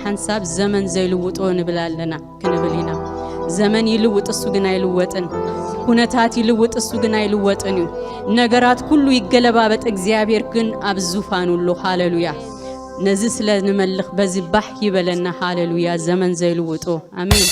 ሓንሳብ ዘመን ዘይልውጦ ንብል ኣለና፣ ክንብል ኢና። ዘመን ይልውጥ፣ እሱ ግን ኣይልወጥን። ኩነታት ይልውጥ፣ እሱ ግን ኣይልወጥን እዩ። ነገራት ኩሉ ይገለባበጥ፣ እግዚኣብሔር ግን ኣብ ዙፋኑ ኣሎ። ሃሌሉያ። ነዚ ስለ ንመልኽ በዚ ባህ ይበለና። ሃሌሉያ። ዘመን ዘይልውጦ። ኣሜን።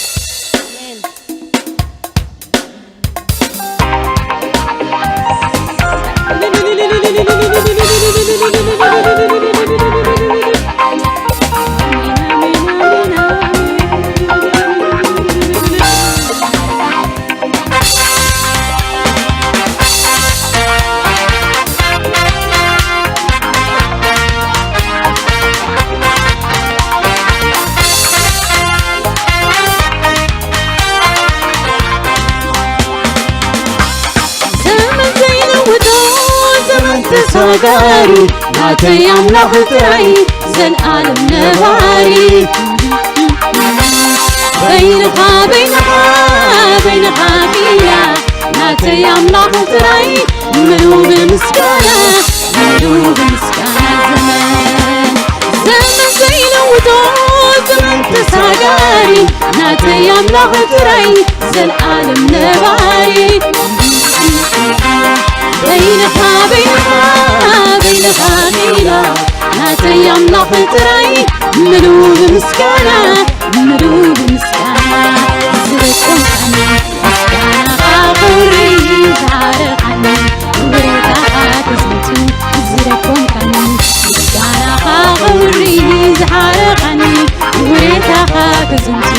ዘመን ዘይለውጦ፣ ዘመን ተሳጋሪ፣ ናተይ ኣምላኽ ጥራይ፣ ዘልኣለም ነባሪ። በይንኻ፣ በይንኻ፣ በይንኻ ኪያ፣ ናተይ ኣምላኽ ጥራይ፣ ምሉእ ብምስጋና፣ ምሉእ ብምስጋና። ዘመን፣ ዘመን ዘይለውጦ፣ ዘመን ተሳጋሪ፣ ናተይ ኣምላኽ ጥራይ፣ ዘልኣለም ነባሪ። በይንኻ፣ በይንኻ፣ በይንኻ ኪያ፣ ናተይ ኣምላኽ ጥራይ፣ ምሉእ ብምስጋና፣ ምሉእ ብምስጋና። ዝረከብካኒ ምስጋናኻ ክብሪ ዝዓረቐኒ፣ ውለታኻ ክዝንቱ። ዝረከብካኒ ምስጋናኻ ክብሪ ዝዓረቐኒ፣ ውለታኻ ክዝንቱ።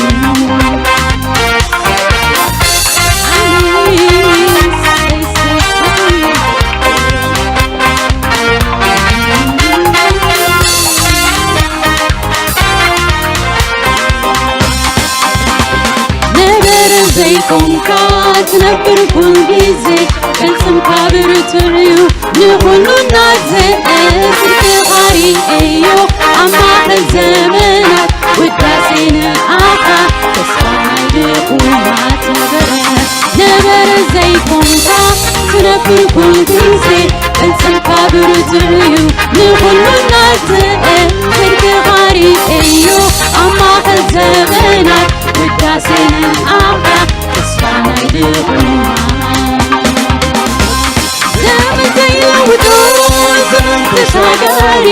ነበረ ዘይኮንካ ትነብር ኩል ግዜ፣ ቅልጽምካ ብርቱዕ እዩ ንኹሉ እናዘ። ጽድቅኻ ርእየዮ ኣብ ማእከል ዘመናት፣ ውዳሴ ንኣኻ ተስፋ ናይ ድኹማት ነበረ። ነበረ ዘይኮንካ ትነብር ኩል ግዜ፣ ቅልጽምካ ብርቱዕ እዩ ንኹሉ እናዘ። ጽድቅኻ ርእየዮ ኣብ ማእከል ዘመናት፣ ውዳሴ ንኣኻ ተስፋ ናይ ድኹማት። ዘመን ዘይለውጦ፣ ዘመን ተሻጋሪ፣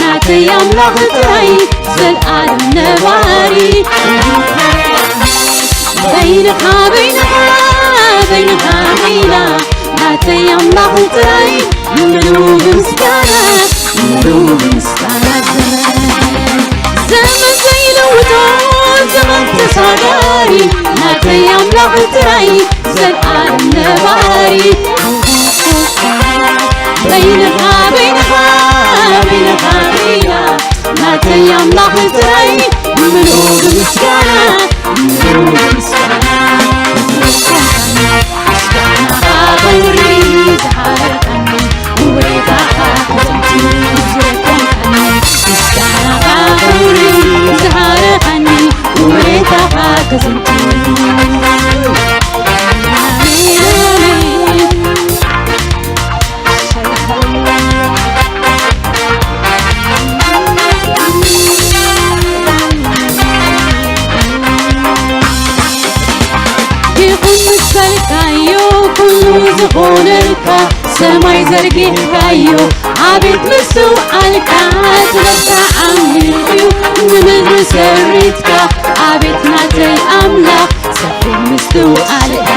ናተይ ኣምላኽ ጥራይ፣ ዘልኣለም ነባሪ። በይንኻ፣ በይንኻ፣ በይንኻ ኺላ፣ ናተይ ኣምላኽ ጥራይ፣ ምሉእ ብምስጋና፣ ምሉእ ብምስጋና። ዘመን፣ ዘመን ዘይለውጦ፣ ዘመን ተሳጋሪ፣ ናተይ ኣምላኽ ጥራይ፣ ዘልኣለም ነባሪ። በይንኻ፣ በይንኻ፣ በይንኻ ኺላ፣ ናተይ ኣምላኽ ጥራይ፣ ምሉእ ብምስጋና፣ ምሉእ ብምስጋና። ምስጋናኻ ክብሪ ዝዓረቐኒ፣ ውለታኻ ክዝንቱ። ዝረከብካኒ ምስጋናኻ ክብሪ ዝዓረቐኒ፣ ውለታኻ ክዝንቱ። ኣሜን፣ ኣሜን። ይኹን ምስ በልካዮ፣ ኩሉ ዝኾነልካ፣ ሰማይ ዘርጊሕካዮ፣ ኣቤት ምስትውዓልካ። ጥበብካ ዓሚቕ እዩ፣ ንምድሪ ሰሪትካ፣ ኣቤት ናተይ ኣምላኽ፣ ሰፊሕ ምስትውዓልካ።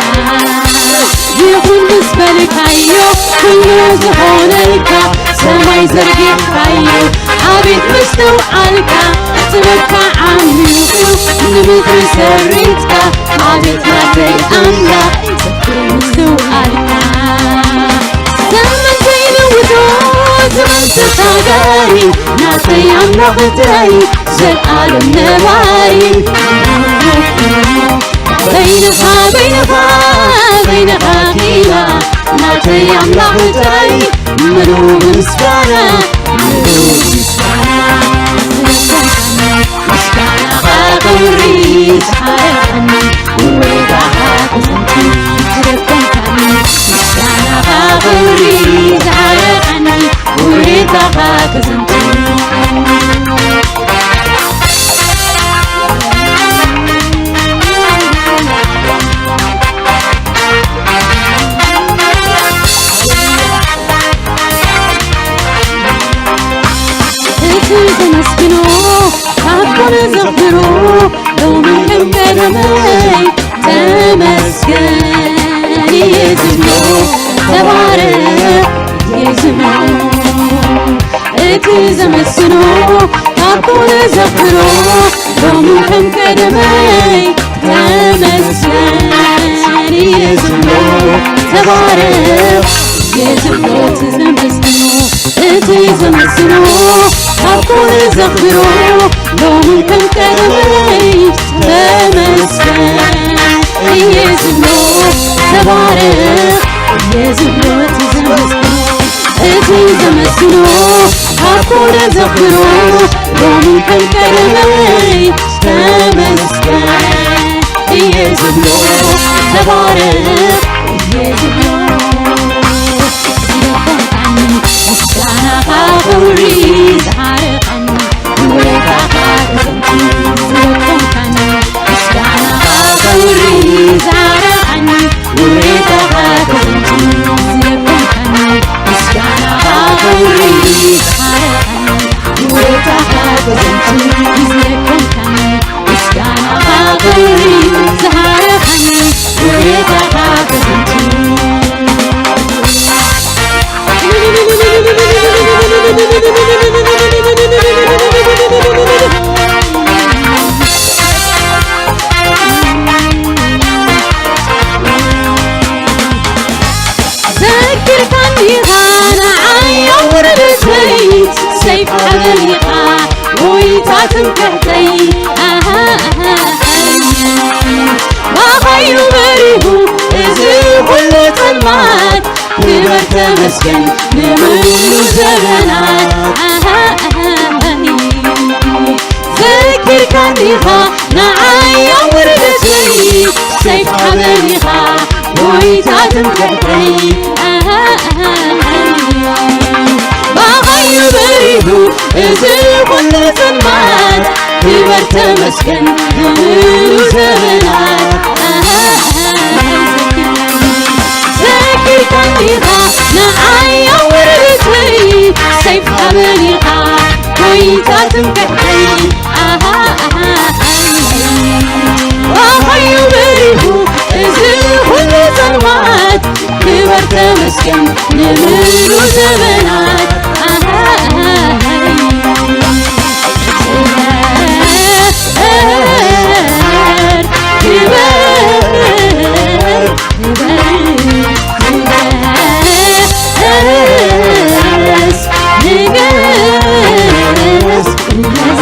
ይኹን ምስ በልካዮ፣ ኩሉ ዝኾነልካ፣ ሰማይ ዘርጊሕካዮ፣ ኣቤት ምስትውዓልካ። ጥበብካ ዓሚቕ እዩ፣ ንምድሪ ሰሪትካ፣ ኣቤት ናተይ ኣምላኽ፣ ሰፊሕ ምስትውዓልካ። ዘመን ዘይልውጦ፣ ዘመን ተሻጋሪ፣ ናተይ ኣምላኽ ጥራይ፣ ዘልኣለም ነባሪ። በይንኻ፣ በይንኻ፣ በይንኻ ኪላ፣ ናተይ ኣምላኽ ጥራይ፣ ምሉእ ብምስጋና፣ ምሉእ ብምስጋና። ምስጋናኻ ክብሪ ዝዓረቐኒ፣ ውለታኻ ክዝንቱ። ዝረከብካኒ ምስጋናኻ ክብሪ ዝዓረቐኒ፣ ውለታኻ ክዝንቱ። ዘመስግኖ ካብ ኩሉ ዘኽብሮ ሎሚ ከም ቀደመይ ተመስገን እየ ዝብሎ። ተባረኽ እየ ዝብሎ እቲ ዘመስግኖ፣ እቲ ዘመስግኖ ካብ ኩሉ ዘኽብሮ ሎሚ ከም ቀደመይ ተመስገን እየ ዝብሎ። ተባረኽ እየ ዝብሎ እቲ ዘመስግኖ፣ እቲ ዘመስግኖ ካብ ኩሉ ዘኽብሮ ሎሚ ከም ቀደመይ ተመስገን እየ ዝብሎ። ተባረኽ እየ ዝብሎ። ዝለኮንካኒ ምስጋናኻ ክብሪ ዝሃረኻኒ ውለታኻ ክዘንቱ ዝለኮንካኒ ምስጋናኻ ክብሪ ዝሃረኻኒ ውለታኻ ክዘንቱ ዝለኮንካኒ ምስጋናኻ ክብሪ ዝሃረኻኒ ውለታኻ ክዘንቱ ዝለኮንካኒ ምስጋናኻ ክብሪ ዝሃረኻኒ ውለታኻ ክዘንቱ ዘኪርካኒ ኢኻ ንዓይ ኣብ ውርደተይ ሰይፍ ሓበሊኻ ጎይታ ትምክሕተይ ኣሃ ኣሃ ኣሃ ባኻዩ በሪሁ እዚ ኩሉ ጸልማት ክበር ተመስገን ንምሉ ዘበናት ኣሃ ኣሃ ኣሃ ዘኪርካኒ ኢኻ ንዓይ ኣብ ውርደተይ ሰይፍ ሓበሊኻ ጎይታ ትምክሕተይ ኣሃ ኣሃ ኣሃ ባኻዩ በሪሁ እዚ ኩሉ ጸልማት ክበር ተመስገን ብምሉ ዘበናት ኣሃ ኣሃ ዘኪርካኒ ኢኻ ንዓይ ኣብ ውርደተይ ሰይፍ ሓበሊኻ ጎይታ ትምክሕተይ ኣሃ ኣሃ ኣሃ ኣሃዩ በሪሁ እዚ ኩሉ ጸልማት ክበር ተመስገን ንምሉ ዘበናት ኣሃ ኣሃ ክበር ክበር ንገስ ንገስ ንገስ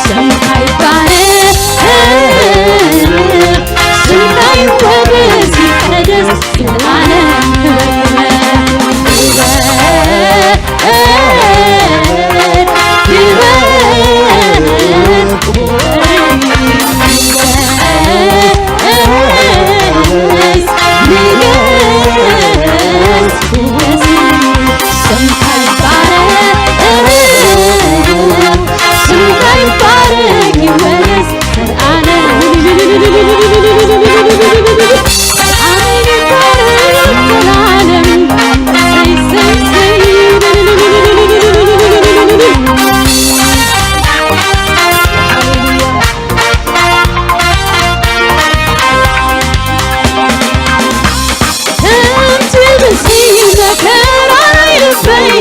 ስምካ ይባረክ ስምካ ይወደስ ይቀደስ ዘላለም ክብር ከምቲ ብሲ መከራ ናይ ልበይ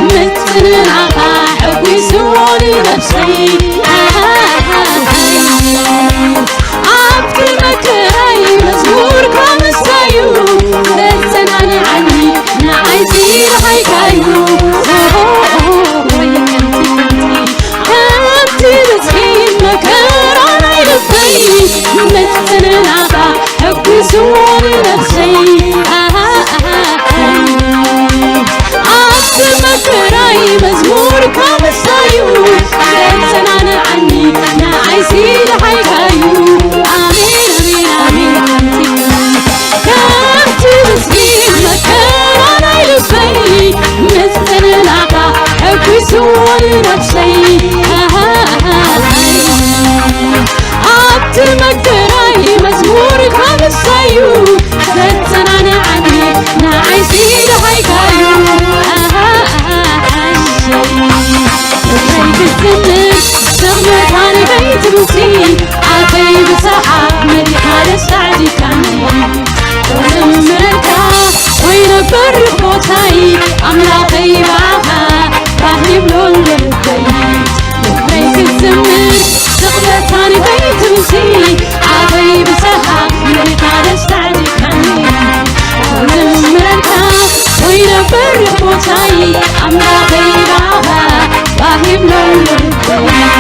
ምጽንናኻ ሕጒስዎ ንነፍሰይ ኣብቲ መከራይ መዝሙርካ ምሳዩ ዘጸናንዓኒ ንዓይ ሲርሃይካዩ ከምቲ ብሲ መከራ ናይ ልበይ ምጽንናኻ ሕጒስዎ ንነፍሰይ ኣብቲ መከራይ መዝሙርካ ምሳዩ ዘጸናንዓኒ ንዓይ ሲልሃይካዩ ኣሜን ኣሜን ኣሜን ከምቲ ከምቲ ብሲ መከራ ናይ ልበይ ምጽንናኻ ሕጒስዎ ንነፍሰይ ኣብቲ መከራይ መዝሙርካ ምሳዩ ዘጸናንዓኒ ንዓይሲ ደሃይካዩ ኣሃ ኣሃ ኣሃ ኣሃ ኣሃ ክዝምር ስኽመታን ከይትብሲ ኣፈይ ብሰሓቕ መሊኻ ደስታ ኣዕዚብካኒ ክዝምረልካ ኮይነ በርኽ ቦታይ ኣምላኸይ ብኣኻ ባህ ይብሎኒ ኣበይ ብሰሓቕ ምልካ ደስታ ዲካኒ ክዝምረልካ ወይ ነበር ቦታይ ኣምላኸይ ባኻ ባሂም ነው ልበይ።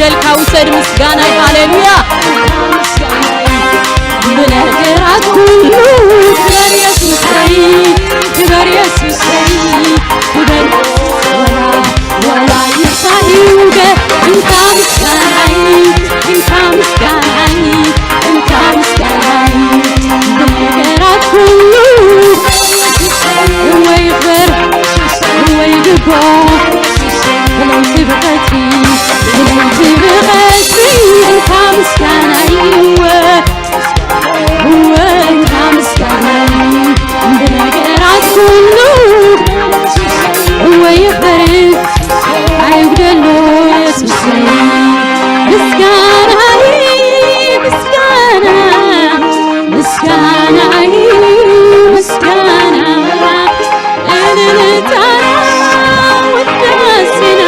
ደልካ ውሰድ ምስጋናይ። ሃሌሉያ። ብነገራት ኩሉ ክበር የሱሰይ፣ ክበር የሱሰይ፣ ክበር። ወላ፣ ወላ ይሳዩገ እንካ ምስጋናይ፣ እንካ ምስጋናይ፣ እንካ ምስጋናይ። ብነገራት ኩሉ ወይ ክበር ወይ ድጎ፣ ብለይቲ ብቐትሪ፣ ብለይቲ ብቐትሪ፣ እንካ ምስጋናይ እወ፣ እወ፣ እንካ ምስጋናይ። ብነገራት ኩሉ እወ ይኽበር ኣይጉደሎ የሱሰይ። ምስጋናይ፣ ምስጋና፣ ምስጋናይ፣ ምስጋና፣ እልልታና፣ ውዳሴና፣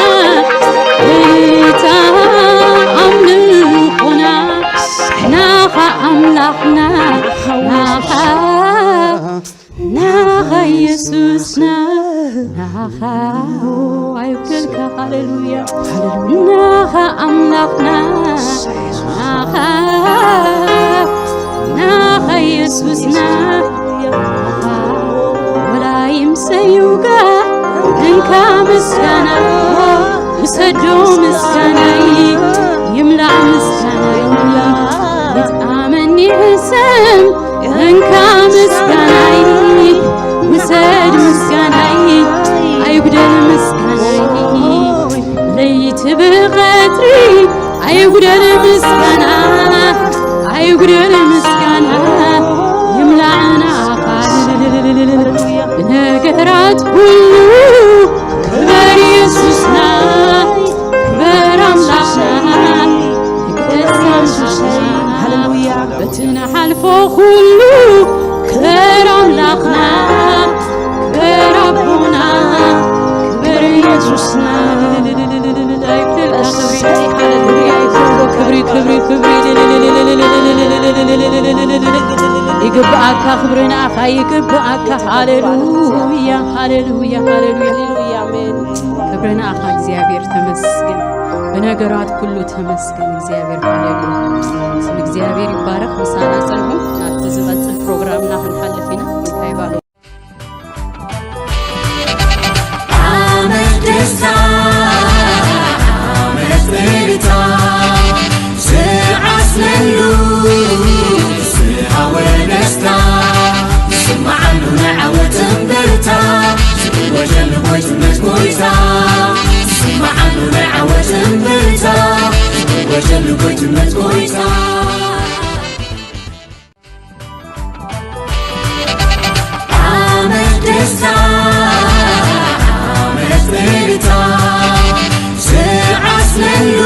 እልልታ ኣምልኾና፣ ናኻ ኣምላኽና፣ ናኻ ናኻ የሱስና፣ ናኻ ኣይብደልካ። ሃሌሉያ፣ ናኻ ኣምላኽና፣ ናኻ፣ ናኻ የሱስና፣ ናኻ ወላ ይምሰዩጋ እንካ ምስጋና፣ ውሰዶ ምስጋናይ፣ ይምላእ ምስጋናይ፣ ይጥዓመኒ ሕሰም እንካ ምስጋናይ፣ ውሰድ ምስጋናይ፣ ኣይጉደል ምስጋናይ። ለይቲ ብቐትሪ ኣይጉደል ምስጋና፣ ኣይጉደል ምስጋና፣ ይምላእ ናኻ ብነገራት ኩሉ። ክበር የሱስና፣ ክበር ኣምላኽና፣ ይግደስ ኣምላኽና። ሃሌሉያ። በቲ ንሓልፎ ኩሉ ክበር ኣምላኽና፣ ክበር ኣቦና፣ ክበር የሱስና። ኣይብደልካ ክብሪ፣ ሃሌሉያ፣ ክብሪ፣ ክብሪ፣ ክብሪ፣ ክብሪ። ይግብኣካ ክብሪ ንኣኻ፣ ይግብኣካ። ሃሌሉያ፣ ሃሌሉያ፣ ሃሌሉያ፣ ሃሌሉያ፣ ኣሜን። ክብሪ ንኣኻ እግዚኣብሔር ተመስገን። ብነገራት ኩሉ ተመስገን እግዚኣብሔር። ሃሌሉያ። ስም እግዚኣብሔር ይባረክ። ምሳና ጸንሑ። ናብቲ ዝቐጽል ፕሮግራምና ክንሓልፍ ኢና። እንታይ ባሉ? ዓመት ደስታ፣ ዓመት እልልታ፣ ዝዓስለሉ ዝሃወ ደስታ፣ ዝስማዓሉ ናይ ዓወት እምብልታ፣ ዝእወጀሉ ጎይትነት ጎይታ፣ ዝስማዓሉ ናይ ዓወት እምብልታ፣ ዝእወጀሉ ጎይትነት ጎይታ። ዓመት ደስታ፣ ዓመት እልልታ፣ ዝዓስለሉ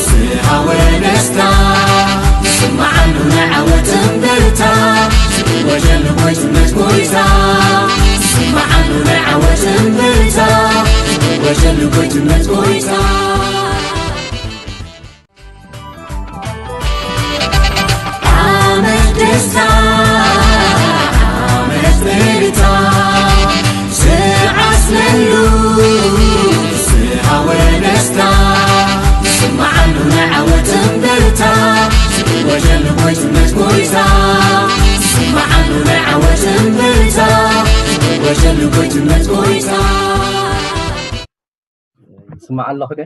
ዝሃወ ደስታ፣ ዝስማዓሉ ናይ ዓወት እምብልታ፣ ዝእወጀሉ ጎይትነት ጎይታ፣ ዝስማዓሉ ናይ ዓወት እምብልታ፣ ዝእወጀሉ ጎይትነት ጎይታ። ዓመት ደስታ፣ ዓመት እልልታ፣ ዝዓስለሉ ዝሃወ ደስታ፣ ዝስማዓሉ ናይ ዓወት እምብልታ፣ ዝእወጀሉ ጎይትነት ጎይታ፣ ዝስማዓሉ ናይ ዓወት እምብልታ፣ ዝእወጀሉ ጎይትነት ጎይታ። ይስማዕ ኣለኹ ደ?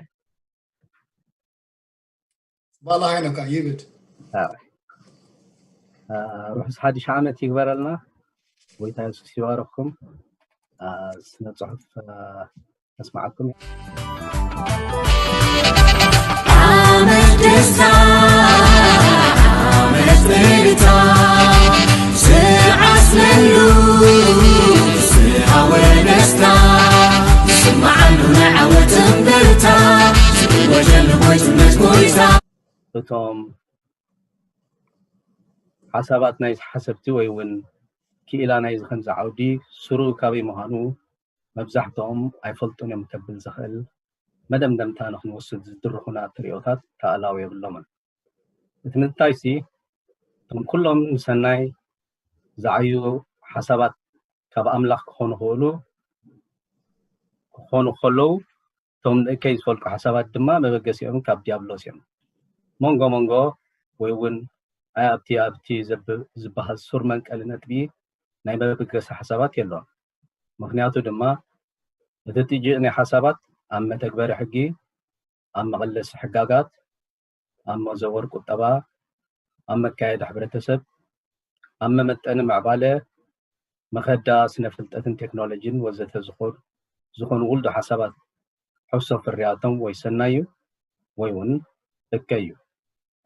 ባላ ሃይነካ ይብድ። ኣዎ። አ፣ ርሑስ ሓድሽ ዓመት ይግበረልና። ጎይታ የሱስ ይባርኽኩም። አ፣ ስነ ጽሑፍ፣ አ፣ ነስማዓኩም። ዓመት ደስታ፣ ዓመት እልልታ፣ ዝዓስለሉ ዝሃወ ደስታ፣ ዝስማዓሉ ናይ ዓወት እምብልታ፣ ዝእወጀሉ ጎይትነት ጎይታ። እቶም ሓሳባት ናይ ሓሰብቲ ወይ እውን ክኢላ ናይዚ ከምዚ ዓውዲ ስሩ ካበይ ምዃኑ መብዛሕትኦም ኣይፈልጡን እዮም ከብል ዘኽእል መደምደምታ ንኽንወስድ ዝድርኹና ትርእዮታት ኣእላው የብሎምን። እቲ ምንታይሲ፣ እቶም ኩሎም ንሰናይ ዝዓዩ ሓሳባት ካብ ኣምላኽ ክኾኑ ክኽእሉ ክኾኑ ከለዉ፣ እቶም ንእከይ ዝፈልቁ ሓሳባት ድማ መበገሲኦም ካብ ዲያብሎስ እዮም። መንጎ መንጎ ወይ እውን ኣይ ኣብቲ ኣብቲ ዘብ- ዝበሃል ሱር መንቀሊ ነጥቢ ናይ መበገሲ ሓሳባት የለውን። ምክንያቱ ድማ እቲ ቲጂ ናይ ሓሳባት ኣብ መተግበሪ ሕጊ፣ ኣብ መቐለሲ ሕጋጋት፣ ኣብ መዘወር ቁጠባ፣ ኣብ መካየዲ ሕብረተሰብ፣ ኣብ መመጠኒ ምዕባለ፣ መኸዳ ስነ ፍልጠትን ቴክኖሎጂን ወዘተ ዝኾኑ ውልዶ ሓሳባት ሕሶ ፍርያቶም ወይ ሰናይ እዩ ወይ እውን እከይ እዩ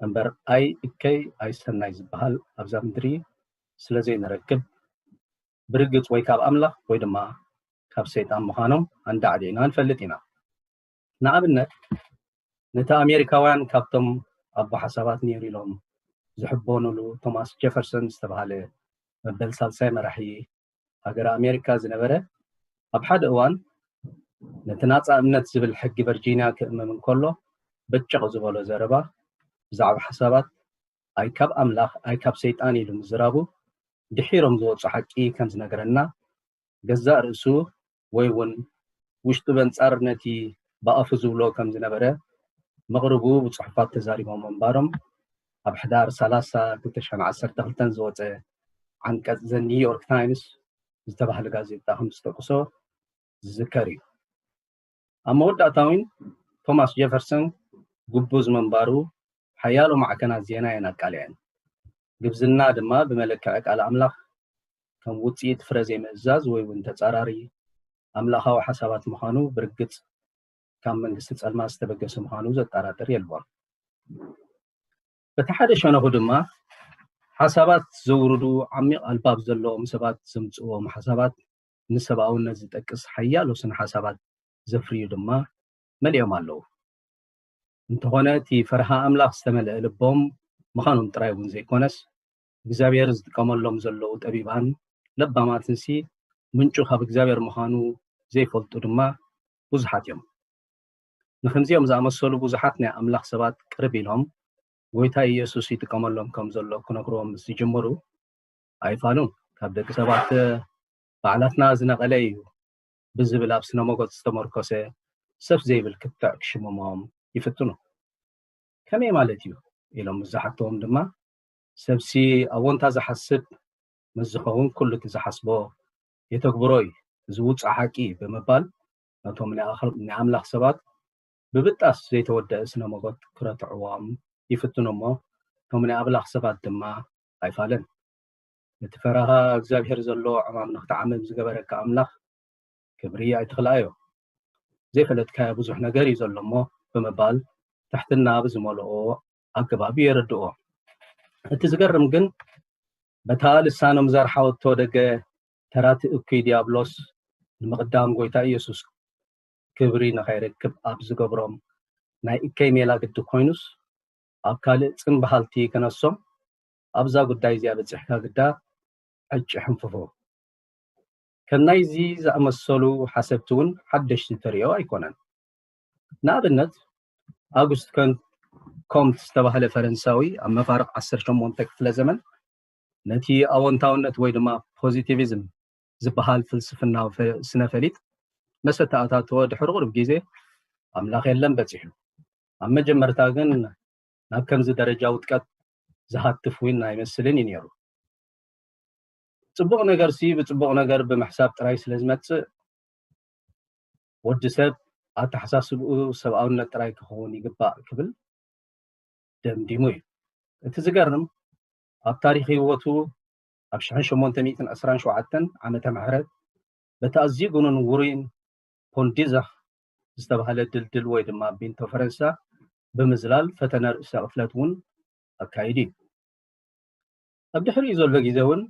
እምበር ኣይ እከይ ኣይ ሰናይ ዝበሃል ኣብዛ ምድሪ ስለ ዘይንረክብ ብርግጽ ወይ ካብ ኣምላኽ ወይ ድማ ካብ ሰይጣን ምዃኖም ኣንዳዕዲዕና ንፈልጥ ኢና። ንኣብነት ነቲ ኣሜሪካውያን ካብቶም ኣቦ ሓሳባት ነይሩ ኢሎም ዝሕበኑሉ ቶማስ ጀፈርሰን ዝተባሃለ መበል ሳልሳይ መራሒ ሃገረ ኣሜሪካ ዝነበረ ኣብ ሓደ እዋን ነቲ ናጻ እምነት ዝብል ሕጊ ቨርጂንያ ክእመም እንከሎ በጨቕ ዝበሎ ዘረባ ብዛዕባ ሓሳባት ኣይ ካብ ኣምላኽ ኣይ ካብ ሰይጣን ኢሉ ምዝራቡ ድሒሮም ዝወፁ ሓቂ ከም ዝነገረና ገዛእ ርእሱ ወይ እውን ውሽጡ በንጻር ነቲ ብኣፉ ዝብሎ ከም ዝነበረ መቕርቡ ብፅሑፋት ተዛሪቦም ምንባሮም ኣብ ሕዳር ሰላሳ ክልተ ሽሕን ዓሰርተ ክልተን ዝወፀ ዓንቀፅ ዘ ኒውዮርክ ታይምስ ዝተባህለ ጋዜጣ ከም ዝጠቅሶ ዝዝከር እዩ። ኣብ መወዳእታ እውን ቶማስ ጀፈርሰን ግቡዝ ምንባሩ ሓያሎ ማዕከናት ዜና እየን ኣቃሊዐን። ግብዝና ድማ ብመለክዒ ቃል ኣምላኽ ከም ውፅኢት ፍረ ዘይምእዛዝ ወይ እውን ተፃራሪ ኣምላኻዊ ሓሳባት ምዃኑ ብርግፅ ካብ መንግስቲ ጸልማት ዝተበገሰ ምዃኑ ዘጠራጥር የልቦን። በቲ ሓደ ሸነኹ ድማ ሓሳባት ዘውርዱ ዓሚቕ ኣልባብ ዘለዎም ሰባት ዘምጽእዎም ሓሳባት ንሰብኣውነት ዝጠቅስ ሓያሎ ስነ ሓሳባት ዘፍርዩ ድማ መሊኦም ኣለዉ። እንተኾነ እቲ ፈርሃ ኣምላኽ ዝተመልአ ልቦም ምዃኖም ጥራይ እውን ዘይኮነስ እግዚኣብሔር ዝጥቀመሎም ዘለዉ ጠቢባን ለባማትንሲ ምንጩ ካብ እግዚኣብሔር ምዃኑ ዘይፈልጡ ድማ ብዙሓት እዮም። ንክምዚኦም ዝኣመሰሉ ብዙሓት ናይ ኣምላኽ ሰባት ቅርብ ኢሎም ጎይታ ኢየሱስ ይጥቀመሎም ከም ዘሎ ክነግርዎም ምስ ዝጅምሩ ኣይፋሉን። ካብ ደቂ ሰባት ባዕላትና ዝነቐለ እዩ ብዝብል ኣብ ስነ መጎት ዝተመርኮሰ ሰፍ ዘይብል ክትዕ ክሽምሞም ይፍትኑ። ከመይ ማለት እዩ ኢሎም ምስ ዝሓተዎም ድማ ሰብሲ ኣዎንታ ዝሓስብ ምስ ዝኸውን ኩሉ እቲ ዝሓስቦ የተግብሮ እዩ፣ እዚ ውፁእ ሓቂ እዩ ብምባል ነቶም ናይ ኣምላኽ ሰባት ብብጣስ ዘይተወደአ ስነ መጎት ክረትዕዎም ይፍትኑ እሞ እቶም ናይ ኣምላኽ ሰባት ድማ ኣይፋለን። እቲ ፈራሃ እግዚኣብሔር ዘሎ ዕማም ንክትዓምም ዝገበረካ ኣምላኽ ክብሪ ኣይትኽልኣዮ። ዘይፈለጥካዮ ብዙሕ ነገር እዩ ዘሎ እሞ ብምባል ትሕትና ብዝመልኦ ኣገባብ የረድኦ። እቲ ዝገርም ግን በታ ልሳኖም ዘርሓወቶ ደገ ተራቲ እኩይ ዲያብሎስ ንምቕዳም ጎይታ ኢየሱስ ክብሪ ንኸይረክብ ኣብ ዝገብሮም ናይ እከይ ሜላ ግዲ ኮይኑስ ኣብ ካልእ ጽን በሃልቲ ከነሶም ኣብዛ ጉዳይ እዚኣ በጺሕካ ግዳ ዕጭ ሕንፍፎ። ከም ናይዚ ዝኣመሰሉ ሓሰብቲ እውን ሓደሽቲ ተርእዮ ኣይኮነን። ንኣብነት ኣጉስት ኮንት ዝተባህለ ፈረንሳዊ ኣብ መፋርቕ ዓሰርተ ሸሞንተ ክፍለ ዘመን ነቲ ኣወንታውነት ወይ ድማ ፖዚቲቪዝም ዝበሃል ፍልስፍናዊ ስነፈሊጥ መሰተኣታተወ ድሕሪ ቁሩብ ግዜ ኣምላኽ የለን በፂሑ። ኣብ መጀመርታ ግን ናብ ከምዚ ደረጃ ውድቀት ዝሃትፍ እውን ኣይመስልን እዩ ነይሩ። ፅቡቕ ነገርሲ ብፅቡቕ ነገር ብምሕሳብ ጥራይ ስለ ዝመፅእ ወዲ ሰብ ኣተሓሳስብኡ ሰብኣውነት ጥራይ ክኸውን ይግባእ ክብል ደምዲሙ እዩ። እቲ ዝገርም ኣብ ታሪክ ህይወቱ ኣብ ሽሕን ሸሞንተ ሚእትን ዕስራን ሸውዓተን ዓመተ ምሕረት በቲ ኣዝዩ ግኑን ውሩይን ፖንዲዘኽ ዝተባህለ ድልድል ወይ ድማ ቢንቶ ፈረንሳ ብምዝላል ፈተነ ርእሰ ቅትለት እውን ኣካይዱ እዩ። ኣብ ድሕሪኡ ዘሎ ግዜ እውን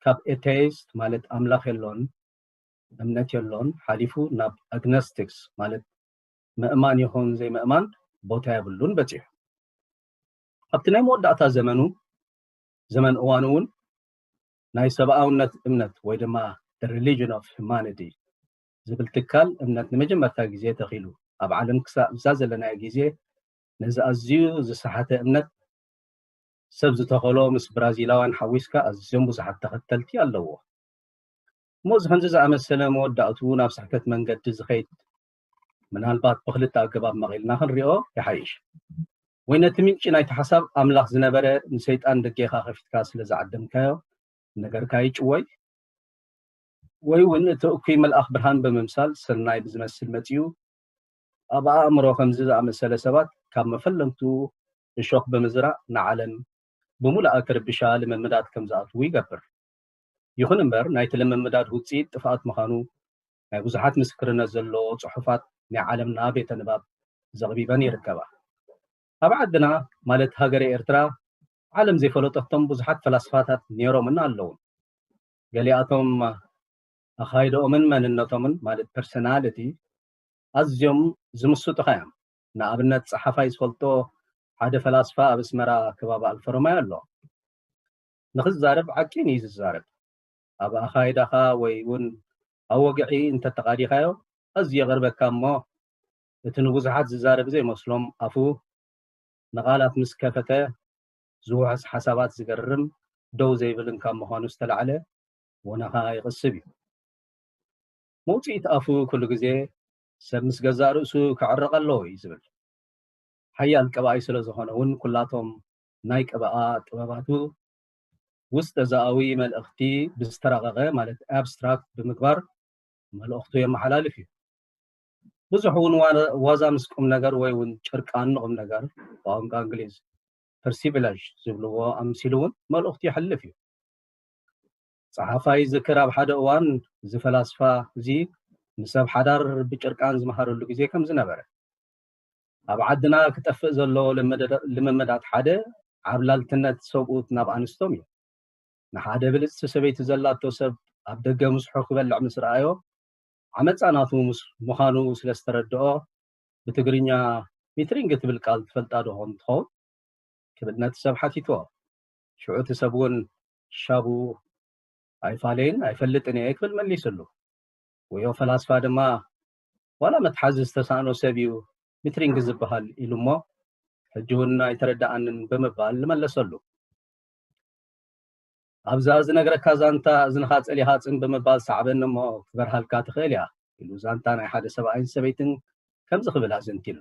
ካብ ኤቴይስት ማለት ኣምላኽ የሎን እምነት የሎን ሓሊፉ ናብ ኣግነስቲክስ ማለት ምእማን ይኹን ዘይምእማን ቦታ የብሉን በፂሑ። ኣብቲ ናይ መወዳእታ ዘመኑ ዘመን እዋኑ እውን ናይ ሰብኣውነት እምነት ወይ ድማ religion of humanity ዝብል ትካል እምነት ንመጀመርታ ግዜ ተኺሉ ኣብ ዓለም ክሳብ እዛ ዘለናዮ ግዜ ነዚ ኣዝዩ ዝሰሓተ እምነት ሰብ ዝተኸሎ ምስ ብራዚላውያን ሓዊስካ ኣዝዮም ብዙሓት ተኸተልቲ ኣለዎ። እሞ እዚ ከምዚ ዝኣመሰለ መወዳእትኡ ናብ ስሕተት መንገዲ ዝኸይድ ምናልባት ብክልተ ኣገባብ መቒልና ክንሪኦ ይሓይሽ። ወይ ነቲ ምንጪ ናይቲ ሓሳብ ኣምላኽ ዝነበረ ንሰይጣን ደጌኻ ከፊትካ ስለ ዝዓደምካዮ ነገርካ ይጭወይ፣ ወይ እውን እቲ እኩይ መልኣኽ ብርሃን ብምምሳል ሰናይ ብዝመስል መጺኡ ኣብ ኣእምሮ ከምዚ ዝኣመሰለ ሰባት ካብ መፈለምቱ እሾኽ ብምዝራእ ንዓለም ብምሉኣ ክርብሻ ልምምዳት ከም ዝኣትዉ ይገብር። ይኹን እምበር ናይቲ ልምምዳት ውፅኢት ጥፍኣት ምዃኑ ናይ ብዙሓት ምስክርነት ዘለዎ ፅሑፋት ናይ ዓለምና ቤተ ንባብ ዘቕቢበን ይርከባ። ኣብ ዓድና ማለት ሃገረ ኤርትራ ዓለም ዘይፈለጠቶም ብዙሓት ፈላስፋታት ነይሮምን ኣለውን። ገሊኣቶም ኣኻይደኦምን መንነቶምን ማለት ፐርሰናልቲ ኣዝዮም ዝምስጡኻ እዮም። ንኣብነት ፀሓፋይ ዝፈልጦ ሓደ ፈላስፋ ኣብ ኣስመራ ከባቢ ኣልፈረማይ ኣሎ። ንክዛረብ ዓቂን እዩ ዝዛረብ። ኣብ ኣኻይዳኻ ወይ እውን ኣብ ወግዒ እንተተቓዲኻዮ ኣዝዩ የቕርበካ እሞ እቲ ንብዙሓት ዝዛረብ ዘይመስሎም ኣፉ ንቓላት ምስ ከፈተ ዝውሕዝ ሓሳባት ዝገርም ደው ዘይብልን ካብ ምዃኑ ዝተላዕለ ወነኻ ይቕስብ እዩ። መውፅኢት ኣፉ ኩሉ ግዜ ሰብ ምስ ገዛእ ርእሱ ክዕረቕ ኣለዎ እዩ ዝብል። ሓያል ቀባኣይ ስለ ዝኾነ እውን ኩላቶም ናይ ቀባኣ ጥበባቱ ውስጠ ዛኣዊ መልእኽቲ ብዝተራቐቐ ማለት ኣብስትራክት ብምግባር መልእኽቱ የመሓላልፍ እዩ። ብዙሕ እውን ዋዛ ምስ ቁም ነገር ወይ እውን ጭርቃን ንቁም ነገር ብቋንቋ እንግሊዝ ፐርሲቪላጅ ዝብልዎ ኣምሲሉ እውን መልእኽቱ የሕልፍ እዩ። ጸሓፋይ ይዝክር ኣብ ሓደ እዋን እዚ ፈላስፋ እዚ ንሰብ ሓዳር ብጭርቃን ዝመሃረሉ ግዜ ከም ዝነበረ። ኣብ ዓድና ክጠፍእ ዘሎ ልምምዳት ሓደ ዓብላልትነት ሰብኡት ናብ ኣንስቶም እዩ። ንሓደ ብልጽቲ ሰበይቲ ዘላቶ ሰብ ኣብ ደገ ምስሑ ክበልዕ ምስ ረኣዮ ዓመጻ ናቱ ምስ ምዃኑ ስለ ዝተረድኦ ብትግርኛ ሚትሪንግ ትብል ቃል ትፈልጣ ዶ ኾን ትኸውን ክብል ነቲ ሰብ ሓቲትዎ። ሽዑ እቲ ሰብ እውን ሻቡ ኣይፋለይን ኣይፈልጥን እየ ክብል መሊስሉ። ወዮ ፈላስፋ ድማ ዋላ መትሓዚ ዝተሳእኖ ሰብ እዩ ሚትሪንግ ዝበሃል ኢሉ እሞ ሕጂ እውን ኣይተረዳኣንን ብምባል መለሰሉ። ኣብዛ ዝነግረካ ዛንታ እዝንኻ ጸሊኻ ጽን ብምባል ሳዕበኒ እሞ ክትበርሃልካ ትኽእል እያ ኢሉ ዛንታ ናይ ሓደ ሰብኣይን ሰበይትን ከምዚ ክብል ኣዘንቲሉ።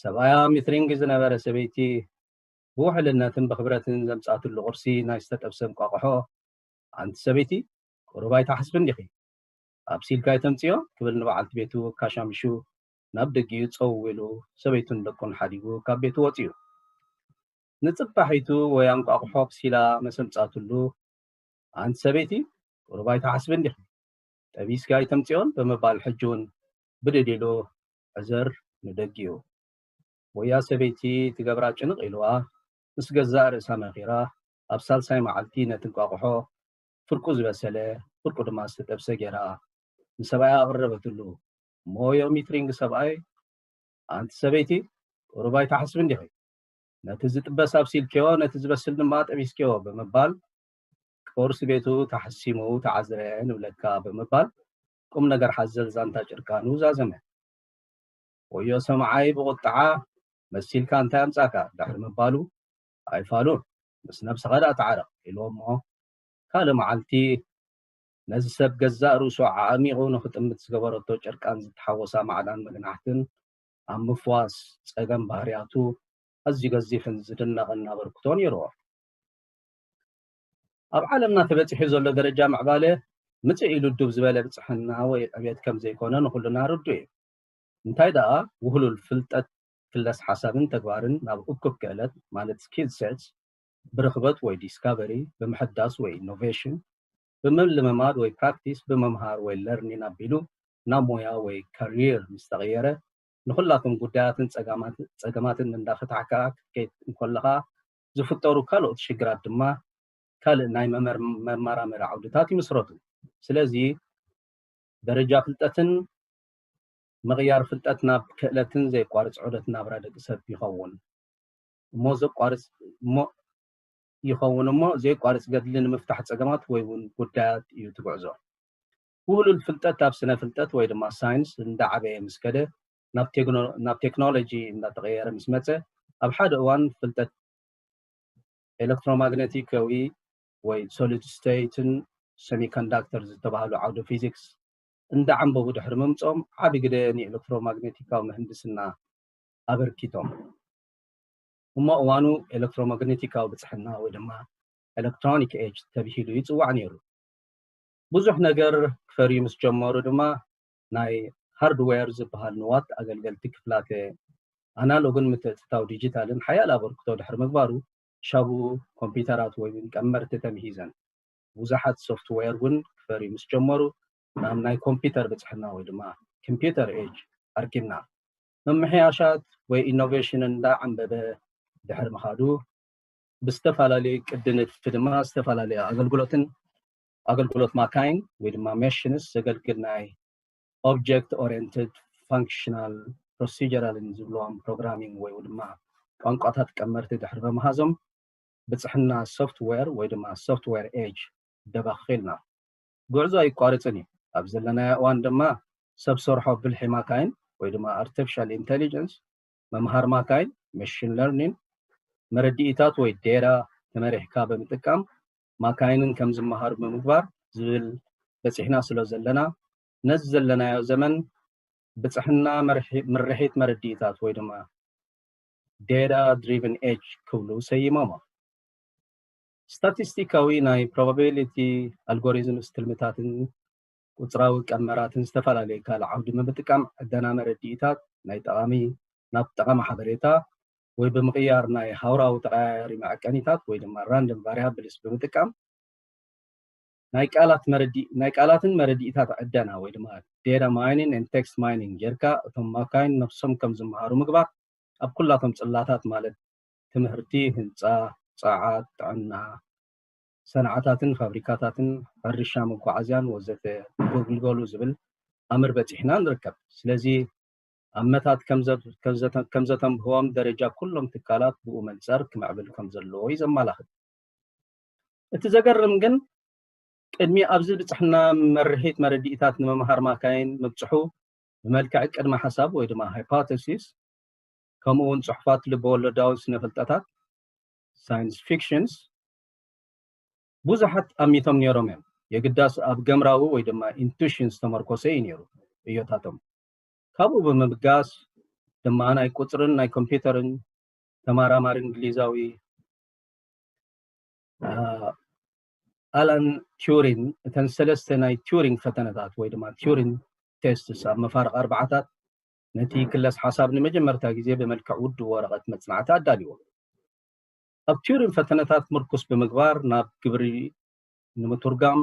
ሰብኣያ ሚትሪንግ ዝነበረ ሰበይቲ ብውሕልነትን ብኽብረትን ዘምጻትሉ ቁርሲ ናይ ዝተጠብሰ እንቋቑሖ ኣንቲ ሰበይቲ ቁሩብ ኣይትሓስብን ዲኺ ኣብሲልካ ኣይተምፅዮ ክብል ንበዓልቲ ቤቱ ካሻምሹ ናብ ደጊኡ ፀው ኢሉ ሰበይቱን ደቁን ሓዲጉ ካብ ቤቱ ወፂኡ ንፅባሒቱ ወይ ኣንቋቑሖ ኣብሲላ መሰምፃትሉ ኣንቲ ሰበይቲ ቁሩብ ኣይትሓስብን ዲኺ ጠቢስኪ ኣይተምፅዮን ብምባል ሕጂ እውን ብድድ ኢሉ ዕዘር ንደጊኡ ወያ ሰበይቲ ትገብራ ጭንቕ ኢልዋ ምስ ገዛእ ርእሳ መኺራ ኣብ ሳልሳይ መዓልቲ ነቲ እንቋቑሖ ፍርቁ ዝበሰለ ፍርቁ ድማ ዝተጠብሰ ጌራ ንሰብኣያ ኣቕረበትሉ። እሞ ዮ ሚትሪንግ ሰብኣይ ኣንቲ ሰበይቲ ቁሩብ ኣይትሓስብን ዲኺ? ነቲ ዝጥበስ ኣብሲልክዮ ነቲ ዝበስል ድማ ጠቢስክዮ ብምባል ቁርሲ ቤቱ ተሓሲሙ ተዓዝረ ንብለካ ብምባል ቁም ነገር ሓዘል ዛንታ ጭርቃኑ ዛዘመ። ወዮ ሰምዓይ ብቑጥዓ መሲልካ እንታይ ኣምጻካ ድሕሪ ምባሉ ኣይፋሉን ምስ ነብስኻ ደኣ ተዓረቕ ኢልዎ እሞ ካልእ መዓልቲ ነዚ ሰብ ገዛእ ርእሱ ዓሚቑ ንኽጥምት ዝገበረቶ ጭርቃን ዝተሓወሳ ማዕዳን መግናሕትን ኣብ ምፍዋስ ጸገም ባህርያቱ ኣዝዩ ገዚፍን ዝድነቕን ኣበርክቶ ነይርዎ። ኣብ ዓለምና ተበጺሑ ዘሎ ደረጃ ምዕባለ ምጽእ ኢሉ ዱብ ዝበለ ብጽሕና ወይ ዕብየት ከም ዘይኮነ ንኹልና ርዱእ እዩ። እንታይ ደኣ ውህሉል ፍልጠት ክለስ ሓሳብን ተግባርን ናብ እኩብ ክእለት ማለት ስኪል ሴትስ ብርኽበት ወይ ዲስካቨሪ ብምሕዳስ ወይ ኢኖቬሽን ብምልምማድ ወይ ፕራክቲስ ብምምሃር ወይ ለርኒን ኣቢሉ ናብ ሞያ ወይ ካሪር ምስ ተቐየረ ንኹላቶም ጉዳያትን ጸገማትን እንዳፈታሕካ ክትከይድ እንኮለኻ ዝፍጠሩ ካልኦት ሽግራት ድማ ካልእ ናይ መመራመሪ ዓውድታት ይምስረቱ። ስለዚ ደረጃ ፍልጠትን ምቕያር ፍልጠት ናብ ክእለትን ዘየቋርጽ ዑደት ናብራ ደቂ ሰብ ይኸውን እሞ ዘቋርጽ እሞ ይኸውን እሞ ዘየቋርጽ ገድሊ ንምፍታሕ ጸገማት ወይ እውን ጉዳያት እዩ ትጉዕዞ። ውህሉል ፍልጠት ኣብ ስነ ፍልጠት ወይ ድማ ሳይንስ እንዳዓበየ ምስ ከደ ናብ ቴክኖሎጂ እንዳተቐየረ ምስ መጸ ኣብ ሓደ እዋን ፍልጠት ኤሌክትሮማግኔቲካዊ ወይ ሶሊድ ስቴትን ሰሚኮንዳክተር ዝተባህሉ ዓውደ ፊዚክስ እንዳዓንበቡ ድሕሪ ምምጾም ዓቢ ግደ ንኤሌክትሮማግኔቲካዊ ምህንድስና ኣበርኪቶም። እሞ እዋኑ ኤሌክትሮማግኔቲካዊ ብጽሕና ወይ ድማ ኤሌክትሮኒክ ኤጅ ተብሂሉ ይጽዋዕ ነይሩ። ብዙሕ ነገር ክፈርዩ ምስ ጀመሩ ድማ ናይ ሃርድዌር ዝበሃል ንዋት ኣገልገልቲ ክፍላተ ኣናሎግን ምትእትታው ዲጂታልን ሓያል ኣበርክቶ ድሕሪ ምግባሩ ሻቡ ኮምፒውተራት ወይ እውን ቀመርቲ ተምሂዘን። ብዙሓት ሶፍትዌር እውን ክፈርዩ ምስ ጀመሩ ናብ ናይ ኮምፒውተር ብጽሕና ወይ ድማ ኮምፒውተር ኤጅ ኣርኪብና። ምምሕያሻት ወይ ኢኖቬሽን እንዳዓንበበ ድሕሪ ምኻዱ ብዝተፈላለዩ ቅዲ ንድፊ ድማ ዝተፈላለዩ ኣገልግሎትን ኣገልግሎት ማካይን ወይ ድማ መሽንስ ዘገልግል ናይ ኦብጀክት ኦሪየንትድ ፋንክሽናል ፕሮሲጀራልን ዝብልዎም ፕሮግራሚንግ ወይ ድማ ቋንቋታት ቀመርቲ ድሕሪ ምምሃዞም ብጽሕና ሶፍትዌር ወይ ድማ ሶፍትዌር ኤጅ ደባኺልና። ጉዕዞ ኣይቋርጽን እዩ። ኣብ ዘለናዮ እዋን ድማ ሰብ ሰርሖ ብልሒ ማካይን ወይ ድማ ኣርቲፊሻል ኢንቴሊጀንስ፣ መምሃር ማካይን፣ መሽን ለርኒንግ፣ መረድኢታት ወይ ዴራ ተመሪሕካ ብምጥቃም ማካይንን ከም ዝመሃሩ ብምግባር ዝብል በጺሕና ስለ ዘለና ነዚ ዘለናዮ ዘመን ብጽሕና መርሒ- ምርሒት መረድኢታት ወይ ድማ ዴታ ድሪቨን ኤጅ ክብሉ ሰይሞሞ። ስታቲስቲካዊ ናይ ፕሮባቢሊቲ ኣልጎሪዝምስ ትልምታትን ቁጽራዊ ቀመራትን ዝተፈላለዩ ካልእ ዓውዲ ብምጥቃም ዕደና መረድኢታት ናይ ጠቓሚ ናብ ጠቓሚ ሓበሬታ ወይ ብምቕያር ናይ ሃውራዊ ተቐያያሪ መዐቀኒታት ወይ ድማ ራንደም ቫሪያብልስ ብምጥቃም ናይ ቃላት መረዲ ናይ ቃላትን መረዲኢታት ዕደና ወይ ድማ ዴታ ማይኒንግ ን ቴክስት ማይኒንግ ጌርካ እቶም ማካይን ነብሶም ከም ዝመሃሩ ምግባር ኣብ ኩላቶም ጽላታት ማለት ትምህርቲ፣ ህንጻ፣ ጸዓት፣ ጥዕና፣ ሰንዓታትን ፋብሪካታትን፣ ሕርሻ፣ መጓዓዝያን ወዘተ ክግልገሉ ዝብል ኣምር በጺሕና ንርከብ። ስለዚ ኣመታት ከም ዘ- ከም ዘተ- ከም ዘተንብህዎም ደረጃ ኩሎም ትካላት ብኡ መንጸር ክምዕብል ከም ዘለዎ እዩ ዘመላኽት። እቲ ዘገርም ግን ቅድሚ ኣብዚ ብጽሕና መርሒት መረዲኢታት ንምምሃር ማካይን ምብጽሑ ብመልክዕ ቅድመ ሓሳብ ወይ ድማ ሃይፖተሲስ ከምኡ እውን ጽሑፋት ልበወለዳዊ ስነ ፍልጠታት ሳይንስ ፊክሽንስ ብዙሓት ኣሚቶም ነይሮም እዮም። የግዳስ ኣብ ገምራዊ ወይ ድማ ኢንቱሽን ዝተመርኮሰ እዩ ነይሩ እዮታቶም። ካብኡ ብምብጋስ ድማ ናይ ቁጽርን ናይ ኮምፒውተርን ተመራማሪ እንግሊዛዊ ኣላን ቲዩሪን እተን ሰለስተ ናይ ቲዩሪንግ ፈተነታት ወይ ድማ ቲዩሪንግ ቴስትስ ኣብ መፋርቕ ኣርባዓታት ነቲ ክለስ ሓሳብ ንመጀመርታ ግዜ ብመልክዕ ውድብ ወረቐት መጽናዕቲ ኣዳልዎ። ኣብ ቲዩሪን ፈተነታት ምርኩስ ብምግባር ናብ ግብሪ ንምትርጓም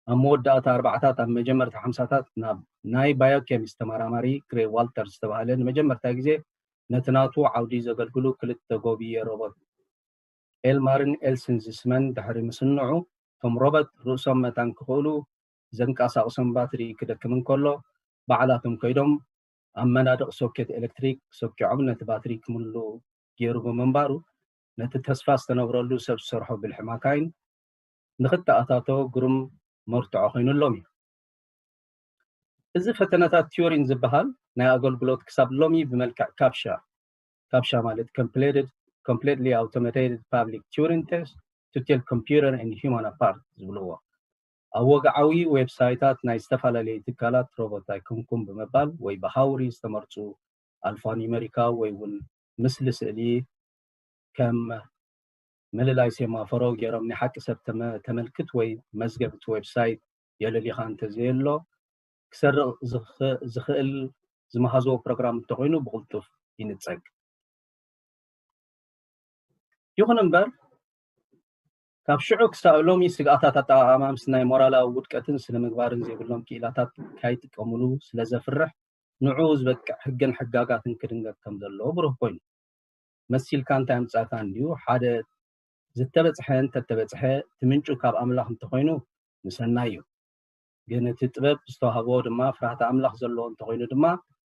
ኣብ መወዳእታ ኣርባዓታት ኣብ መጀመርታ ሓምሳታት ናብ ናይ ባዮኬሚስት ተመራማሪ ግሬ ዋልተር ዝተባህለ ንመጀመርታ ግዜ ነቲ ናቱ ዓውዲ ዘገልግሉ ክልተ ጎብየ ሮቦት ኤልማርን ኤልስን ዝስመን ድሕሪ ምስንዑ እቶም ሮቦት ርእሶም መታን ክኽእሉ ዘንቀሳቕሶም ባትሪ ክደክም እንከሎ ባዕላቶም ከይዶም ኣብ መናድቕ ሶኬት ኤሌክትሪክ ሰኪዖም ነቲ ባትሪ ክምልኡ ገይሩ ብምንባሩ ነቲ ተስፋ ዝተነብረሉ ሰብ ዝሰርሖ ብልሒ ማካይን ንኽተኣታቶ ግሩም መርትዖ ኮይኑሎም እዩ። እዚ ፈተነታት ቲዩሪን ዝበሃል ናይ ኣገልግሎት ክሳብ ሎሚ ብመልክዕ ካፕሻ ካፕሻ ማለት completed completely automated public Turing test to tell computer and human apart ዝብልዎ ኣብ ወግዓዊ ዌብሳይታት ናይ ዝተፈላለዩ ትካላት ሮቦት ኣይኮንኩም ብምባል ወይ ብሃውሪ ዝተመርጹ ኣልፋ ኒሜሪካዊ ወይ እውን ምስሊ ስእሊ ከም ምልላይ ሴማፎሮ ገይሮም ናይ ሓቂ ሰብ ተመ- ተመልክት ወይ መዝገብ እቲ ዌብሳይት የለሊኻ እንተዘየሎ ክሰርቕ ዝኽ- ዝኽእል ዝመሃዝዎ ፕሮግራም እንተኾይኑ ብቕልጡፍ ይንጸግ። ይኹን እምበር ካብ ሽዑ ክሳብ ሎሚ ስግኣታት ኣጠቓቕማ ምስ ናይ ሞራላዊ ውድቀትን ስነ ምግባርን ዘይብሎም ክኢላታት ካይጥቀሙሉ ስለ ዘፍርሕ ንዕኡ ዝበቅዕ ሕግን ሕጋጋትን ክድንገግ ከም ዘለዎ ብሩህ ኮይኑ። መሲልካ እንታይ ኣምጻእካ እንድዩ ሓደ ዝተበጽሐ እንተተበጽሐ እቲ ምንጩ ካብ ኣምላኽ እንተኾይኑ ንሰናይ እዩ። ግን እቲ ጥበብ ዝተዋህቦ ድማ ፍርሃተ ኣምላኽ ዘለዎ እንተኾይኑ ድማ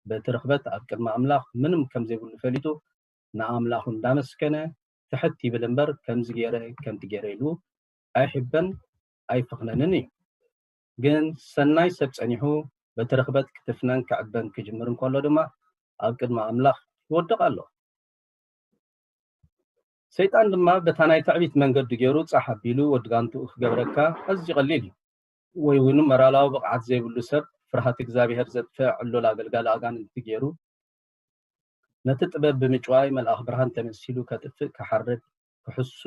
በቲ ርኽበት ኣብ ቅድሚ ኣምላኽ ምንም ከም ዘይብሉ ፈሊጡ ንኣምላኹ እንዳመስከነ ትሕት ይብል እምበር ከምዚ ገይረ ከምቲ ገይረ ኢሉ ኣይሕበን ኣይፍኽነንን እዩ። ግን ሰናይ ሰብ ጸኒሑ በቲ ርኽበት ክትፍነን ክዕበን ክጅምር እንከሎ ድማ ኣብ ቅድሚ ኣምላኽ ይወድቕ ኣሎ። ሰይጣን ድማ በታ ናይ ትዕቢት መንገዱ ገይሩ ጻሕ ኣቢሉ ወዲ ጋንትኡ ክገብረካ ኣዝዩ ቀሊል እዩ። ወይ እውን መራላዊ ብቕዓት ዘይብሉ ሰብ ፍርሃት እግዚኣብሔር ዘጥፍእ ዕሉል ኣገልጋሊ ኣጋንንቲ ገይሩ ነቲ ጥበብ ብምጭዋይ መልኣኽ ብርሃን ተመሲሉ ከጥፍእ፣ ክሓርድ፣ ክሕሱ፣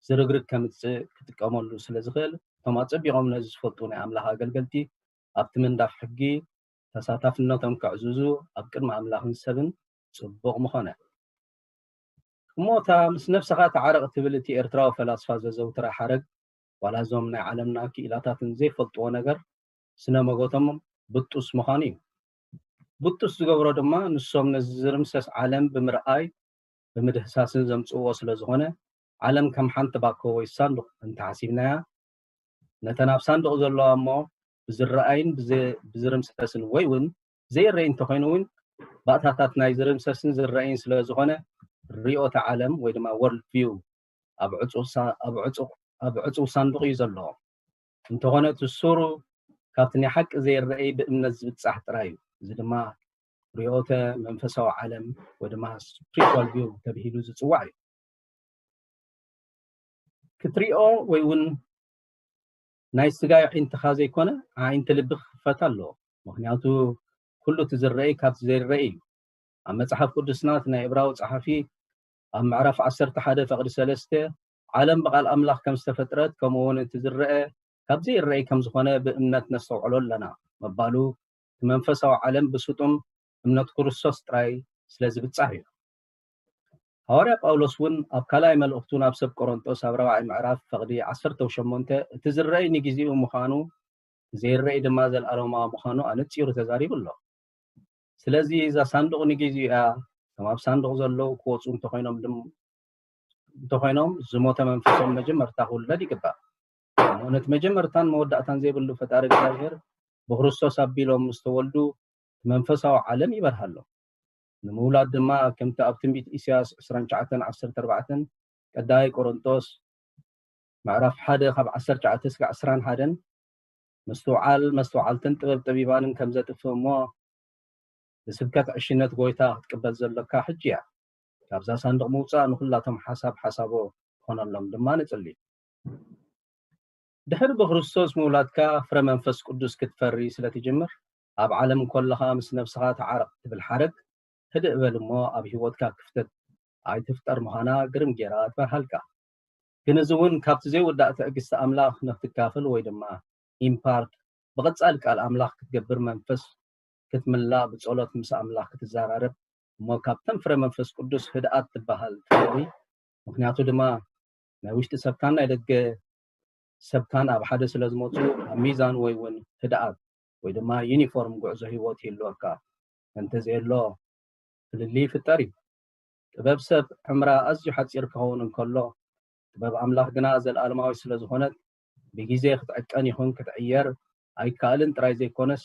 ዝርግርግ ከምጽእ ክጥቀመሉ ስለ ዝኽእል፣ እቶም ኣጸቢቖም ነዚ ዝፈልጡ ናይ ኣምላኽ ኣገልገልቲ ኣብቲ ምንዳፍ ሕጊ ተሳታፍነቶም ከዕዝዙ፣ ኣብ ቅድሚ ኣምላኽን ሰብን ጽቡቕ ምኾነ። እሞ እታ ምስ ነብስኻ ተዓረቕ ትብል እቲ ኤርትራዊ ፈላስፋ ዘዘውትራ ሓረግ፣ ዋላ እዞም ናይ ዓለምና ክኢላታትን ዘይፈልጥዎ ነገር፣ ስነ መጎቶም ብጡስ ምዃኑ እዩ። ብጡስ ዝገብሮ ድማ ንሶም ነዚ ዝርምሰስ ዓለም ብምርኣይ ብምድህሳስን ዘምጽእዎ ስለ ዝኾነ፣ ዓለም ከም ሓንቲ ባኮ ወይ ሳንዱቕ እንተሓሲብናያ፣ ነተን ኣብ ሳንዱቕ ዘለዋ እሞ ብዝረኣይን ብዘ- ብዝርምሰስን ወይ እውን ዘይረኣይ እንተኾይኑ እውን ባእታታት ናይ ዝርምሰስን ዝረኣይን ስለ ዝኾነ ርዮተ ዓለም ወይ ድማ ወርልድ ቪው ኣብ ዕጹው ሳ- ኣብ ዕጹው- ኣብ ዕጹው ሳንዱቕ እዩ ዘሎ። እንተኾነ እቲ ሱሩ ካብቲ ናይ ሓቂ ዘይረኣይ ብእምነት ዝብጻሕ ጥራይ እዩ። እዚ ድማ ርዮተ መንፈሳዊ ዓለም ወይ ድማ ስፕሪቹዋል ቪው ተባሂሉ ዝጽዋዕ እዩ። ክትሪኦ ወይ እውን ናይ ስጋ ኣዒንትኻ ዘይኮነ ኣዒንቲ ልቢ ክኽፈት ኣለዎ። ምኽንያቱ ኩሉ እቲ ዝረኣይ ካብቲ ዘይረኣይ እዩ። ኣብ መጽሓፍ ቅዱስና እቲ ናይ ዕብራዊ ጸሓፊ ኣብ ምዕራፍ ዓሰርተ ሓደ ፈቕዲ ሰለስተ ዓለም ብቓል ኣምላኽ ከም ዝተፈጥረት ከምኡ እውን እቲ ዝረአ ካብ ዘይረኣይ ከም ዝኾነ ብእምነት ነስተውዕሎ ኣለና ምባሉ እቲ መንፈሳዊ ዓለም ብስጡም እምነት ክርስቶስ ጥራይ ስለ ዝብጻሕ እዩ። ሃዋርያ ጳውሎስ እውን ኣብ ካልኣይ መልእኽቱ ናብ ሰብ ቆሮንጦስ ኣብ ራብዓይ ምዕራፍ ፈቕዲ ዓሰርተ ሸሞንተ እቲ ዝረኣይ ንግዜኡ ምዃኑ ዘይረኣይ ድማ ዘለኣለማዊ ምዃኑ ኣነጺሩ ተዛሪቡ ኣሎ። ስለዚ እዛ ሳንዱቕ ንግዜኡ እያ። እቶም ኣብ ሳንዱቕ ዘለዉ ክወፁ እንተኾይኖም ድም- እንተኾይኖም ዝሞተ መንፈሶም መጀመርታ ክውለድ ይግባእ። እሞ ነቲ መጀመርታን መወዳእታን ዘይብሉ ፈጣሪ እግዚኣብሔር ብክርስቶስ ኣቢሎም ምስ ተወልዱ እቲ መንፈሳዊ ዓለም ይበርሃሎም። ንምውላድ ድማ ከምቲ ኣብ ትንቢት ኢሳያስ ዕስራን ትሽዓተን ዓሰርተ ኣርባዕተን ቀዳማይ ቆሮንጦስ ምዕራፍ ሓደ ካብ ዓሰርተ ትሽዓተ እስከ ዕስራን ሓደን ምስትውዓል መስተውዓልትን ጥበብ ጠቢባንን ከም ዘጥፍእ እሞ ብስብከት ዕሽነት ጎይታ ክትቅበል ዘሎካ ሕጂ እያ። ካብዛ ሳንዱቕ ምውጻእ ንኹላቶም ሓሳብ ሓሳቦ ክኾነሎም ድማ ንጽሊ። ድሕሪ ብክርስቶስ ምውላድካ ፍረ መንፈስ ቅዱስ ክትፈሪ ስለ ትጅምር ኣብ ዓለም እንከለኻ ምስ ነብስኻ ተዓረቕ ትብል ሓረግ ህድእ በል እሞ ኣብ ህይወትካ ክፍተት ኣይትፍጠር ምዃና ግርም ጌራ ትበርሃልካ። ግን እዚ እውን ካብቲ ዘይውዳእ ትዕግስቲ ኣምላኽ ንክትካፈል ወይ ድማ ኢምፓርት ብቐጻሊ ቃል ኣምላኽ ክትገብር መንፈስ ክትምላእ ብጸሎት ምስ ኣምላኽ ክትዘራረብ እሞ ካብተን ፍረ መንፈስ ቅዱስ ህድኣት ትበሃል ትፈሪ። ምክንያቱ ድማ ናይ ውሽጢ ሰብካን ናይ ደገ ሰብካን ኣብ ሓደ ስለ ዝመፁ ኣብ ሚዛን ወይ እውን ህድኣት ወይ ድማ ዩኒፎርም ጉዕዞ ህይወት ይህልወካ እንተዘየሎ ፍልልይ ይፍጠር እዩ። ጥበብ ሰብ ዕምራ ኣዝዩ ሓፂር ክኸውን እንከሎ ጥበብ ኣምላኽ ግና ዘለኣለማዊ ስለ ዝኾነት ብግዜ ክትዕቀን ይኹን ክትዕየር ኣይከኣልን ጥራይ ዘይኮነስ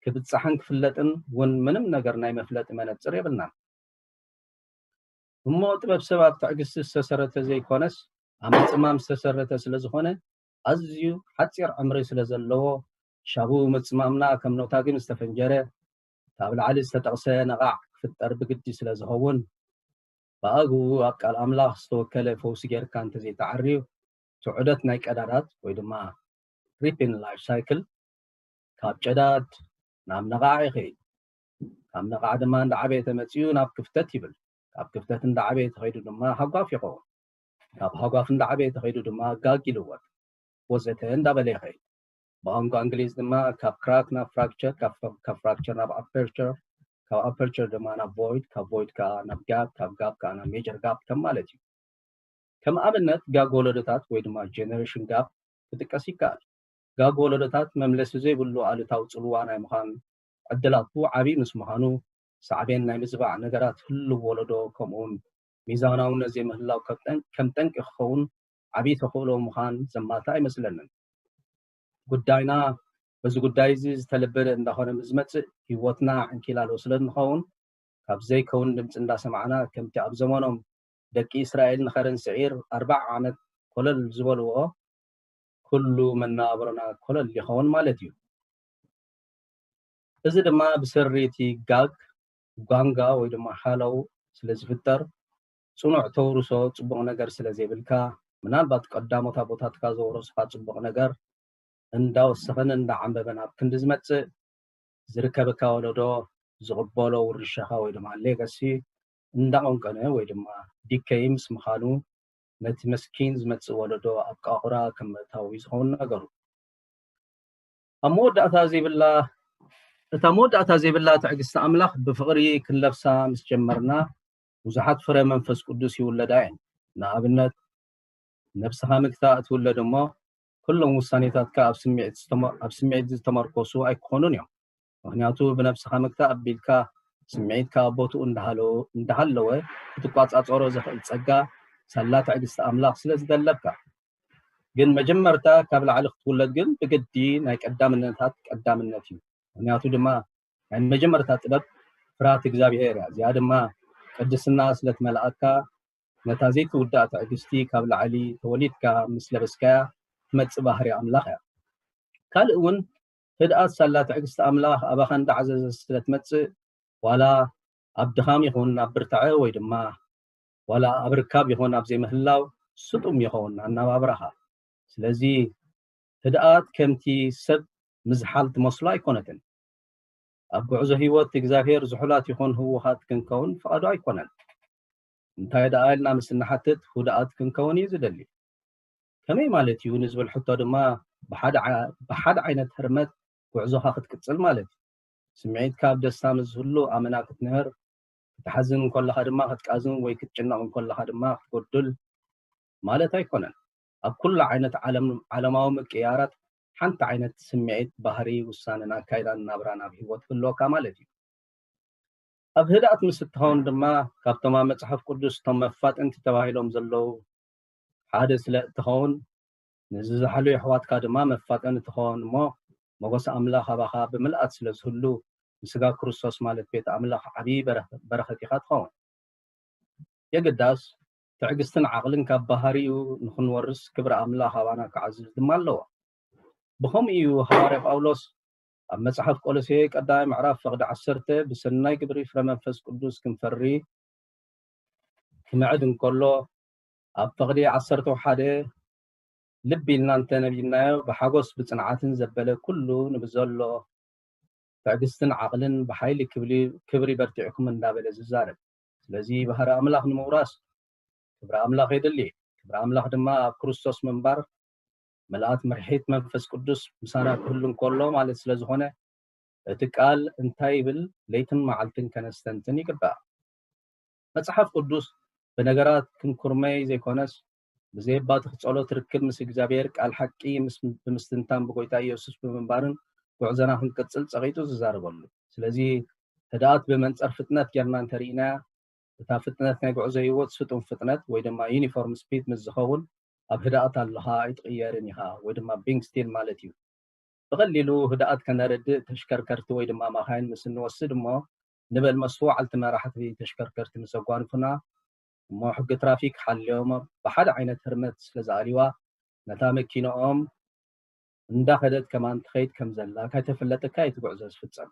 ክብጻሕን ክፍለጥን እውን ምንም ነገር ናይ መፍለጢ መነጽር የብልናን። እሞ ጥበብ ሰብ ኣብ ትዕግስቲ ዝተሰረተ ዘይኮነስ ኣብ ምጽማም ዝተሰረተ ስለ ዝኾነ ኣዝዩ ሓጺር ዕምሪ ስለ ዘለዎ ሻቡ ምጽማምና ከም ኖታ ግን ዝተፈንጀረ ካብ ላዕሊ ዝተጠቕሰ ነቓዕ ክፍጠር ብግዲ ስለ ዝኸውን ብኣግኡ ኣብ ቃል ኣምላኽ ዝተወከለ ፈውሲ ጌርካ እንተዘይተዓርዩ እቲ ዑደት ናይ ቀዳዳት ወይ ድማ ሪፒን ላይፍ ሳይክል ካብ ጨዳድ ናብ ነቓዕ ይኸይድ። ካብ ነቓዕ ድማ እንዳዓበየ ተመጺኡ ናብ ክፍተት ይብል። ካብ ክፍተት እንዳዓበየ ተኸይዱ ድማ ሃጓፍ ይኸውን። ካብ ሃጓፍ እንዳዓበየ ተኸይዱ ድማ ጋግ ይልወጥ ወዘተ እንዳበለ ይኸይድ። ብቋንቋ እንግሊዝ ድማ ካብ ክራክ ናብ ፍራክቸር፣ ካብ ፍራክቸር ናብ ኣፐርቸር፣ ካብ ኣፐርቸር ድማ ናብ ቮይድ፣ ካብ ቮይድ ከዓ ናብ ጋፕ፣ ካብ ጋፕ ከዓ ናብ ሜጀር ጋፕ ከም ማለት እዩ። ከም ኣብነት ጋግ ወለዶታት ወይ ድማ ጀነሬሽን ጋፕ ክጥቀስ ይከኣል። ጋግ ወለዶታት መምለሲ ዘይብሉ ኣሉታዊ ጽልዋ ናይ ምዃን ዕድላቱ ዓብዪ ምስ ምዃኑ ሳዕቤን ናይ ምዝባዕ ነገራት ህልው ወለዶ ከምኡውን ሚዛናውነት ዘይምህላው ከም ጠንቂ ክኸውን ዓብዪ ተኽእሎ ምዃን ዘማትእ ኣይመስለንን። ጉዳይና በዚ ጉዳይ እዚ ዝተለበደ እንዳኾነ ምስ ዝመጽእ ህይወትና ዕንኪላሎ ስለ እንኸውን ካብ ዘይከውን ድምፂ እንዳሰማዕና ከምቲ ኣብ ዘመኖም ደቂ እስራኤል ንኸረን ስዒር ኣርባዓ ዓመት ኮለል ዝበልዎ ኩሉ መነባብሮና ኮለል ይኸውን ማለት እዩ። እዚ ድማ ብሰሪ እቲ ጋግ ጓንጋ ወይ ድማ ሃለው ስለ ዝፍጠር ጽኑዕ ተውርሶ ጽቡቕ ነገር ስለ ዘይብልካ ምናልባት ቀዳሞት ኣቦታትካ ዘውረሱኻ ጽቡቕ ነገር እንዳወሰኸን እንዳዓንበበን ኣብ ክንዲ ዝመጽእ፣ ዝርከበካ ወለዶ ዝቕበሎ ውርሻኻ ወይ ድማ ሌጋሲ እንዳቐንቀነ ወይ ድማ ዲከይ ምስ ምዃኑ፣ ነቲ መስኪን ዝመጽእ ወለዶ ኣብ ቃቑራ ከም ምእታው እዩ ዝኸውን ነገሩ። ኣብ መወዳእታ ዘይብላ እታ መወዳእታ ዘይብላ ትዕግስቲ ኣምላኽ ብፍቕሪ ክንለብሳ ምስ ጀመርና፣ ብዙሓት ፍረ መንፈስ ቅዱስ ይውለዳ እየን። ንኣብነት፣ ነብስኻ ምግታእ ትውለድ እሞ፣ ኩሎም ውሳኔታትካ ኣብ ስምዒት ዝተመ- ኣብ ስምዒት ዝተመርኮሱ ኣይክኾኑን እዮም። ምኽንያቱ ብነብስኻ ምግታእ ኣቢልካ ስምዒትካ ኣብ ቦትኡ እንዳሃለወ እንዳሃለወ ክትቋጻጸሮ ዘኽእል ጸጋ ሳላ ትዕግስቲ ኣምላኽ ስለ ዝደለብካ። ግን መጀመርታ ካብ ላዕሊ ክትውለድ ግን ብግዲ ናይ ቀዳምነታት ቀዳምነት እዩ። ምኽንያቱ ድማ ናይ መጀመርታ ጥበብ ፍርሃት እግዚኣብሔር እያ። እዚኣ ድማ ቅድስና ስለ ትመልኣካ፣ ነታ ዘይትውዳእ ትዕግስቲ ካብ ላዕሊ ተወሊድካ ምስ ለበስካያ ትመጽእ ባህሪ ኣምላኽ እያ። ካልእ እውን ህድኣት ሳላ ትዕግስቲ ኣምላኽ ኣባኻ እንዳዓዘዘ ስለ ትመጽእ፣ ዋላ ኣብ ድኻም ይኹን ኣብ ብርታዐ ወይ ድማ ዋላ ኣብ ርካብ ይኹን ኣብ ዘይምህላው ስጡም ይኸውን ኣነባብራኻ። ስለዚ ህድኣት ከምቲ ሰብ ምዝሓል ትመስሎ ኣይኮነትን። ኣብ ጉዕዞ ህይወት እግዚኣብሔር ዝሑላት ይኹን ህውኻት ክንከውን ፍቓዱ ኣይኮነን። እንታይ ደኣ ኢልና ምስ እንሓትት ህድኣት ክንከውን እዩ ዝደሊ። ከመይ ማለት እዩ ንዝብል ሕቶ ድማ ብሓደ ዓ- ብሓደ ዓይነት ህርመት ጉዕዞኻ ክትቅጽል ማለት እዩ። ስምዒትካ ኣብ ደስታ ምስ ዝህሉ ኣመና ክትንህር፣ ክትሓዝን እንከለኻ ድማ ክትቃዝን ወይ ክትጭነቕ እንከለኻ ድማ ክትጎድል ማለት ኣይኮነን። ኣብ ኩሉ ዓይነት ዓለም ዓለማዊ ምቅያራት ሓንቲ ዓይነት ስምዒት፣ ባህሪ፣ ውሳነን ኣካይዳን ናብራን ኣብ ህይወት ክህልወካ ማለት እዩ። ኣብ ህድኣት ምስ እትኸውን ድማ ካብቶም ኣብ መጽሓፍ ቅዱስ እቶም መፋጥንቲ ተባሂሎም ዘለዉ ሓደ ስለ እትኸውን፣ ንዝዛሓሉ የሕዋትካ ድማ መፋጠኒ ትኸውን እሞ፣ መጎስ ኣምላኽ ኣባኻ ብምልኣት ስለ ዝህሉ፣ ንስጋ ክርስቶስ ማለት ቤት ኣምላኽ ዓብዪ በረኸ- በረኸት ኢኻ ትኸውን። የግዳስ ትዕግስትን ዓቕልን ካብ ባህሪኡ ንኽንወርስ ክብሪ ኣምላኽ ኣባና ክዓዝዝ ድማ ኣለዎ። ብኸምኡ እዩ ሃዋርያ ጳውሎስ ኣብ መጽሓፍ ቆሎሴ ቀዳማይ ምዕራፍ ፍቕዲ ዓሰርተ ብሰናይ ግብሪ ፍረ መንፈስ ቅዱስ ክንፈሪ ክምዕድ እንከሎ፣ ኣብ ፍቕዲ ዓሰርተ ሓደ ልቢ ኢልና እንተነቢብናዮ ብሓጎስ ብጽንዓትን ዘበለ ኩሉ ንብዘሎ ትዕግስትን ዓቕልን ብሓይሊ ክብሊ- ክብሪ በርቲዕኩም እንዳበለ ዝዛረብ። ስለዚ ባህሪ ኣምላኽ ንምውራስ ክብሪ ኣምላኽ የድሊ። ክብሪ ኣምላኽ ድማ ኣብ ክርስቶስ ምንባር ምልኣት ምርሒት መንፈስ ቅዱስ ምሳና ክህሉ እንከሎ ማለት ስለ ዝኾነ፣ እቲ ቃል እንታይ ይብል? ለይትን መዓልትን ከነስተንትን ይግባእ። መጽሓፍ ቅዱስ ብነገራት ክንኩርመይ ዘይኮነስ፣ ብዘየባትኽ ጸሎት ርክብ ምስ እግዚኣብሔር ቃል ሓቂ ምስ- ብምስትንታን ብጎይታ ኢየሱስ ብምንባርን ጉዕዞና ክንቅጽል ጸቒጡ ዝዛረበሉ። ስለዚ ህድኣት ብመንጸር ፍጥነት ጌርና እንተርኢናያ፣ እታ ፍጥነት ናይ ጉዕዞ ህይወት ስጡም ፍጥነት ወይ ድማ ዩኒፎርም ስፒድ ምስ ዝኸውን ኣብ ህድኣት ኣለኻ ኣይትቕየርን ኢኻ ወይ ድማ ቢንግ ስቲል ማለት እዩ። ብቐሊሉ ህድኣት ከነረድእ ተሽከርከርቲ ወይ ድማ ማኻይን ምስ እንወስድ እሞ ንበል መስተዋዕልቲ መራሕቲ ተሽከርከርቲ ምስ ኣጓንፉና እሞ ሕጊ ትራፊክ ሓልዮም ብሓደ ዓይነት ህርመት ስለ ዝኣልይዋ ነታ መኪንኦም እንዳኸደት ከማን ትኸይድ ከም ዘላ ካይተፈለጠካ እዩ እቲ ጉዕዞ ዝፍጸም።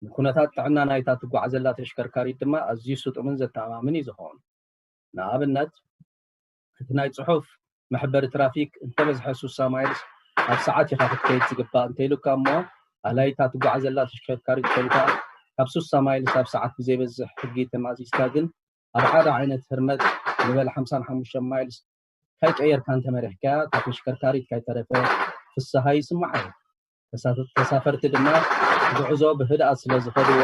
ንኩነታት ጥዕና ናይታ ትጓዓዘላ ተሽከርካሪት ድማ ኣዝዩ ስጡምን ዘተኣማምን እዩ ዝኸውን። ንኣብነት እቲ ናይ ጽሑፍ መሕበሪ ትራፊክ እንተበዝሐ ሱሳ ማይልስ ኣብ ሰዓት ኢኻ ክትከይድ ዝግባእ እንተኢሉካ እሞ ኣላይታ ትጓዓዘላ ተሽከርካሪት ኮይንካ ካብ ሱሳ ማይልስ ኣብ ሰዓት ብዘይበዝሕ ሕጊ ተማዚዝካ ግን ኣብ ሓደ ዓይነት ህርመት ንበል ሓምሳን ሓሙሽተን ማይልስ ካይቀየርካ እንተመሪሕካ እታ ተሽከርካሪት ካይተረፈ ፍስሃ ይስምዓ እዩ። ተሳፈርቲ ድማ ጉዕዞ ብህድኣት ስለ ዝኸድዎ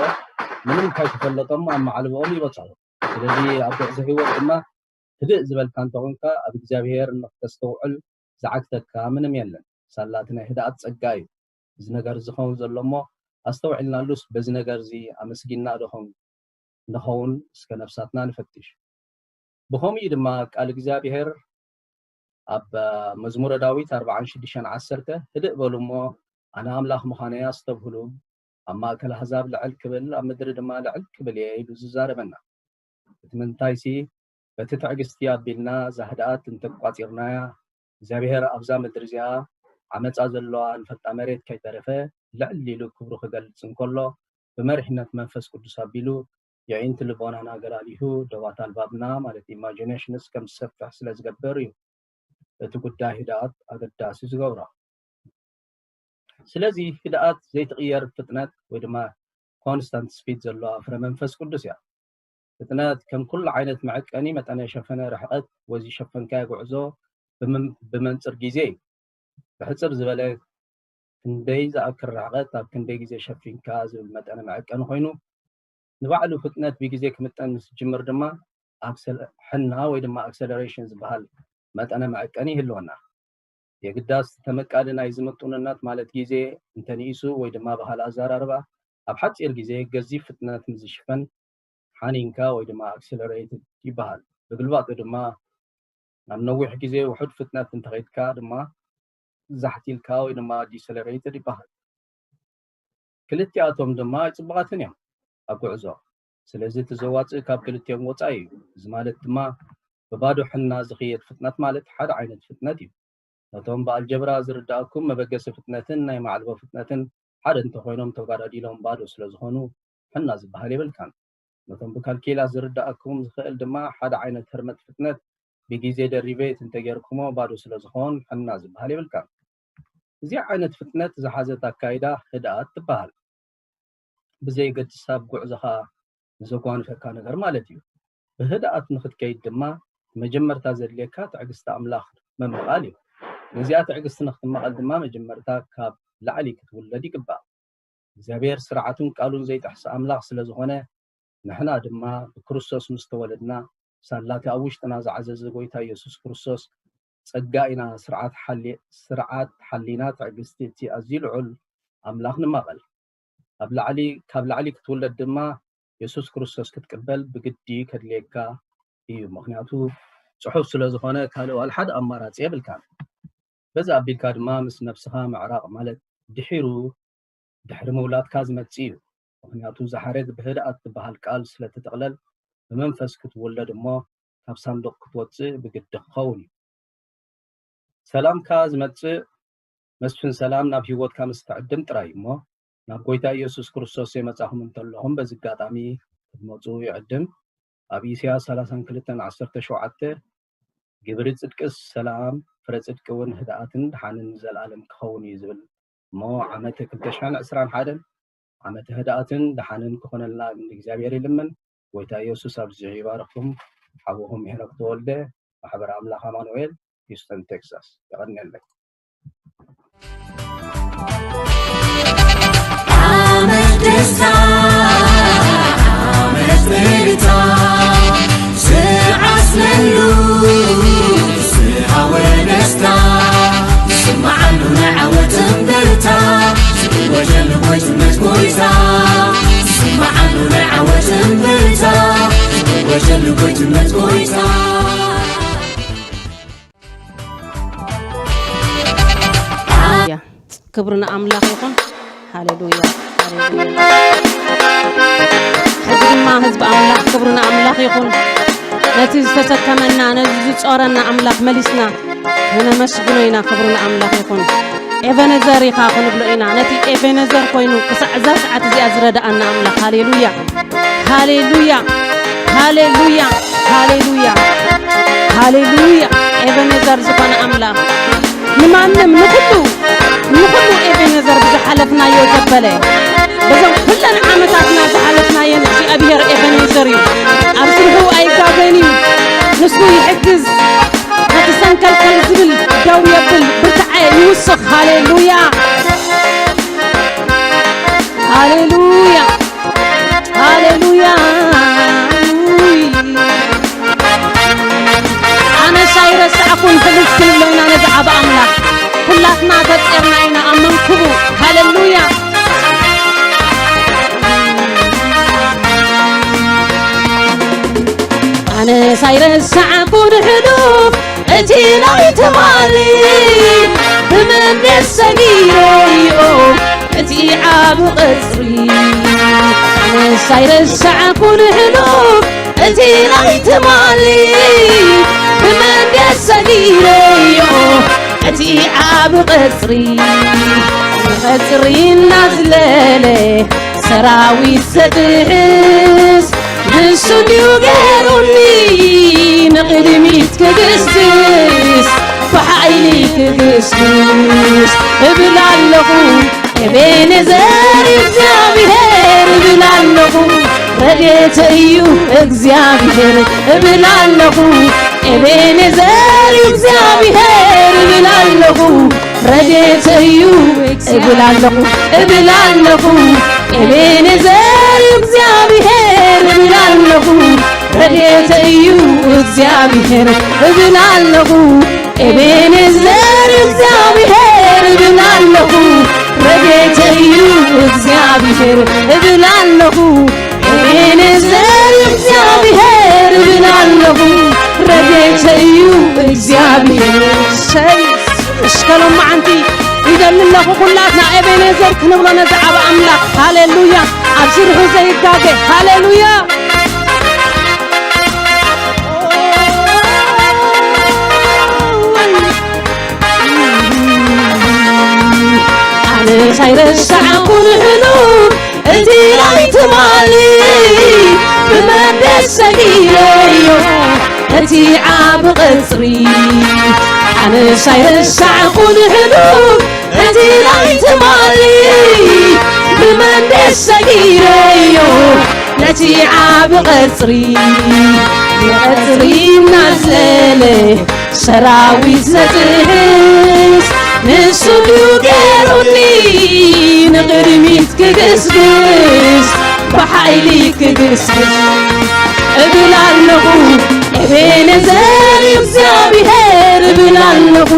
ምንም ካይተፈለጦም ኣብ ማዕልቦኦም ይበፅሑ። ስለዚ ኣብ ጉዕዞ ህይወት ድማ ህድእ ዝበልካ እንተኾንካ ኣብ እግዚኣብሔር ንክተስተውዕል ዝዓግተካ ምንም የለን። ሳላ እቲ ናይ ህድኣት ጸጋ እዩ። እዚ ነገር ዝኸውን ዘሎ እሞ ኣስተውዒልናሉስ በዚ ነገር እዚ ኣመስጊንና ዶ ንኸውን እስከ ነፍሳትና ንፈትሽ። ብኸምኡ ድማ ቃል እግዚኣብሔር ኣብ መዝሙረ ዳዊት ኣርባዓን ሽዱሽተን ዓሰርተ ህድእ በሉ እሞ ኣነ ኣምላኽ ምዃነይ ኣስተብህሉ፣ ኣብ ማእከል ኣህዛብ ልዕል ክብል ኣብ ምድሪ ድማ ልዕል ክብል እየ ኢሉ ዝዛረበና። እቲ ምንታይሲ በቲ ትዕግስቲ ኣቢልና እዛ ህድኣት እንተቋጺርናያ እግዚኣብሔር ኣብዛ ምድሪ እዚኣ ዓመፃ ዘለዋ ንፈልጣ መሬት ከይተረፈ ልዕል ኢሉ ክብሩ ክገልጽ እንከሎ ብመሪሕነት መንፈስ ቅዱስ ኣቢሉ የዒንቲ ልቦናና ገላሊሁ ደባት ኣልባብና ማለት ኢማጂኔሽንስ ከም ዝሰፍሕ ስለ ዝገብር እዩ እቲ ጉዳይ ህድኣት ኣገዳሲ ዝገብሮ። ስለዚ ህድኣት ዘይትቕየር ፍጥነት ወይ ድማ ኮንስታንት ስፒድ ዘለዋ ፍረ መንፈስ ቅዱስ እያ። ፍጥነት ከም ኩሉ ዓይነት መዐቀኒ መጠነ ሸፈነ ርሕቀት ወይ ዝሸፈንካዮ ጉዕዞ ብመንፅር ግዜ እዩ። ብሕፅር ዝበለ ክንደይ ዝኣክል ርሕቀት ኣብ ክንደይ ግዜ ሸፊንካ ዝብል መጠነ መዐቀኒ ኮይኑ ንባዕሉ ፍጥነት ብግዜ ክምጠን ምስ ዝጅምር ድማ ሕና ወይ ድማ ኣክሰለሬሽን ዝበሃል መጠነ መዐቀኒ ይህልወና። የግዳስ ተመቃሊ ናይ ዝምጡንነት ማለት ግዜ እንተንኢሱ ወይ ድማ ባህል ኣዘራርባ ኣብ ሓፂር ግዜ ገዚፍ ፍጥነት ምስ ዝሽፈን ሓኒንካ ወይ ድማ ኣክሰለሬትድ ይበሃል። ብግልባጡ ድማ ናብ ነዊሕ ግዜ ውሑድ ፍጥነት እንተኸይድካ ድማ ዛሕቲልካ ወይ ድማ ዲሰለሬትድ ይበሃል። ክልቲኣቶም ድማ ኣይፅቡቓትን እዮም ኣብ ጉዕዞ። ስለዚ እቲ ዘዋፅእ ካብ ክልቲኦም ወፃኢ እዩ። እዚ ማለት ድማ ብባዶ ሕና ዝኽየድ ፍጥነት ማለት ሓደ ዓይነት ፍጥነት እዩ። ነቶም ብኣልጀብራ ዝርዳእኩም መበገሲ ፍጥነትን ናይ ማዕልቦ ፍጥነትን ሓደ እንተኾይኖም ተጓዳዲሎም ባዶ ስለዝኾኑ ሕና ዝበሃል የብልካን። ነቶም ብካልኪላስ ዝርዳእኩም ዝኽእል ድማ ሓደ ዓይነት ህርመት ፍጥነት ብግዜ ደሪቬት እንተጌርኩሞ ባዶ ስለዝኾን ሕና ዝበሃል የብልካን። እዚ ዓይነት ፍጥነት ዝሓዘት ኣካይዳ ህድኣት ትበሃል። ብዘየገድስ ኣብ ጉዕዞኻ ንዘጓንፈካ ነገር ማለት እዩ። ብህድኣት ንክትከይድ ድማ መጀመርታ ዘድልየካ ትዕግስቲ ኣምላኽ ምምቓል እዩ። ነዚኣ ትዕግስቲ ንክትመቐል ድማ መጀመርታ ካብ ላዕሊ ክትውለድ ይግባእ። እግዚኣብሔር ስርዓቱን ቃሉን ዘይጥሕስ ኣምላኽ ስለ ዝኾነ ንሕና ድማ ብክርስቶስ ምስ ተወለድና ሳላቲ ኣብ ውሽጥና ዝዓዘዘ ጎይታ ኢየሱስ ክርስቶስ ጸጋ ኢና ስርዓት ሓሊ- ስርዓት ሓሊና ትዕግስቲ እቲ ኣዝዩ ልዑል ኣምላኽ ንማቐል። ኣብ ላዕሊ ካብ ላዕሊ ክትውለድ ድማ የሱስ ክርስቶስ ክትቅበል ብግዲ ከድልየካ እዩ። ምኽንያቱ ጽሑፍ ስለ ዝኾነ ካልእ ዋላ ሓደ ኣማራጺ የብልካን። በዚ ኣቢልካ ድማ ምስ ነብስኻ ምዕራቕ ማለት ድሒሩ ድሕሪ ምውላድካ ዝመጽእ እዩ። ምኽንያቱ እዚ ሓረግ ብህድኣት ትበሃል ቃል ስለ ትጥቕለል ብመንፈስ ክትውለድ እሞ ካብ ሳንዱቕ ክትወጽእ ብግዲ ክኸውን እዩ። ሰላምካ ዝመጽእ መስፍን ሰላም ናብ ህይወትካ ምስ ትዕድም ጥራይ እሞ ናብ ጎይታ ኢየሱስ ክርስቶስ የመጻኹም እንተለኹም በዚ ኣጋጣሚ ክትመጹ ይዕድም። ኣብ ኢሳያስ ሰላሳን ክልተን ዓሰርተ ሸውዓተ ግብሪ ጽድቅስ ሰላም ፍረ ጽድቂ እውን ህድኣትን ድሓንን ንዘለኣለም ክኸውን እዩ ዝብል እሞ ዓመተ ክልተ ሽሕን ዕስራን ሓደን ዓመተ ህድኣትን ድሓንን ክኾነልና ንእግዚኣብሔር ይልምን። ጎይታ ኢየሱስ ኣብዚሑ ይባርኽኩም። ሓውኹም ሄኖክ ተወልደ ማሕበር ኣምላኽ ኣማኑኤል ሂውስተን ቴክሳስ። የቐንየለይ። ዓመት ደስታ፣ ዓመት እልልታ፣ ዝዓስለሉ ዝሃወ ደስታ፣ ዝስማዓሉ ናይ ዓወት እምብልታ፣ ዝእወጀሉ ጎይትነት ጎይታ፣ ዝስማዓሉ ናይ ዓወት እምብልታ፣ ዝእወጀሉ ጎይትነት ጎይታ። ክብሪ ንኣምላኽ ይኹን። ሃሌሉያ፣ ሃሌሉያ። ሕጂ ድማ ህዝቢ ኣምላኽ ክብሪ ንኣምላኽ ይኹን። ነቲ ዝተሰከመና፣ ነዚ ዝጾረና ኣምላኽ መሊስና ነመስግኖ ኢና። ክብሪ ንኣምላኽ ይኹን። ኤቨነዘር ኢኻ ክንብሎ ኢና። ነቲ ኤቨነዘር ኮይኑ ክሳዕ እዛ ሰዓት እዚኣ ዝረድኣና ኣምላኽ። ሃሌሉያ፣ ሃሌሉያ፣ ሃሌሉያ፣ ሃሌሉያ፣ ሃሌሉያ። ኤቨነዘር ዝኾነ ኣምላኽ ንማንም ንኹሉ ንኹሉ ኤቤኔዘር ብዝሓለፍናዮ ዘበለ በዞም ኩለን ዓመታትና ዝሓለፍናየን እግዚኣብሔር ኤቤኔዘር እዩ። ኣብ ስርሑ ኣይጋገን እዩ። ንሱ ይሕግዝ። ነቲ ሰንከልከል ዝብል ደው የብል፣ ብርትዐ ይውስኽ። ሃሌሉያ፣ ሃሌሉያ፣ ሃሌሉያ። ኣነስ ኣይረሳዕኩን፣ ሕልፍ ክንብሎ ኢና ነዚ ዓቢ ኣምላኽ። ኩላትና ተጼርና ኢና ኣብ መንክቡ። ሃሌሉያ። ኣነስ ኣይረሳዕኩን ሕሉፍ እቲ ናይ ትማሊ፣ ብመንደስ ሰጊረዮ እቲ ዓቢ ቐጽሪ። ኣነስ ኣይረሳዕኩን ሕሉፍ እቲ ናይ ትማሊ፣ ብመንደስ ሰጊረዮ እቲ ዓቢ ቐጽሪ። ንቐጽሪ እናዝለለ ሰራዊት ዘጥሕስ ንሱ ድዩ ገይሩኒ ንቕድሚት ክግስግስ ብሓይሊ ክግስግስ እብል ኣለኹ። ኤቤኔዘር እግዚኣብሔር እብል ኣለኹ። ረድኤተይ እዩ እግዚኣብሔር እብል ኣለኹ። ኤቤኔዘር እዩ እግዚኣብሔር እብል ኣለኹ። ረድኤተይ እዩ እብል ኣለኹ፣ እብል ኣለኹ። ኤቤኔዘር እዩ እግዚኣብሔር እብል ኣለኹ። ረድኤተይ እዩ እግዚኣብሔር እብል ኣለኹ። ኤቤኔዘር እግዚኣብሔር እብል ኣለኹ። ረድኤተይ እዩ እግዚኣብሔር እብል ኣለኹ። ኤቤኔዘር እግዚኣብሔር እብል ኣለኹ። ረድኤተይ እዩ እግዚኣብሔር። እሰይ፣ እስከ ሎማዓንቲ ኢደሊ ኣለኹ። ኩላትና ኤቤኔዘር ክንብሎ ነዚ ዓቢ ኣምላኽ። ሃሌሉያ። ኣብ ስርሑ ዘይጋገ። ሃሌሉያ። ኣነ ሳይረሳዕኩ ንሕኑ እቲ ናይ ትማሊ ብመንደስ ሰጊረዮ እቲ ዓቢ ቐጽሪ። ኣነ ሳይረሳዕኩ ንሕኑ እቲ ናይ ትማሊ ብመንደስ ሰጊረዮ ነቲ ዓቢ ቐጽሪ። ንቐጽሪ እናዝለለ ሰራዊት ዘጥህስ ንሱ ድዩ ገይሩኒ ንቕድሚት ክግስግስ ብሓይሊ ክግስግስ እብል ኣለኹ። ኤቤኔዘር እግዚኣብሔር እብል ኣለኹ።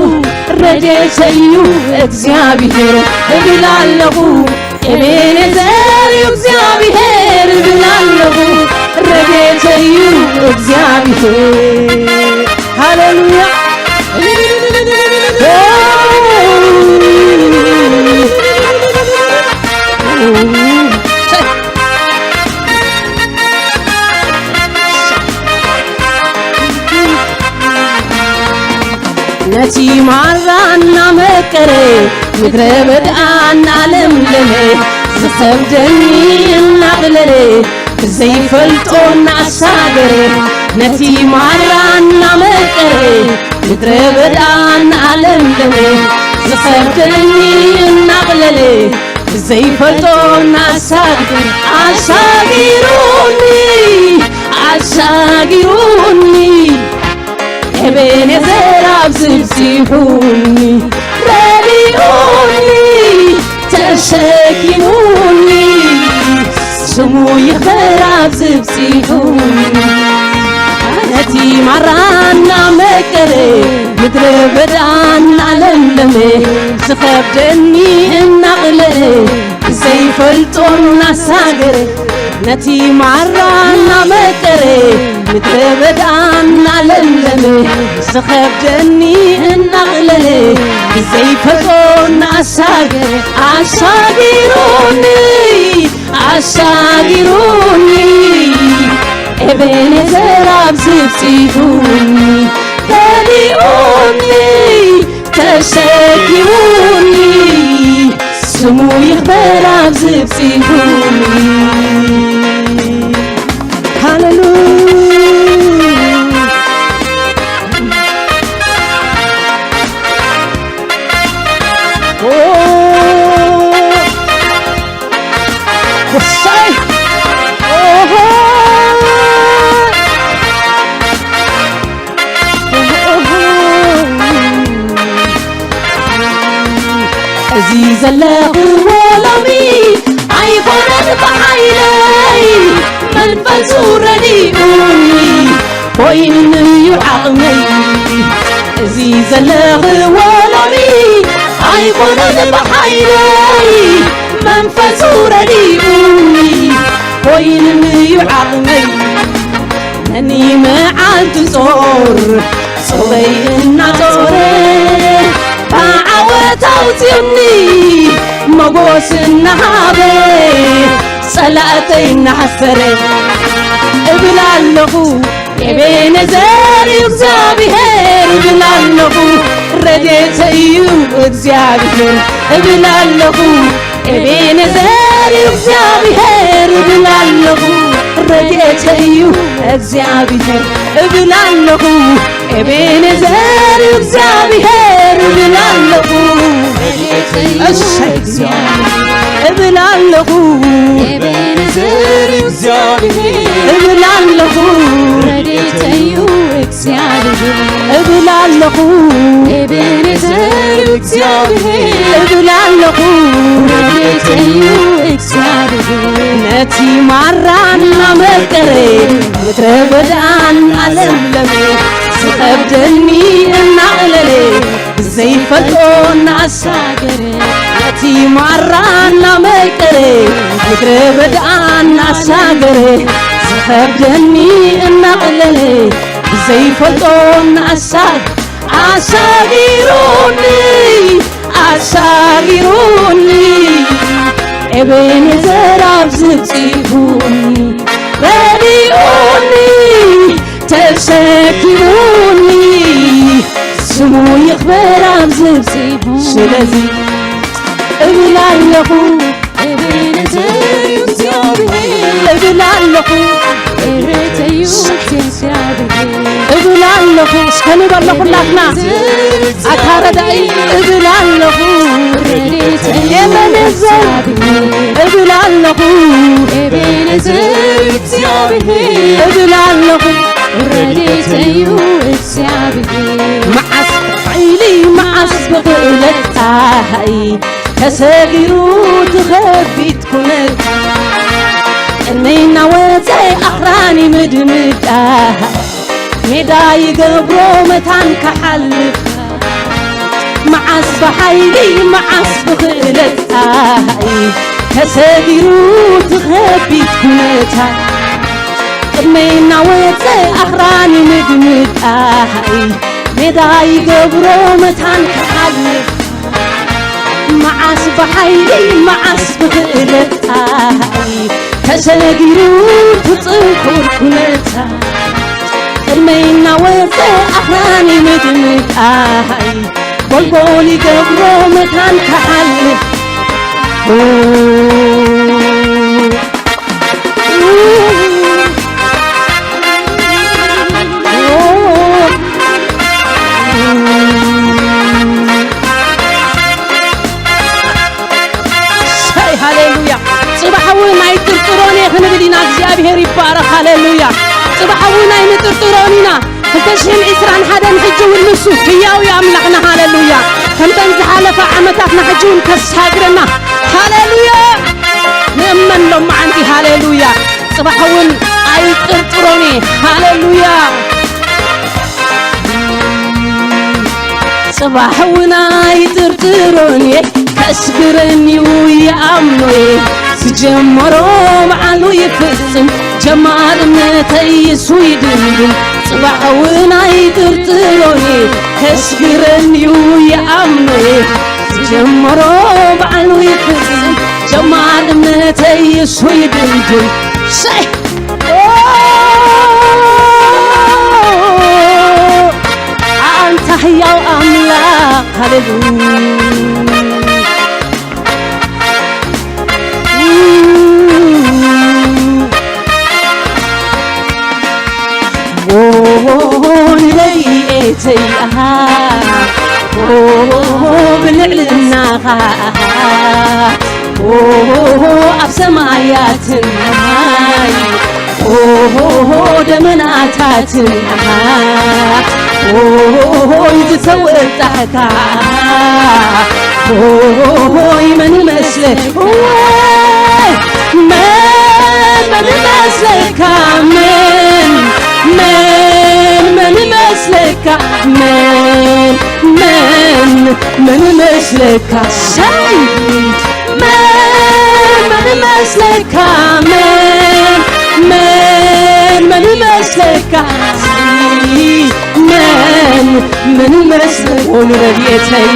ረድኤተይ እዩ እግዚኣብሔር እብል ኣለኹ። ኤቤኔዘር እዩ እግዚኣብሔር እብል ኣለኹ። ረድኤተይ እዩ እግዚኣብሔር። ሃሌሉያ። ነቲ ማራ እናመቀረ ምድረ በዳ እናለምለመ ዝኸብደኒ እናቕለለ ብዘይፈልጦ እናሳገረ ነቲ ማራ እናመቀረ ምድረ በዳ እናለምለመ ዝኸብደኒ እናቕለለ ብዘይፈልጦ እናሳገረ ኣሳጊሩኒ ኣሳጊሩኒ ኤቤኔዘር ኣብዚ ብጺሑኒ ረዲኡኒ ተሸኪሙኒ ስሙ ይኽበር ኣብዚ ብጺሑኒ ነቲ ማራ እናመቀረ ምድረ በዳ እናለምለመ ዝኸብደኒ እናቕለለ ዘይፈልጦ እናሳገረ ነቲ ማራ እናመቀረ ምድረ በዳ እናለምለመ ዝኸብደኒ እናቕለለ ብዘይፈልጦ እናሳገረ ኣሳጊሩኒ ኣሳጊሩኒ ኤቤኔዘር ኣብዚ ብጺሑኒ ረዲኡኒ ተሸኪሙኒ ስሙ ይኽበር ኣብዚ ብጺሑኒ ሃሌሉያ እሰይ እዚ ዘለኽዎ ሎሚ ኣይኮነን ብሓይለይ መንፈሱ ረዲኡኒ ኮይኑንዩ ዓቕመይ እዚ ዘለኽዎ ሎሚ ኣይኮነን ብሓይለይ መንፈሱ ረዲኡኒ ኮይኑንዩ ዓቕመይ ነኒ መዓልቲ ጾር ጾረይ እናጾረ ብዓወት ኣውፅኡኒ ሞጎስ እናሃበ ጸላእተይ እናሓሰረ እብል ኣለኹ ኤቤኔዘር እዩ እግዚኣብሔር እብል ኣለኹ ረድኤተይ እዩ እግዚኣብሔር እብል ኣለኹ ኤቤኔዘር እዩ እግዚኣብሔር እብል ኣለኹ ረድኤተይ እዩ እግዚኣብሔር እብል ኣለኹ ኤቤኔዘር እዩ እግዚኣብሔር እብል ኤቤኔዘር እግዚኣብሔር እብል ኣለኹ፣ ረድኤተይ እዩ እግዚኣብሔር። ነቲ ማራ እናመቀረ፣ ምድረ በዳ እናለምለመ፣ ዝኸብደኒ እናቕለለ፣ ዘይፈልጦ እናኣሳገረ፣ ነቲ ማራ እናመቀረ፣ ምድረ በዳ እናሳገረ፣ ዝኸብደኒ እናቕለለ፣ ዘይፈልጦ እናኣሳገረ፣ ኣሳጊሩኒ፣ ኣሳጊሩኒ፣ ኤቤኔዘር ኣብዚ ብጺሑኒ፣ ረዲኡኒ፣ ተሰኪሙኒ፣ ስሙ ይኽበር ኣብዚ ብጺሑኒ። ስለዚ እብል ኣለኹ፣ ኤቤኔዘር እግዚኣብሔር እብል ኣለኹ፣ ምሕረተዩ እግዚኣብሔር እብል ኣለኹ። እስከ ንበሎ ኩላትና፣ ኣታ ረዳኢ እብል ኣለኹ፣ ረድኤተዩ ኤቤኔዘር እግዚኣብሔር እብል ኣለኹ፣ ኤቤኔዘር እግዚኣብሔር እብል ኣለኹ፣ ረድኤተዩ እግዚኣብሔር። መዓስ ሓይሊ መዓስ ብኽእለት ኣሃይ ተሰጊሩ ትኸቢት ኩነት ቅድመይ እናወፀ ኣኽራን ይምድምዳ ሜዳ ይገብሮ መታን ክሓልፍ መዓስ ብሓይሊ መዓስ ብኽእለት ኣሃይ ተሰጊሩ ትኸቢት ኩነታ ቅድመይ እናወፀ ኣኽራን ይምድምድ ኣሃይ ሜዳ ይገብሮ መታን ክሓልፍ መዓስ ብሓይሊ መዓስ ብኽእለት ኣሃይ ተሰጊሩ ትፅንኩር ኩነታ ቅድመይ እናወፀ ኣኽራን ይምድምድ ኣሃይ ጎልጎል ይገብሮ መታን ክሓልፍ ሃሌሉያ። ፅባሕ እውን ኣይጥርጥሮን እየ ክንብል ኢና። እግዚኣብሔር ይባረኽ። ሃሌሉያ። ፅባሕ እውን ኣይንጥርጥሮን ኢና። ክልተ ሽሕን ዕስራን ሓደን ሕጂ እውን ንሱ ህያው እዩ ኣምላኽና። ሃሌሉያ። ከምተን ዝሓለፋ ዓመታትና ሕጂ እውን ከሳግረና። ሃሌሉያ። ንእመን ሎማዓንቲ። ሃሌሉያ። ፅባሕ እውን ኣይጥርጥሮን እየ። ሃሌሉያ። ጽባሕ እውን ኣይጥርጥሮን እየ ከስግረን እዩ ይኣምኖ እየ ዝጀመሮ ባዕሉ ይፍጽም ጀማሪ እምነተይ እሱ ይድንግል ጽባሕ እውን ኣይጥርጥሮን እየ ከስግረን እዩ ይኣምኖ እየ ዝጀመሮ ባዕሉ ይፍጽም ጀማሪ እምነተይ እሱ ይድንግል ሸይ ኣንታ ህያው ኣምላኽ ሃሌሉያ ንረድኤተይ ኣሃ ብልዕልናኻ ኣሃ ኣብ ሰማያትን ኣሃይ ኦሆሆ ደመናታትን ኣሃ ኦሆሆይ ዝተወጣሕካ ኦሆሆይ መን ይመስለ እወ መን መን ይመስለካ መን መን መን ይመስለካ መን መን መን ይመስለካ ሸይ መን መን ይመስለካ መን መን መን ይመስለካ መን መን ይመስለካ ንረድኤተይ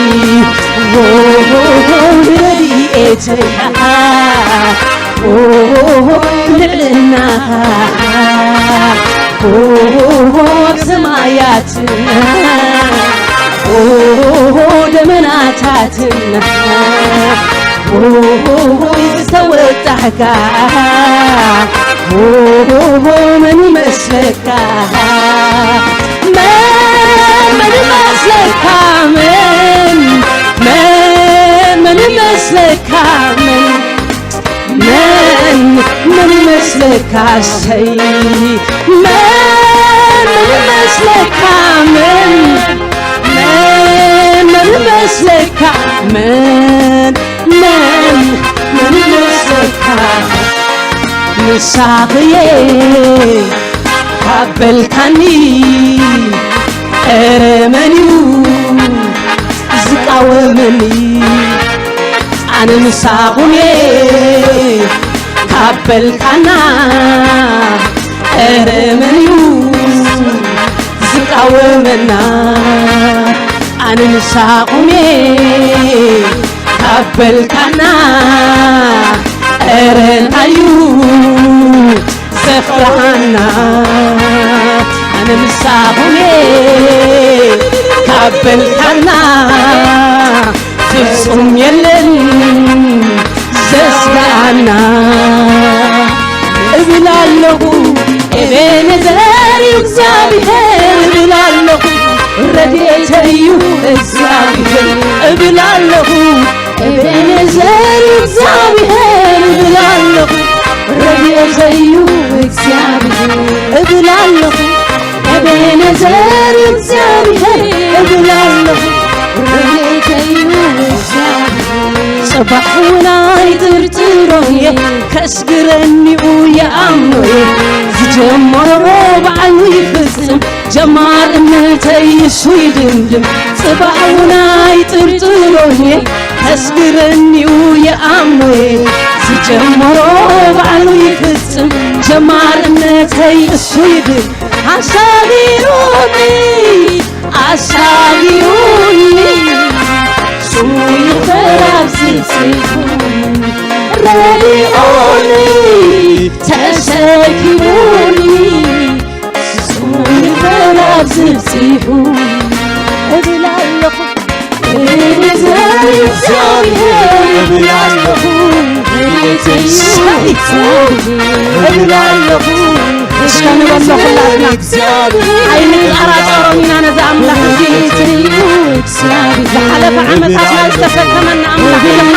ንረድኤተይ ልዕልና ኣብ ሰማያት ደመናታትን ዝተወጣሕካ መን ይመስለካ መን መን ይመስለካ መን መን መን ይመስለካ መን መን ይመስለካ ሰይ መን መን ይመስለካ መን ይመስለካ? መን መን መን ይመስለካ? ንሳኽየ ካብ በልካኒ፣ ኧረ መን እዩ ዝቃወመኒ? ኣነ ንሳኹምየ ካብ በልካና፣ ኧረ መን እዩ ዝቃወመና? ኣነ ንሳኹምየ ካብ በልካና፣ ኧረ እንታይ እዩ ዘፍርሃና? ኣነ ንሳኹምየ ካብ በልካና፣ ፍጹም የለን ዘስጋኣና። እብል ኣለኹ፣ ኤቤኔዘር እዩ እግዚኣብሔር፣ እብል ኣለኹ፣ ረድኤተይ እዩ እግዚኣብሔር፣ እብል ኣለኹ፣ ኤቤኔዘር እዩ እግዚኣብሔር፣ እብል ኣለኹ፣ ረድኤተይ እዩ እግዚኣብሔር፣ እብል ኣለኹ፣ ኤቤኔዘር እዩ እግዚኣብሔር፣ እብል ኣለኹ፣ ረድኤተይ እዩ እግዚኣብሔር። ጽባሕ እውን ኣይጥርጥሮን እየ፣ ከስግረኒኡ የኣምኖ እየ፣ ዝጀመሮ ባዕሉ ይፍጽም፣ ጀማርነተይ እሱ ይድምድም። ጽባሕ እውን ኣይጥርጥሮን እየ፣ ከስግረኒኡ የኣምኖ እየ፣ ዝጀመሮ ባዕሉ ይፍጽም፣ ጀማርነተይ እሱ ይድምድም። ኣሻጊሩኒ ኣሻጊሩኒ፣ ስሙ ይኽበር ኣብ ዝጽፉ፣ ረዲኦኒ ተሰኪሙኒ፣ ስሙ ይኽበር ኣብ ዝጽፉ፣ እብል ኣለኹ፣ እብል ኣለኹ፣ እብል ኣለኹ። እስከ ንበሎ ኩላትና። ኣይንጠራጠሮን ኢና ነዚ ኣምላኽ እዚ። ዝሓለፈ ዓመታትና ዝተሰከመና ኣምላኽ ኢና።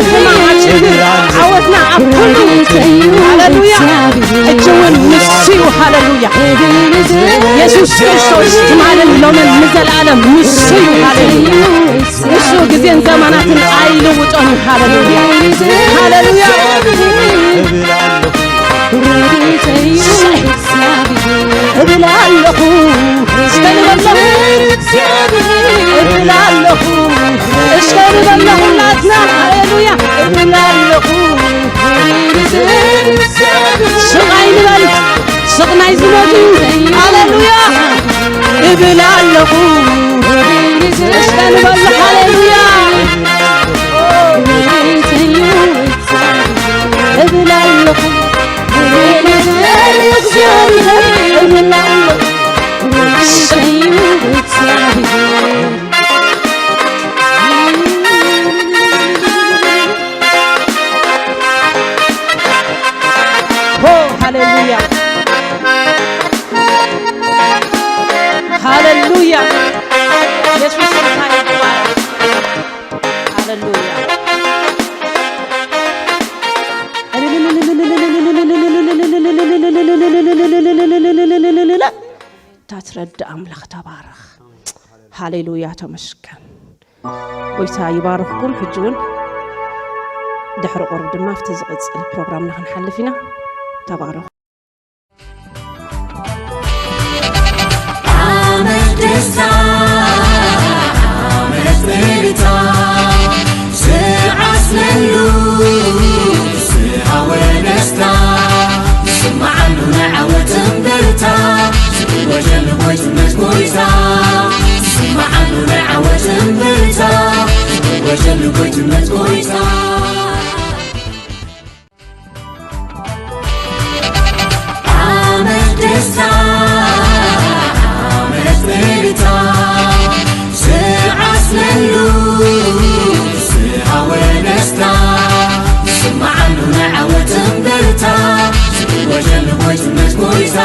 ሕማማችን፣ ዓወትና ኣብ ኩሉ። ሃሌሉያ። ሕጂ እውን ንሱ እዩ። ሃሌሉያ። የሱስ ክርስቶስ ትማልን ሎምን ንዘለኣለም ንሱ እዩ። ሃሌሉያ። ንሱ ግዜን ዘመናትን ኣይልውጦን እዩ። ሃሌሉያ። ሃሌሉያ። እብል ኣለኹ፣ እስከ ንበሎ። እብል ኣለኹ፣ እስከ ንበሎ ኩላትና። ሃሌሉያ። እብል ኣለኹ፣ ስቕ ኣይንበል። ስቕ ናይ ዝሞቱ። ሃሌሉያ። እብል ኣለኹ፣ እስከ ንበሎ። ሃሌሉያ። እብል ኣለኹ፣ እብል ኣለኹ። ሆ፣ ሃሌሉያ። ሃሌሉያ። የሱስ ስምካ ይባረክ። ሃሌሉያ። እታ ትረድእ ኣምላኽ ተባረኽ። ሃሌሉያ፣ ተመስገን። ጎይታ ይባርኽኩም። ሕጂ እውን ድሕሪ ቁሩብ ድማ ኣብቲ ዝቕጽል ፕሮግራምና ክንሓልፍ ኢና። ተባረኹ። ዓመት ደስታ፣ ዓመት እልልታ፣ ዝዓስለሉ፣ ዝሃወ ደስታ፣ ዝስምዓሉ ናይ ዓወት እምብልታ፣ ዝእወጀሉ ጎይትነት ጎይታ፣ ዝስምዓሉ ናይ ዓወት እምብልታ፣ ዝእወጀሉ ጎይትነት ጎይታ። ዓመት ደስታ፣ ዓመት እልልታ፣ ዝዓስለሉ፣ ዝሃወ ደስታ፣ ዝስምዓሉ ናይ ዓወት እምብልታ፣ ዝእወጀሉ ጎይትነት ጎይታ፣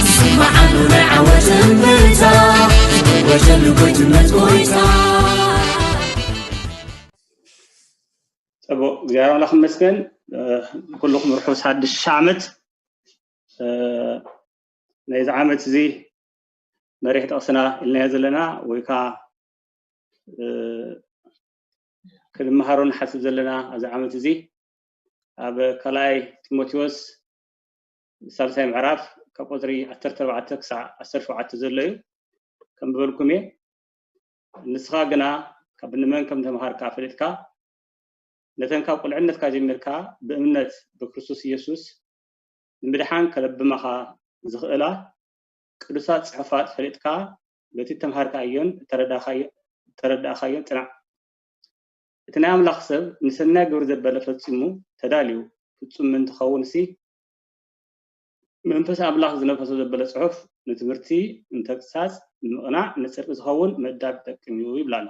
ዝስምዓሉ ናይ ዓወት እምብልታ፣ ዝእወጀሉ ጎይትነት ጎይታ። ጽቡቕ፣ እግዚኣብሔር ኣምላኽ ይመስገን። እ፣ ኩልኹም ርሑስ ሓድሽ ዓመት። እ፣ ናይዚ ዓመት እዚ መሪሕ ጥቕስና ኢልናዮ ዘለና ወይ ከኣ ክንመሃሮ ንሓስብ ዘለና ኣብዚ ዓመት እዚ ኣብ ካልኣይ ጢሞቴዎስ ሳልሳይ ምዕራፍ ካብ ቁፅሪ ዓሰርተ ኣርባዕተ ክሳዕ ዓሰርተ ሸውዓተ ዘሎ እዩ። ከም ዝበልኩም እየ፣ ንስኻ ግና ካብ ንመን ከም ተምሃርካ ፈሊጥካ፣ ነተን ካብ ቁልዕነትካ ጀሚርካ ብእምነት ብክርስቶስ ኢየሱስ ንምድሓን ከለብማኻ ዝኽእላ ቅዱሳት ጽሑፋት ፈሊጥካ፣ በቲ ተምሃርካዮን እተረዳእካዮን ጽናዕ። እቲ ናይ ኣምላኽ ሰብ ንሰናይ ግብሪ ዘበለ ፈጺሙ ተዳልዩ ፍጹም ምእንቲ ኸውንሲ፣ መንፈስ ኣምላኽ ዝነፈሶ ዘበለ ጽሑፍ ንትምህርቲ፣ ንተግሳጽ፣ ንምቕናዕ፣ ንጽድቂ ዝኸውን ምእዳብ ይጠቅም እዩ ይብላና።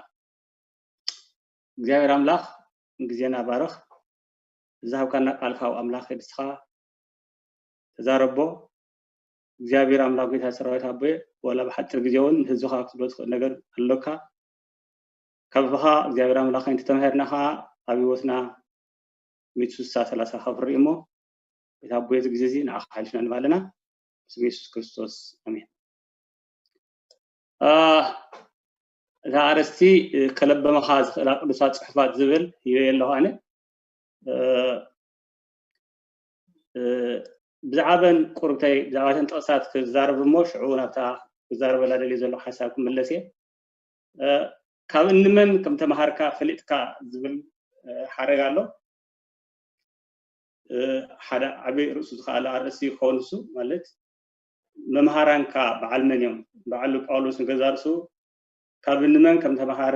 እግዚኣብሔር ኣምላኽ ግዜና ባርኽ። ዝሃብካና ቃል ካብ ኣምላኽ ንስኻ ተዛረቦ። እግዚኣብሔር ኣምላኽ ጌታ ሰራዊት ኣቦየ፣ ዋላ ብሓፂር ግዜ እውን ንህዝብኻ ክትብሎ ትኽእል ነገር ኣሎካ። ካብኻ እግዚኣብሔር ኣምላኽ እንተተማሂርና ኸዓ ኣብ ህይወትና ሚእቲ ስሳ ሰላሳ ከፍሪ እሞ፣ ጌታ ኣቦየ፣ እዚ ግዜ እዚ ንዓኻ ሓሊፍና ንባለና። ብስም የሱስ ክርስቶስ፣ ኣሜን። እታ ኣርእስቲ ከለበመኻ ዝኽእላ ቅዱሳት ጽሑፋት ዝብል ሂበ ኣለኹ ኣነ። ብዛዕባን ቁርብተይ ብዛዕባተን ጥቕሳት ክዛረብ እሞ ሽዑ ናብታ ክዛረበላ ደልየ ዘለኹ ሓሳብ ክምለስ እየ። ካብ እንመን ከም ተምሃርካ ፈሊጥካ ዝብል ሓረግ ኣሎ። ሓደ ዓብዪ ርእሱ ዝኸኣለ ኣርእስቲ ይኸውን። እሱ ማለት መምሃራንካ በዓል መን እዮም? በዓሉ ጳውሎስ ንገዛ ርእሱ ካብ ንመን ከም ተምሃረ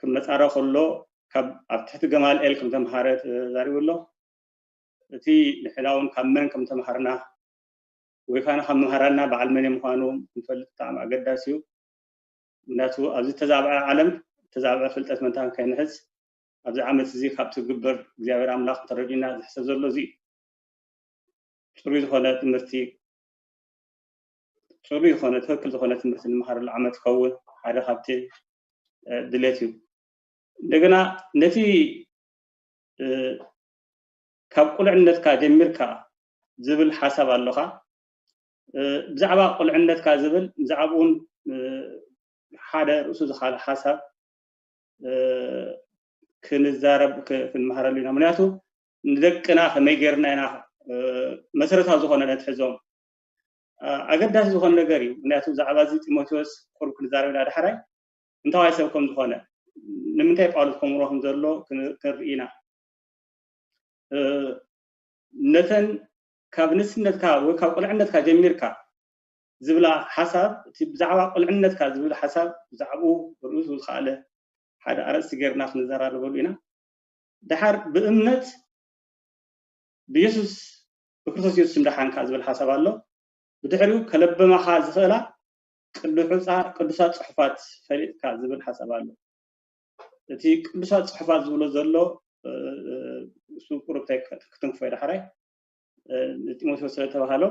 ክመጻረ ከሎ፣ ካብ ኣብ ትሕቲ ገማልኤል ከም ተምሃረ ተዛሪቡ ኣሎ። እቲ ንሕና እውን ካብ መን ከም ተምሃርና ወይ ከዓ ካብ መምሃራንና በዓል መን ምዃኑ ክንፈልጥ ብጣዕሚ ኣገዳሲ እዩ። ምክንያቱ ኣብዚ ተዛብዐ ዓለም ተዛብዐ ፍልጠት መታን ከይንሕዝ ኣብዚ ዓመት እዚ ካብ ትግበር እግዚኣብሔር ኣምላኽ ተረዲና ዝሕሰብ ዘሎ እዚ እዩ። ጽሩይ ዝኾነ ትምህርቲ፣ ጽሩይ ዝኾነ ትክክል ዝኾነ ትምህርቲ ንምሃረሉ ዓመት ክኸውን ሓደ ካብቲ ድሌት እዩ። እንደገና ነቲ ካብ ቁልዕነትካ ጀሚርካ ዝብል ሓሳብ ኣሎኻ። ብዛዕባ ቁልዕነትካ ዝብል ብዛዕባኡ እውን ሓደ ርእሱ ዝኻለ ሓሳብ ክንዛረብ ክንመሃረሉ ኢና። ምክንያቱ ንደቅና ከመይ ጌርና ኢና መሰረታዊ ዝኾነ ነትሕዞም ኣገዳሲ ዝኾነ ነገር እዩ። ምክንያቱ ብዛዕባ እዚ ጢሞቴዎስ ቁሩብ ክንዛረብ ኢና ዳሕራይ፣ እንታዋይ ሰብ ከም ዝኾነ፣ ንምንታይ ጳውሎስ ከምሮ ከም ዘሎ ክንርኢ ኢና። ነተን ካብ ንስነትካ ወይ ካብ ቁልዕነትካ ጀሚርካ ዝብላ ሓሳብ፣ እቲ ብዛዕባ ቁልዕነትካ ዝብል ሓሳብ ብዛዕባኡ ርእሱ ዝኸኣለ ሓደ ኣርእስቲ ጌርና ክንዘራረበሉ ኢና። ደሓር ብእምነት ብየሱስ ብክርስቶስ የሱስ ምድሓንካ ዝብል ሓሳብ ኣሎ። ብድሕሪኡ ከለበማኻ ዝኽእላ ቅዱሑፃ ቅዱሳት ጽሑፋት ፈሊጥካ ዝብል ሓሳብ ኣሎ። እቲ ቅዱሳት ጽሑፋት ዝብሎ ዘሎ እሱ ቁሩብ ክትንክፎ ዳሕራይ ንጢሞቴዎስ ስለተባሃሎ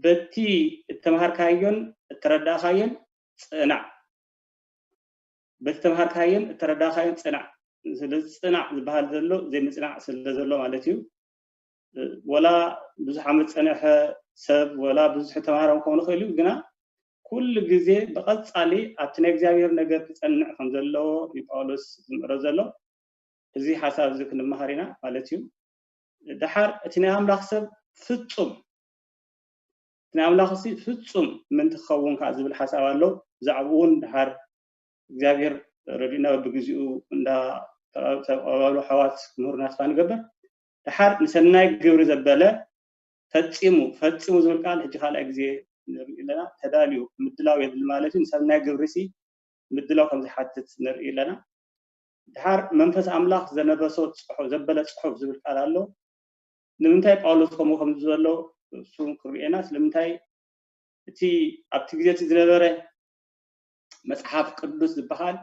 በቲ እተምሃርካዮን እተረዳእካዮን ጽናዕ። በቲ ተምሃርካዮን እተረዳእካዮን ጽናዕ። ስለዚ ጽናዕ ዝበሃል ዘሎ ዘይምጽናዕ ስለ ዘሎ ማለት እዩ። ወላ ብዙሕ ዓመት ጸነሐ ሰብ ወላ ብዙሕ ተምሃሮ ክኸውን ይኽእል እዩ፣ ግና ኩሉ ግዜ ብቐጻሊ ኣብቲ ናይ እግዚኣብሔር ነገር ክጸንዕ ከም ዘለዎ እዩ ጳውሎስ ዝምዕሮ ዘሎ። እዚ ሓሳብ እዚ ክንመሃር ኢና ማለት እዩ። ደሓር እቲ ናይ ኣምላኽ ሰብ ፍጹም እቲ ናይ ኣምላኽ ሲ ፍጹም ምእንቲ ክኸውን ከኣ ዝብል ሓሳብ ኣሎ። ብዛዕባኡ እውን ደሓር እግዚኣብሔር ረድኡና በብግዜኡ እንዳ ተቐባብሉ ኣሕዋት ክምህሩና ተስፋ ንገብር። ደሓር ንሰናይ ግብሪ ዘበለ ፈጺሙ ፈጺሙ ዝብል ቃል ሕጂ ካልኣይ ግዜ ንርኢ ኣለና። ተዳልዩ ምድላው የድሊ ማለት እዩ። ንሰናይ ግብሪ ሲ ምድላው ከም ዝሓትት ንርኢ ኣለና። ድሓር መንፈስ ኣምላኽ ዘነበሶ ጽሑፍ ዘበለ ጽሑፍ ዝብል ቃል ኣሎ። ንምንታይ ጳውሎስ ከምኡ ከም ዘሎ እሱ ክንርእየና ስለምንታይ እቲ ኣብቲ ግዜ እቲ ዝነበረ መጽሓፍ ቅዱስ ዝበሃል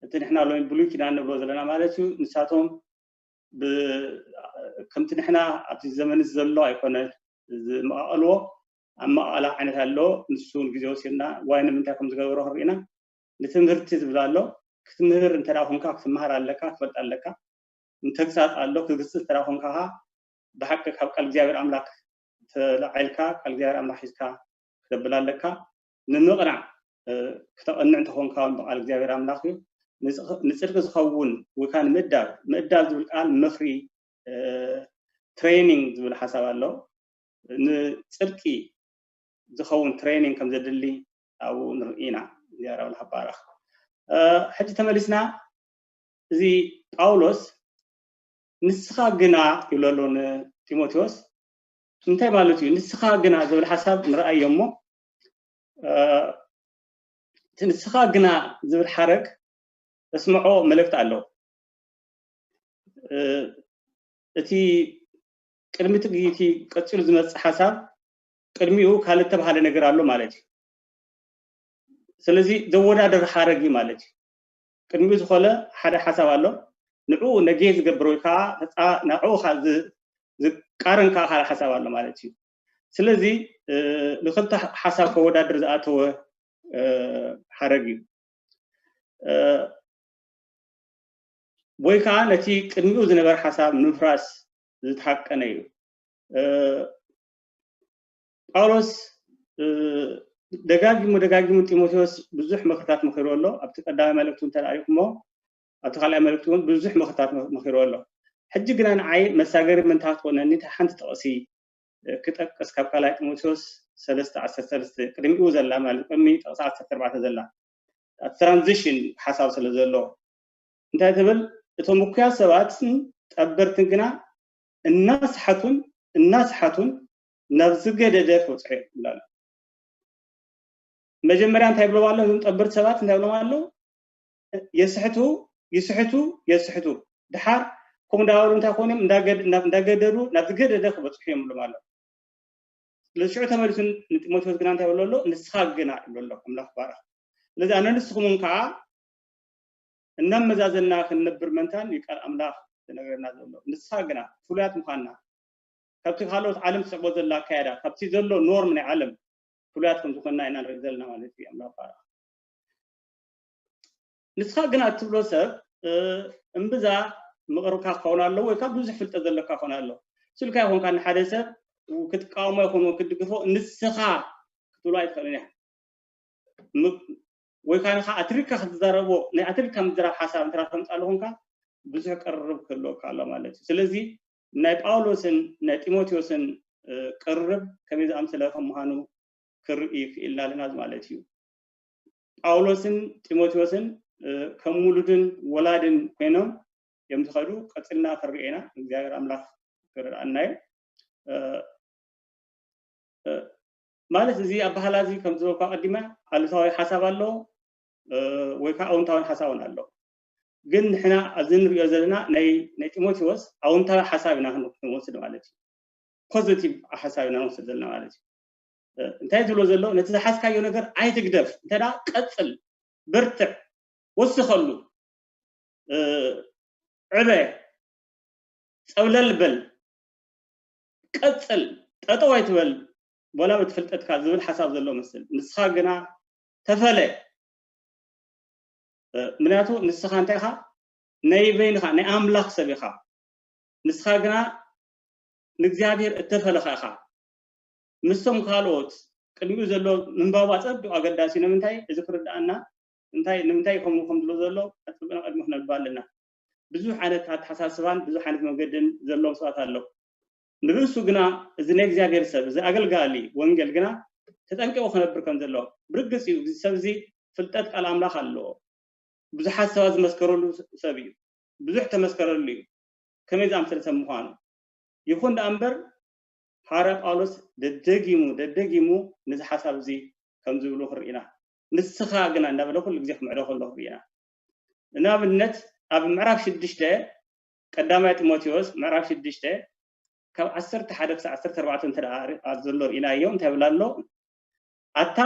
እቲ ንሕና ሎሚ ብሉይ ኪዳን ንብሎ ዘለና ማለት እዩ። ንሳቶም ከምቲ ንሕና ኣብዚ ዘመን ዘሎ ኣይኮነ ዝመቃቀልዎ ኣመቃቀላ ዓይነት ኣሎ። ንሱ እውን ግዜ ወሲድና ዋይ ንምንታይ ከም ዝገበሮ ክንርኢና ንትምህርቲ ዝብል ኣሎ። ክትምህር እንተ ደኣ ኮንካ ክትመሃር ኣለካ፣ ክትፈልጥ ኣለካ። ንተግሳጽ ኣሎ፣ ክትግስጽ እንተ ደኣ ኮንካ ከኣ ብሓቂ ካብ ቃል እግዚኣብሔር ኣምላክ ተላዒልካ ቃል እግዚኣብሔር ኣምላክ ሒዝካ ክተብል ኣለካ። ንምቕናዕ ክተቐንዕ እንተኾንካ ብቃል እግዚኣብሔር ኣምላኽ እዩ። ንፅድቂ ዝኸውን ወይ ከዓ ንምእዳብ፣ ምእዳብ ዝብል ቃል ምኽሪ፣ ትሬኒንግ ዝብል ሓሳብ ኣሎ። ንፅድቂ ዝኸውን ትሬኒንግ ከም ዘድሊ ኣብኡ ንርኢ ኢና። እግዚኣብሔር ኣምላኽ ይባረኽ። ሕጂ ተመሊስና እዚ ጳውሎስ ንስኻ ግና ይብሎ ኣሎ ንጢሞቴዎስ። እንታይ ማለት እዩ ንስኻ ግና ዝብል ሓሳብ ንርኣዮ እሞ፣ እቲ ንስኻ ግና ዝብል ሓረግ ዘስምዖ መልእክቲ ኣሎ። እቲ ቅድሚ እቲ ቀፂሉ ዝመፅእ ሓሳብ ቅድሚኡ ካልእ ተባሃለ ነገር ኣሎ ማለት እዩ። ስለዚ ዘወዳደር ሓረግ እዩ ማለት እዩ። ቅድሚኡ ዝኾነ ሓደ ሓሳብ ኣሎ፣ ንዕኡ ነጌ ዝገብር ወይ ከዓ ንዕኡ ዝቃረን ከዓ ካልእ ሓሳብ ኣሎ ማለት እዩ። ስለዚ ንክልተ ሓሳብ ከወዳድር ዝኣተወ ሓረግ እዩ። ወይ ከዓ ነቲ ቅድሚኡ ዝነበረ ሓሳብ ንምፍራስ ዝተሓቀነ እዩ። ጳውሎስ ደጋጊሙ ደጋጊሙ ጢሞቴዎስ ብዙሕ ምክርታት መኪሩ ኣሎ። ኣብቲ ቀዳማይ መልእክቱ እንተሪእኩሞ፣ ኣብቲ ካልኣይ መልእክቱ እውን ብዙሕ ምክርታት መኪሩ ኣሎ። ሕጂ ግና ንዓይ መሳገሪ ምንታ ክትኮነኒ ሓንቲ ጥቕሲ ክጠቅስ ካብ ካልኣይ ጢሞቴዎስ ሰለስተ ዓሰርተ ሰለስተ ቅድሚኡ ዘላ ማለት ቅድሚ ጥቕሲ ዓሰርተ ኣርባዕተ ዘላ ትራንዚሽን ሓሳብ ስለ ዘሎ እንታይ ትብል? እቶም እኩያት ሰባትን ጠበርትን ግና እናስሓቱን እናስሓቱን ናብ ዝገደደ ክበፅሑ እዮም ይብላሉ። መጀመርያ እንታይ ይብሎም ኣሎ? እዞም ጠበርቲ ሰባት እንታይ ይብሎም ኣሎ? የስሕቱ ይስሕቱ የስሕቱ ድሓር ከምኡ እንዳበሉ እንታይ ኮኑ እዮም እንዳገደዱ ናብ ዝገደደ ክበፅሑ እዮም ይብሎም ኣሎ። ስለዚ ሽዑ ተመሊሱ ንጢሞቴዎስ ግና እንታይ ይብሎ ኣሎ? ንስኻ ግና ይብሎ ኣሎ። ኣምላኽ ባረኽ። ስለዚ ኣነ ንስኹምን ከዓ እናመዛዘና ክንነብር መንታን እዩ ቃል ኣምላኽ ዝነግረና ዘሎ። ንስኻ ግና ፍሉያት ምዃንና ካብቲ ካልኦት ዓለም ትስዕቦ ዘላ ኣካያዳ ካብቲ ዘሎ ኖርም ናይ ዓለም ፍሉያት ከም ዝኾንና ኢና ንርኢ ዘለና ማለት እዩ። ኣምላኽ ባረኽ። ንስኻ ግና እትብሎ ሰብ እምብዛ ምቕርብካ ክኸውን ኣለዎ ወይ ካብ ብዙሕ ፍልጠት ዘለካ ክኸውን ኣለዎ። ስልካ ይኾንካ ንሓደ ሰብ ክትቃወሞ ይኹን ክትድግፎ ንስኻ ክትብሎ ኣይትኽእልን ኢኻ። ወይ ከዓ ንኻ ኣትሪካ ክትዛረቦ ናይ ኣትሪካ ምዝራብ ሓሳብ እንተ ተምፃሉ ኮንካ ብዙሕ ቅርርብ ክህልወካ ኣሎ ማለት እዩ። ስለዚ ናይ ጳውሎስን ናይ ጢሞቴዎስን ቅርርብ ከመይ ዝኣምሰለ ከም ምዃኑ ክርኢ ክኢልና ኣለና ማለት እዩ። ጳውሎስን ጢሞቴዎስን ከም ውሉድን ወላድን ኮይኖም እዮም ዝኸዱ። ቀፂልና ክንሪኦ ኢና። እግዚኣብሔር ኣምላኽ ክረድኣና እዩ። ማለት እዚ ኣባህላ እዚ ከም ዝበልኩ ኣቀዲመ ኣሉታዊ ሓሳብ ኣሎ ወይ ከዓ ኣውንታዊ ሓሳብን ኣሎ። ግን ንሕና ኣብዚ ንሪኦ ዘለና ናይ ናይ ጢሞቴዎስ ኣውንታዊ ሓሳብ ኢና ክንወስድ ማለት እዩ። ፖዚቲቭ ሓሳብ ኢና ንወስድ ዘለና ማለት እዩ። እንታይ ዝብሎ ዘሎ ነቲ ዝሓዝካዮ ነገር ኣይትግደፍ፣ እንተ ቀፅል፣ በርትዕ፣ ወስኸሉ፣ ዕበ፣ ፀብለል በል፣ ቀፅል፣ ጠጠው ኣይትበል፣ ወላ በቲ ፍልጠትካ ዝብል ሓሳብ ዘሎ መስል። ንስኻ ግና ተፈለ። ምክንያቱ ንስኻ እንታይ ኢኻ? ናይ በይንኻ ናይ ኣምላኽ ሰብ ኢኻ። ንስኻ ግና ንእግዚኣብሔር እተፈለኻ ኢኻ። ምስቶም ካልኦት ቅድሚኡ ዘሎ ምንባቡ ኣጸቢቑ ኣገዳሲ እዩ። ንምንታይ? እዚ ክርድኣና እንታይ ንምንታይ ከምኡ ከም ዝሎ ዘሎ ኣጸቢቕና ቅድሚ ክነንብብ ኣለና። ብዙሕ ዓይነት ኣተሓሳስባን ብዙሕ ዓይነት መንገድን ዘለዎም ሰባት ኣለዉ። ንርእሱ ግና እዚ ናይ እግዚኣብሔር ሰብ እዚ ኣገልጋሊ ወንጌል ግና ተጠንቂቑ ክነብር ከም ዘለዎ ብርግጽ እዩ። እዚ ሰብ እዚ ፍልጠት ቃል ኣምላኽ ኣለዎ። ብዙሓት ሰባት ዝመስከረሉ ሰብ እዩ። ብዙሕ ተመስከረሉ እዩ ከመይ ዝኣምሰለ ሰብ ምዃኑ። ይኹን ደኣ እምበር ሃዋርያ ጳውሎስ ደደጊሙ ደደጊሙ ነዚ ሓሳብ እዚ ከም ዝብሉ ክንርኢ ኢና። ንስኻ ግና እንዳበለ ኩሉ ግዜ ክምዕዶ ከሎ ክንርኢ ኢና። ንኣብነት ኣብ ምዕራፍ ሽዱሽተ ቀዳማይ ጢሞቴዎስ ምዕራፍ ሽዱሽተ ካብ ዓሰርተ ሓደ ክሳብ ዓሰርተ ኣርባዕተ እንተ ደኣ ኣብ ዘሎ ርኢናዮ እንታይ ይብል ኣሎ? ኣታ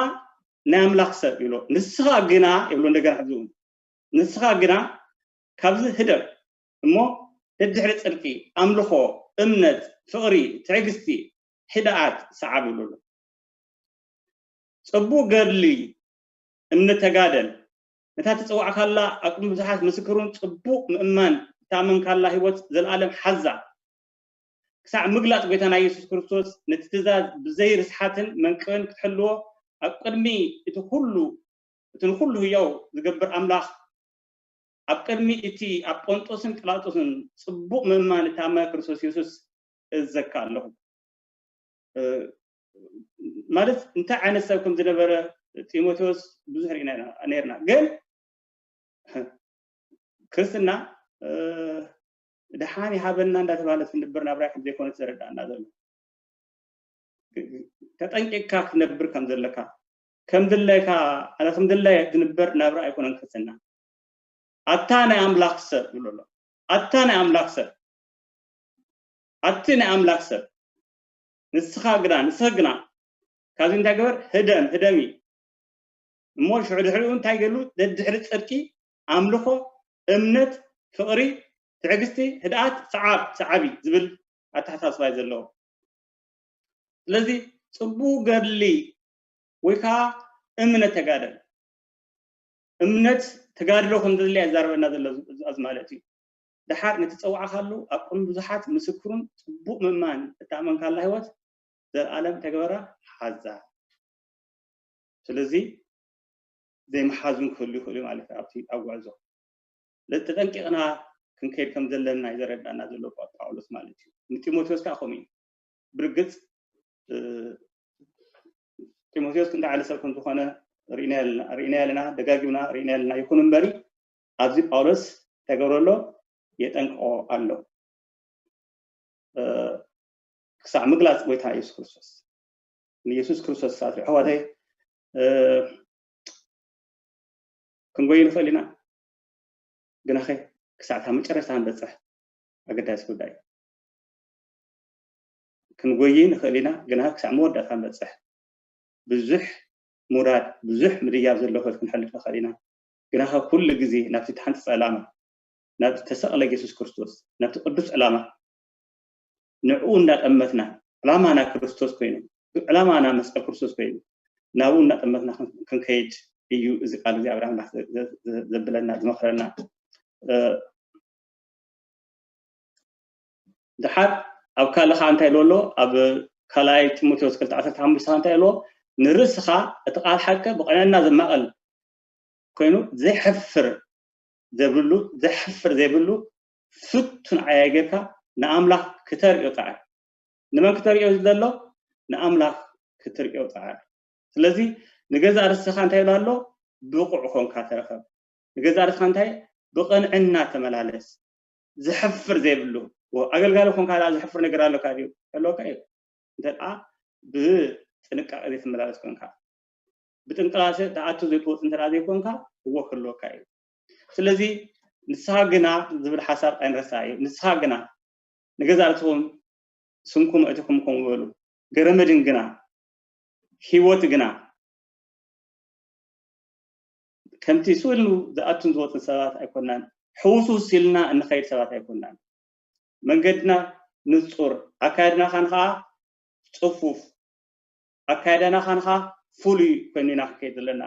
ናይ ኣምላኽ ሰብ ይብሎ። ንስኻ ግና ይብሎ እንደገና ሕዚ እውን ንስኻ ግና ካብዚ ህደግ እሞ ደድሕሪ ጽድቂ፣ ኣምልኾ፣ እምነት፣ ፍቕሪ፣ ትዕግስቲ፣ ሕድኣት ሰዓብ ይብሎ ኣሎ። ጽቡቕ ገድሊ እምኒ ተጋደል። ነታ ትጽዋዕካላ ኣብ ቅድሚ ብዙሓት ምስክር እውን ጽቡቕ ምእማን እታመንካላ ህይወት ዘለኣለም ሓዛ። ክሳዕ ምግላጽ ጎይታና የሱስ ክርስቶስ ነቲ ትእዛዝ ብዘይ ርስሓትን መንቅብን ክትሕልዎ ኣብ ቅድሚ እቲ ኩሉ እቲ ንኩሉ ህያው ዝገብር ኣምላኽ ኣብ ቅድሚ እቲ ኣብ ጶንጦስን ጲላጦስን ጽቡቕ ምእማን እቲ ኣማይ ክርስቶስ የሱስ እዘካ ኣለኹ። ማለት እንታይ ዓይነት ሰብ ከም ዝነበረ ጢሞቴዎስ ብዙሕ ርኢና ነርና። ግን ክርስትና ድሓን ይሃበና እንዳተባሃለ ክንድብር ናብራይ ከም ዘይኮነ ተረዳእና ዘሎ። ተጠንቂቅካ ክትነብር ከም ዘለካ ከም ድለካ ኣነ ከም ድላይ ዝንበር ናብራ ኣይኮነን ክርስትና። ኣታ ናይ ኣምላኽ ሰብ ይብሎ ኣሎ። ኣታ ናይ ኣምላኽ ሰብ ኣቲ ናይ ኣምላኽ ሰብ ንስኻ ግና ንስኽ ግና ካብዚ እንታይ ገበር ህደም ህደሚ እሞ ሽዑ ድሕሪኡ እንታይ ገሉ ደድሕሪ ጽድቂ ኣምልኾ እምነት ፍቕሪ ትዕግስቲ ህድኣት ሰዓብ ሰዓቢ ዝብል ኣተሓሳስባ እዩ ዘለዎ። ስለዚ ጽቡቕ ገድሊ ወይ ከዓ እምነት ተጋደል እምነት ተጋድሎ ከም ዘድልያ ይዛረበና ዘሎ ኣብዚ ማለት እዩ። ድሓር ነቲ ጸዋዕካሉ ኣብ ቅድሚ ብዙሓት ምስክሩን ጽቡቕ ምእማን እተኣመንካላ ህይወት ዘለኣለም ተግበራ ሓዛ። ስለዚ ዘይመሓዙን ክህሉ ይኽእሉ ማለት ኣብቲ ኣብ ጉዕዞ ተጠንቂቕና ክንከይድ ከም ዘለና እዩ ዘረዳና ዘሎ ጳውሎስ ማለት እዩ። ንጢሞቴዎስ ከዓ ከምኡ እዩ። ብርግጽ ጢሞቴዎስ ክንደይ ዓይነት ሰብ ከም ዝኾነ ርኢና ኣለና፣ ደጋጊምና ርኢና ኣለና። ይኹን እምበሪ ኣብዚ ጳውሎስ ተገብረሎ የጠንቅቆ ኣሎ። ክሳዕ ምግላፅ ጎይታ የሱስ ክርስቶስ ንየሱስ ክርስቶስ ሳት ኣሕዋተይ ክንጎይ ንኽእል ኢና። ግናኸ ክሳዕ እታ መጨረሽታ ክንበፅሕ ኣገዳሲ ጉዳይ እዩ። ክንጎይ ንኽእል ኢና፣ ግና ክሳዕ መወዳእታ ክንበፅሕ ብዙሕ ሙራድ ብዙሕ ምድያብ ዘለዎ ህይወት ክንሕልፍ ንኽእል ኢና። ግናኸ ኩሉ ግዜ ናብቲ ተሓንፅፀ ዕላማ ናብቲ ተሰቕለ የሱስ ክርስቶስ ናብቲ ቅዱስ ዕላማ ንዕኡ እንዳጠመትና ዕላማና ክርስቶስ ኮይኑ ዕላማና መስቀል ክርስቶስ ኮይኑ ናብኡ እንዳጠመትና ክንከይድ እዩ እዚ ቃል እዚ ኣብ ኣምላኽ ዘብለና ዝመኽረና። ድሓር ኣብ ካልእ ከዓ እንታይ ኢልዎ ኣሎ ኣብ ካልኣይ ጢሞቴዎስ ክልተ ዓሰርተ ሓሙሽተ እንታይ ኢልዎ ንርእስኻ እቲ ቃል ሓቂ ብቐነና ዘማቐል ኮይኑ ዘይሕፍር ዘብሉ ዘሕፍር ዘይብሉ ፍቱን ዓያይ ጌርካ ንኣምላኽ ክተርእዮ ፃዓር። ንመን ክተርእዮ ዘሎ? ንኣምላኽ ክትርእዮ ፃዓር። ስለዚ ንገዛእ ርእስኻ እንታይ ይብላ ኣሎ? ብቑዕ ኮንካ ተረኸብ። ንገዛእ ርእስኻ እንታይ? ብቕንዕና ተመላለስ። ዝሕፍር ዘይብሉ ኣገልጋሊ ኮንካ ዳ ዝሕፍር ነገር ኣለካ ድዩ? ኣለካ እዩ። እንተ ብጥንቃቄ ዘይትመላለስ ኮንካ ብጥንቅላሰ ተኣቱ ዘይትወፅ እንተ ዘይኮንካ እዎ ክህልወካ እዩ። ስለዚ ንስኻ ግና ዝብል ሓሳብ ኣይንረሳ እዩ። ንስኻ ግና ንገዛእ ርእስኹም ስምኩም እትኹም ከምኡ በሉ። ገረመድን ግና ህይወት ግና ከምቲ ስእሉ ዝኣቱን ዝወፅን ሰባት ኣይኮናን። ሕውስውስ ኢልና እንኸይድ ሰባት ኣይኮናን። መንገድና ንፁር ኣካየድና ካን ከዓ ፅፉፍ ኣካየዳና ካን ከዓ ፍሉይ ኮይኑ ኢና ክንከይድ ዘለና።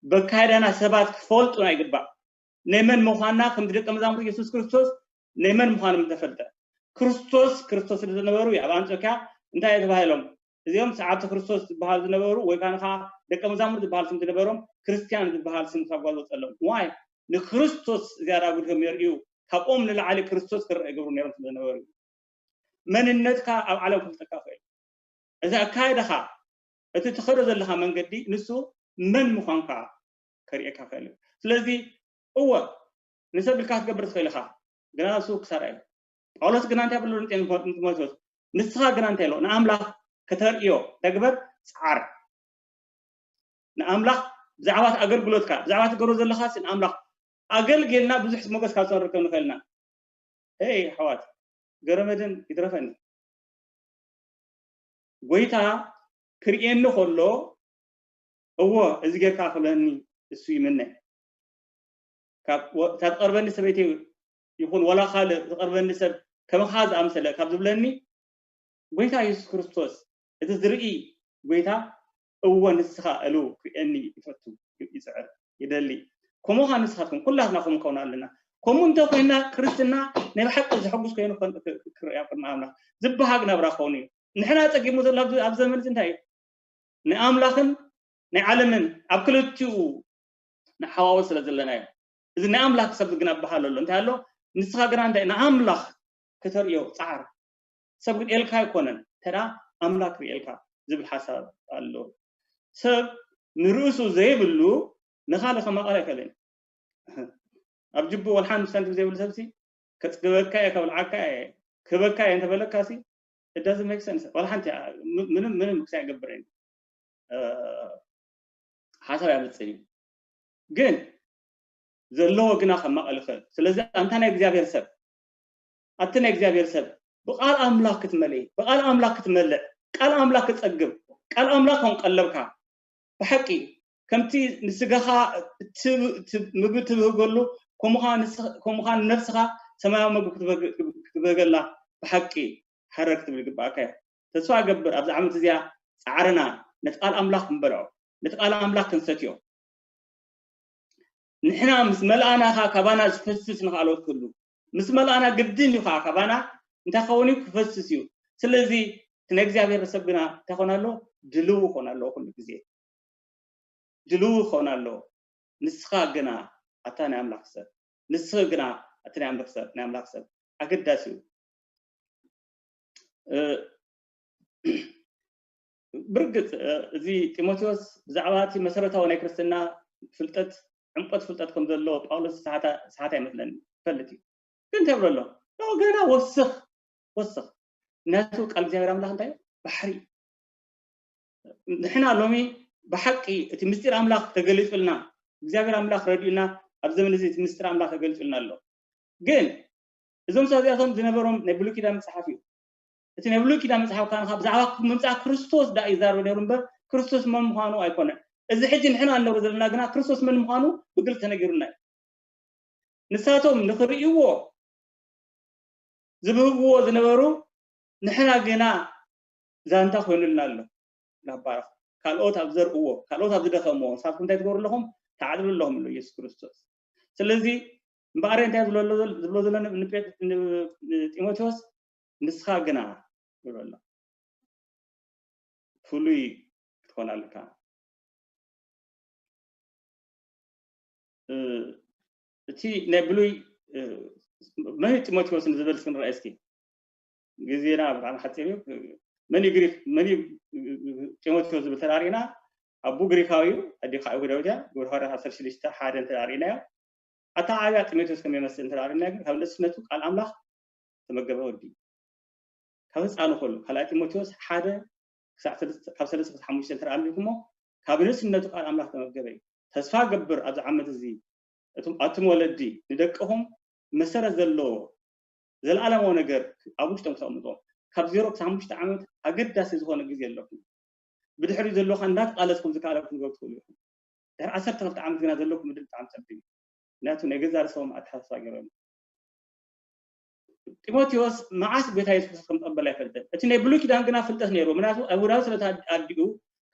በካየዳና ሰባት ክፈልጡና ይግባእ። ናይ መን ምዃንና ከምቲ ደቀ መዛሙርት የሱስ ክርስቶስ ናይ መን ምዃኖም እንተፈልጠ ክርስቶስ ክርስቶስ ስለ ዝነበሩ እዩ ኣብ ኣንጾኪያ እንታይ ተባሂሎም እዚኦም ሰዓብቲ ክርስቶስ ዝበሃሉ ዝነበሩ ወይ ከዓ ከዓ ደቀ መዛሙርት ዝበሃል ስም ዝነበሮም ክርስትያን ዝበሃል ስም ካብ ጓል ወፀሎም። ዋይ ንክርስቶስ ዝያዳ ኣጉልሆም የርእዩ ካብኦም ንላዕሊ ክርስቶስ ክረአ ይገብሩ ነይሮም ስለ ዝነበሩ እዩ። መንነትካ ኣብ ዓለም ክፍልጠካ ክእል እዚ ኣካየደኻ እቲ ትኸዶ ዘለኻ መንገዲ ንሱ መን ምዃንካ ከርእየካ ክእል እዩ። ስለዚ እወ ንሰብ ኢልካ ክትገብር ትኽእል ኢኻ ግና ንሱ ክሳራ እዩ። ጳውሎስ ግና እንታይ ብሎ ንጢሞቴዎስ ንስኻ ግና እንታይ ኢሎ ንኣምላኽ ከተርእዮ ተግበር ፃዓር። ንኣምላኽ ብዛዕባ ኣገልግሎትካ ብዛዕባ ትገብሮ ዘለኻ ንኣምላኽ ኣገልጌልና ብዙሕ ሞገስ ካብ ንረከብ ንኽእልና ይ ኣሕዋት ገረመድን ይትረፈኒ ጎይታ ክርእየኒ ከሎ እዎ እዚ ጌርካ ክብለኒ እሱ ይምነ ካብ ዝቐርበኒ ሰበይቲ ይኹን ወላ ካልእ ዝቐርበኒ ሰብ ከመኻ ዝኣምሰለ ካብ ዝብለኒ ጎይታ የሱስ ክርስቶስ እቲ ዝርኢ ጎይታ እወ ንስኻ እሉ ክርእየኒ ይፈቱ ይፅዕር ይደሊ ከምኡኻ ንስኻትኩም ኩላትና ከም ንከውን ኣለና። ከምኡ እንተኮይና ክርስትና ናይ ብሓቂ ዘሐጉስ ኮይኑ ክርእ ኣብ ቅድሚ ኣምላኽ ዝበሃግ ናብራ ክኸውን እዩ። ንሕና ፀጊሙ ዘሎ ኣብ ዘመን እዚ እንታይ እዩ? ንኣምላኽን ናይ ዓለምን ኣብ ክልቲኡ ንሓዋወስ ስለ ዘለናዮ። እዚ ናይ ኣምላኽ ሰብ ግን ኣበሃል ኣሎ እንታይ ኣሎ? ንስኻ ግና እንታይ ንኣምላኽ ከተርእዮ ጻዕር። ሰብ ክርእየልካ ኣይኮነን፣ እንተ ኣምላኽ ክርእየልካ ዝብል ሓሳብ ኣሎ። ሰብ ንርእሱ ዘይብሉ ንኻልእ ከማቐል ኣይክእልን። ኣብ ጅቡ ወላ ሓንቲ ሳንቲም ዘይብሉ ሰብሲ ከጽግበካ እየ፣ ከብልዓካ እየ፣ ክህበካ እየ እንተበለካ ሲ እዳዚ ሜክ ሰንስ ወላ ሓንቲ ምንም ምንም ክሳይ ገብር ሓሳብ ያመጽእ እዩ። ግን ዘለዎ ግና ከማቐል ይኽእል። ስለዚ ኣንታ ናይ እግዚኣብሔር ሰብ ኣቲ ናይ እግዚኣብሔር ሰብ ብቃል ኣምላኽ ክትመልእ ብቃል ኣምላኽ ክትመልእ ቃል ኣምላኽ ክጸግብ ቃል ኣምላኽ ከም ቀለብካ ብሓቂ ከምቲ ንስጋኻ ምግቢ ትብህገሉ ከምኻ ንነፍስኻ ሰማያዊ ምግቢ ክትብህገላ ብሓቂ ሓረር ክትብል ይግባኣካ እዩ። ተስፋ እገብር ኣብዚ ዓመት እዚኣ ፃዕርና ነቲ ቃል ኣምላኽ ክንበልዖ ነቲ ቃል ኣምላኽ ክንሰትዮ ንሕና ምስ መልኣና ከዓ ካባና ዝፈስስ ንክኣለት ኩሉ ምስ መልኣና ግድን እዩ ከዓ ካባና እንታይ ኸውን እዩ ክፈስስ እዩ። ስለዚ እቲ ናይ እግዚኣብሔር ሰብ ግና እንታይ ኾን ኣለዎ ድልው ኾን ኣለዎ ኩሉ ግዜ ድልው ኾን ኣለዎ። ንስኻ ግና ኣታ ናይ ኣምላኽ ሰብ ንስኺ ግና እቲ ናይ ኣምላኽ ሰብ ኣገዳሲ እዩ። ብርግፅ እዚ ጢሞቴዎስ ብዛዕባ እቲ መሰረታዊ ናይ ክርስትና ፍልጠት ዕምቆት ፍልጠት ከም ዘለዎ ጳውሎስ ሰሓት ኣይመስለኒ ይፈልጥ እዩ። ግን እንታይ ብሎ ኣሎ? ገና ወስኽ ወስኽ ናቱ ቃል እግዚኣብሔር ኣምላኽ እንታይ ባሕሪ ንሕና ሎሚ ብሓቂ እቲ ምስጢር ኣምላኽ ተገሊጹልና እግዚኣብሔር ኣምላኽ ረድኡና ኣብ ዘመን እዚ እቲ ምስጢር ኣምላኽ ተገሊጹልና ኣሎ። ግን እዞም ሰባት እዚኣቶም ዝነበሮም ናይ ብሉይ ኪዳን መጽሓፍ እዩ። እቲ ናይ ብሉይ ኪዳን መጽሓፍ ካን ብዛዕባ ምምጻእ ክርስቶስ ዳ ይዛረብ ነይሩ እምበር ክርስቶስ መን ምዃኑ ኣይኮነን። እዚ ሕጂ ንሕና እንነብሮ ዘለና ግና ክርስቶስ መን ምዃኑ ብግልጽ ተነጊሩና እዩ። ንሳቶም ንኽርእይዎ ዝብህግዎ ዝነበሩ ንሕና ግና ዛንታ ኮይኑልና ኣሎ። ናባረኽ ካልኦት ኣብ ዘርእዎ ካልኦት ኣብ ዝደኸምዎ ንሳትኩም እንታይ ትገብሩ ኣለኹም? ተዓድሉ ኣለኹም ኣሎ ኢየሱስ ክርስቶስ። ስለዚ እምበኣር እንታይ ዝብሎ ዘሎ ንጢሞቴዎስ ንስኻ ግና ይብሎ ኣሎ ፍሉይ ክትኾን ኣለካ። እቲ ናይ ብሉይ መን ጢሞቴዎስ ንዝብል እስኪ ንርኣይ እስኪ ግዜና ብጣዕሚ ሓፂር እዩ። መን እዩ ግሪክ መን እዩ ጢሞቴዎስ ዝብል ተዳሪእና ኣቡ ግሪካዊ እዩ ኣዴኻ ኣይሁዳዊት እያ። ግብረ ሃዋርያት ዓሰርተ ሽዱሽተ ሓደ እንተዳሪእናዮ ኣታ ዓብያ ጢሞቴዎስ ከም ይመስል እንተዳሪእናዮ ግን ካብ ንእስነቱ ቃል ኣምላኽ ተመገበ ወዲ ካብ ህፃኑ ከሉ ካልኣይ ጢሞቴዎስ ሓደ ካብ ሰለስተ ክሳብ ሓሙሽተ እንተደኣ ኣንቢብኩሞ ካብ ንእስነቱ ቃል ኣምላኽ ተመገበ እዩ። ተስፋ ገብር ኣብዚ ዓመት እዚ ኣቱም ወለዲ ንደቅኹም መሰረት ዘለዎ ዘለኣለማዊ ነገር ኣብ ውሽጦም ክተቕምጦም ካብ ዜሮ ክሳብ ሓሙሽተ ዓመት ኣገዳሲ ዝኾነ ግዜ ኣለኩም። ብድሕሪ ዘለካ እንዳተቃለስኩም ዝከኣለኩም ገብ ትኽእሉ ኢኹም። ድሕሪ ዓሰርተ ክልተ ዓመት ግና ዘለኩም ምድል ብጣዕሚ ጸቢብ እዩ። ምክንያቱ ናይ ገዛ ርእሶም ኣተሓሳስባ ገይሮም ጢሞቴዎስ መዓስ ጎይታ የሱስ ክርስቶስ ከም ተቐበለ ኣይፈልጥን። እቲ ናይ ብሉይ ኪዳን ግና ፍልጠት ነይሩ። ምክንያቱ ኣይሁዳዊ ስለ ኣዲኡ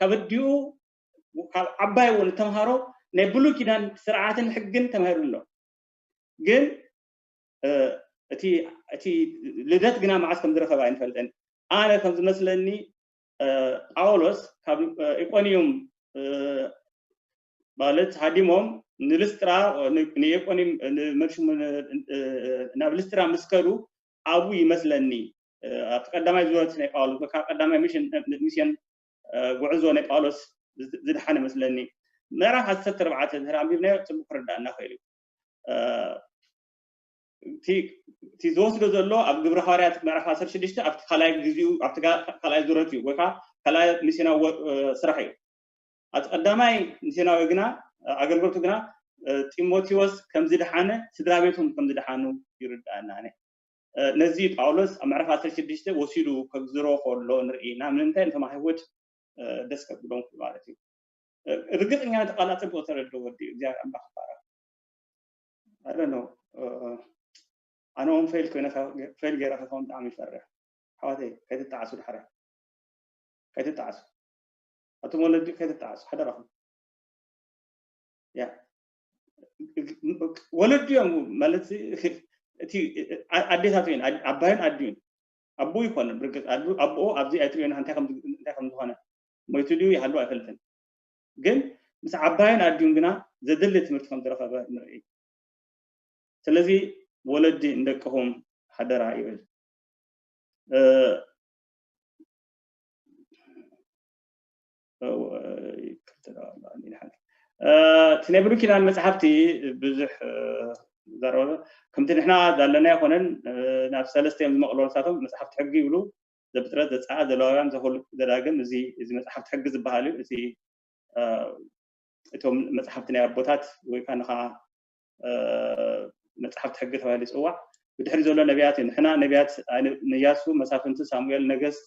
ካብ ኣዲኡ ካብ ዓባይ እውን እተምሃሮ ናይ ብሉይ ኪዳን ስርዓትን ሕግን ተማሂሩ ኣሎ። ግን እቲ ልደት ግና መዓስ ከም ዝረኸበ ኣይንፈልጥን። ኣነ ከም ዝመስለኒ ጳውሎስ ካብ ኢቆንዩም ማለት ሃዲሞም ንልስጥራ ንኢቆንዩም ንመልሽሙ ናብ ልስጥራ ምስ ከዱ ኣብኡ ይመስለኒ ኣብቲ ቀዳማይ ዙረት ናይ ጳውሎስ ካብ ቀዳማይ ሚሽን ጉዕዞ ናይ ጳውሎስ ዝድሓነ መስለኒ። ምዕራፍ ዓሰርተ ኣርባዕተ እንተ ኣንቢብናዮ ፅቡቅ ክርዳእና ክእል እዩ። እቲ ዝወስዶ ዘሎ ኣብ ግብረ ሃዋርያት ምዕራፍ ዓሰርተ ሽዱሽተ ኣብቲ ካልኣይ ግዜኡ ኣብቲ ካልኣይ ዙረት እዩ ወይ ከዓ ካልኣይ ሚስዮናዊ ስራሕ እዩ። ኣብቲ ቀዳማይ ሚስዮናዊ ግና ኣገልግሎቱ ግና ጢሞቴዎስ ከም ዝደሓነ ስድራ ቤቱን ከም ዝደሓኑ ይርድኣና። ነዚ ጳውሎስ ኣብ ምዕራፍ ዓሰርተ ሽዱሽተ ወሲዱ ከግዝሮ ከሎ ንርኢ። ናብ ንምንታይ ንቶም ኣይሁድ ደስ ከብሎም ማለት እዩ። ርግጠኛ ነቲ ቃል ኣጸብቆ ተረድኦ ወዲ እግዚኣብሔር ኣምላኽ ይባረክ። ኣደ ነው ኣነ እውን ፌል ኮይነ ፌል ገይረ ክኸውን ብጣዕሚ ይፈርሕ። ሓዋተይ ከይትጣዓሱ ድሓረ ከይትጣዓሱ ኣቶም ወለዲ ከይትጣዓሱ ሓደራኹም። ያ ወለዲ እዮም ማለት እቲ ኣዴታት እዩን ኣባይን ኣዲዩን ኣቦ ይኮነ ብርግፅ ኣቦ ኣብዚ ኣይትሪዮን እንታይ ከም ዝኾነ ሞይቱ ድዩ ይሃሉ ኣይፈልጥን። ግን ምስ ዓባይን ኣዲኡን ግና ዘድሊ ትምህርቲ ከም ዝረኸበ ንርኢ። ስለዚ ወለዲ ንደቅኹም ሓደራ ይብል። እቲ ናይ ብሉይ ኪዳን መፅሓፍቲ ብዙሕ ዛረበ። ከምቲ ንሕና ዳለና ኣይኮነን። ናብ ሰለስተ እዮም ዝመቕሎ። ንሳቶም መፅሓፍቲ ሕጊ ይብሉ፣ ዘፍጥረት፣ ዘፀኣት፣ ዘለዋውያን፣ ዘኹልቁ፣ ዘዳግም። እዚ እዚ መፅሓፍቲ ሕጊ ዝበሃል እዩ። እቲ እቶም መፅሓፍቲ ናይ ኣቦታት ወይ ከዓ ንኻ መፅሓፍቲ ሕጊ ተባሂሉ ይፅዋዕ። ብድሕሪ ዘሎ ነቢያት እዩ። ንሕና ነቢያት፣ ንያሱ፣ መሳፍንቲ፣ ሳሙኤል፣ ነገስት፣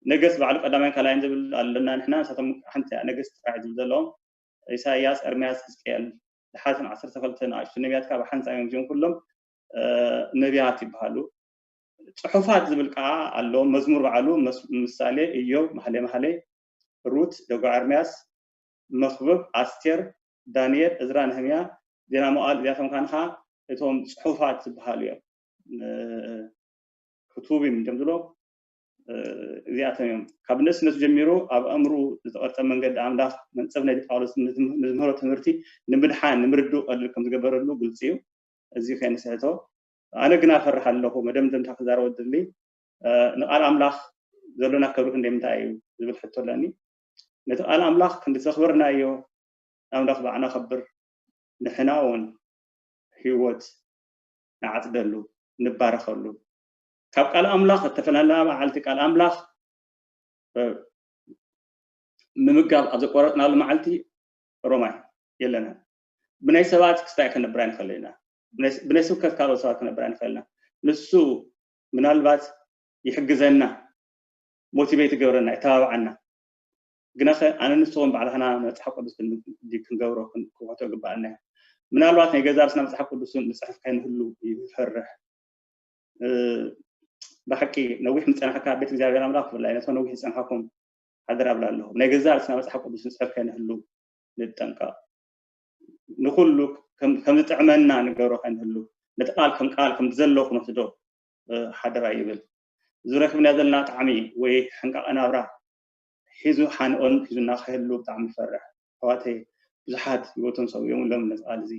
ነገስት ባዕሉ ቀዳማይን ካልኣይን ዝብል ኣለና። ንሕና ንሳቶም ሓንቲ እያ፣ ነገስት ጥራሕ ዝብል ዘለዎም። ኢሳያስ፣ ኤርምያስ፣ ሕዝቅኤል፣ ዝሓትን ዓሰርተ ክልተ ንኣሽቱ ነቢያት ካብ ሓንሳብ እዮም እዚኦም ኩሎም ነቢያት ይበሃሉ። ፅሑፋት ዝብል ከዓ ኣሎ። መዝሙር ባዕሉ፣ ምሳሌ፣ እዮብ፣ ማህሌ ማህሌ፣ ሩት፣ ደጓ ኤርምያስ፣ መኽብብ፣ ኣስቴር፣ ዳንኤል፣ እዝራ፣ ነህምያ፣ ዜና መዋዕል፣ እዚኣቶም ካንኻ እቶም ፅሑፋት ዝበሃሉ እዮም። ክቱቢም እዮም ዝብሎ እዚኣቶም እዮም። ካብ ንእስነቱ ጀሚሩ ኣብ ኣእምሩ ዝተቐርፀ መንገዲ ኣምላኽ መንፀፍ ናይ ጳውሎስ ንዝምህሮ ትምህርቲ ንምድሓን ንምርድኡ ቀሊል ከም ዝገበረሉ ግልፂ እዩ። እዚ ከይንስሕቶ። ኣነ ግና እፈርሕ ኣለኹ፣ መደምደምታ ክዛረቦ ዝደሊ ንቃል ኣምላኽ ዘሎና ክብሪ ክንደይ ምንታይ እዩ ዝብል ሕቶ ኣለኒ። ነቲ ቃል ኣምላኽ ክንዲ ዘኽበርናዮ ኣምላኽ ብዓና ከብር፣ ንሕና እውን ህይወት ንዓጽደሉ፣ ንባረኸሉ። ካብ ቃል ኣምላኽ እተፈላለና መዓልቲ ቃል ኣምላኽ ምምጋብ ኣብ ዘቋረጽናሉ መዓልቲ ሮማይ የለና። ብናይ ሰባት ክስታይ ከነብር ኣይንኽእል ኢና። ብናይ ስብከት ካልኦት ሰባት ከነብር ኣይንኽእል ኢና። ንሱ ምናልባት ይሕግዘና፣ ሞቲቬት ይገብረና፣ ይተባብዓና። ግናኸ ኣነ ንስኹም ባዕልኻና መጽሓፍ ቅዱስ ክንገብሮ ክንክወቶ ግባኣና። ምናልባት ናይ ገዛ ርስና መጽሓፍ ቅዱስን ንጽሕፍ ከይንህሉ ይፈርሕ። ብሓቂ ነዊሕ ምጸናሕካ ቤት እግዚኣብሔር ኣምላኽ ብፍላይ ነቶም ነዊሕ ዝጸንሓኩም ሓደራ እብላ ኣለኹ። ናይ ገዛ ርእስና መጽሓፍ ቅዱስ ንጽሕፍ ከይንህሉ ንጠንቀቕ። ንኹሉ ከም ዝጥዕመና ንገብሮ ከይንህሉ ነቲ ቃል ከም ቃል ከም ዘሎ ክንወስዶ ሓደራ ይብል። ዝረክብና ዘለና ጣዕሚ ወይ ሕንቃቐ ናብራ ሒዙ ሓንኦን ሒዙና ክህሉ ብጣዕሚ ይፈርሕ። ኣሕዋተይ ብዙሓት ህይወቶም ሰዊኦም ኣለዉ ነዚ ቃል እዚ።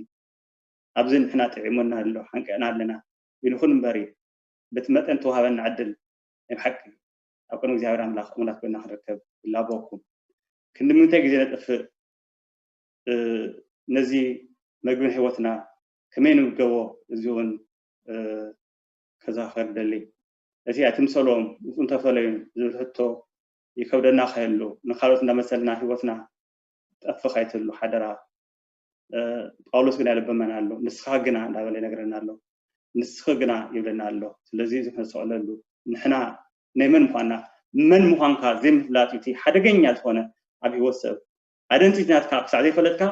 ኣብዚ ንሕና ጥዒሙና ኣሎ፣ ሓንቂቕና ኣለና። ይኹን እምበሪ በቲ መጠን ተዋሃበና ዕድል ናይ ብሓቂ ኣብ ቅድሚ እግዚኣብሔር ኣምላኽ እሙናት ኮይና ክንርከብ ይላበወኩም። ክንዲ ምንታይ ግዜ ነጥፍእ ነዚ መግብን ህይወትና ከመይ ንምገቦ እዚ እውን ከዘኻኸር ደሊ። እቲ ኣይትምሰሎም ውፁ እንተፈለዩን ዝብል ሕቶ ይከብደና ከህሉ ንካልኦት እንዳመሰልና ህይወትና ጠፍእ ኣይትህሉ ሓደራ። ጳውሎስ ግና ይልበመና ኣሎ። ንስኻ ግና እንዳበለ ይነግረና ኣሎ። ንስኺ ግና ይብለና ኣሎ። ስለዚ እዚ ከነስተውዕለሉ ንሕና ናይ መን ምዃንና መን ምዃንካ ዘይምፍላጥ እዩ እቲ ሓደገኛ ዝኾነ ኣብ ህይወት ሰብ። ኣደንቲቲ ናትካ ክሳዕ ዘይፈለጥካ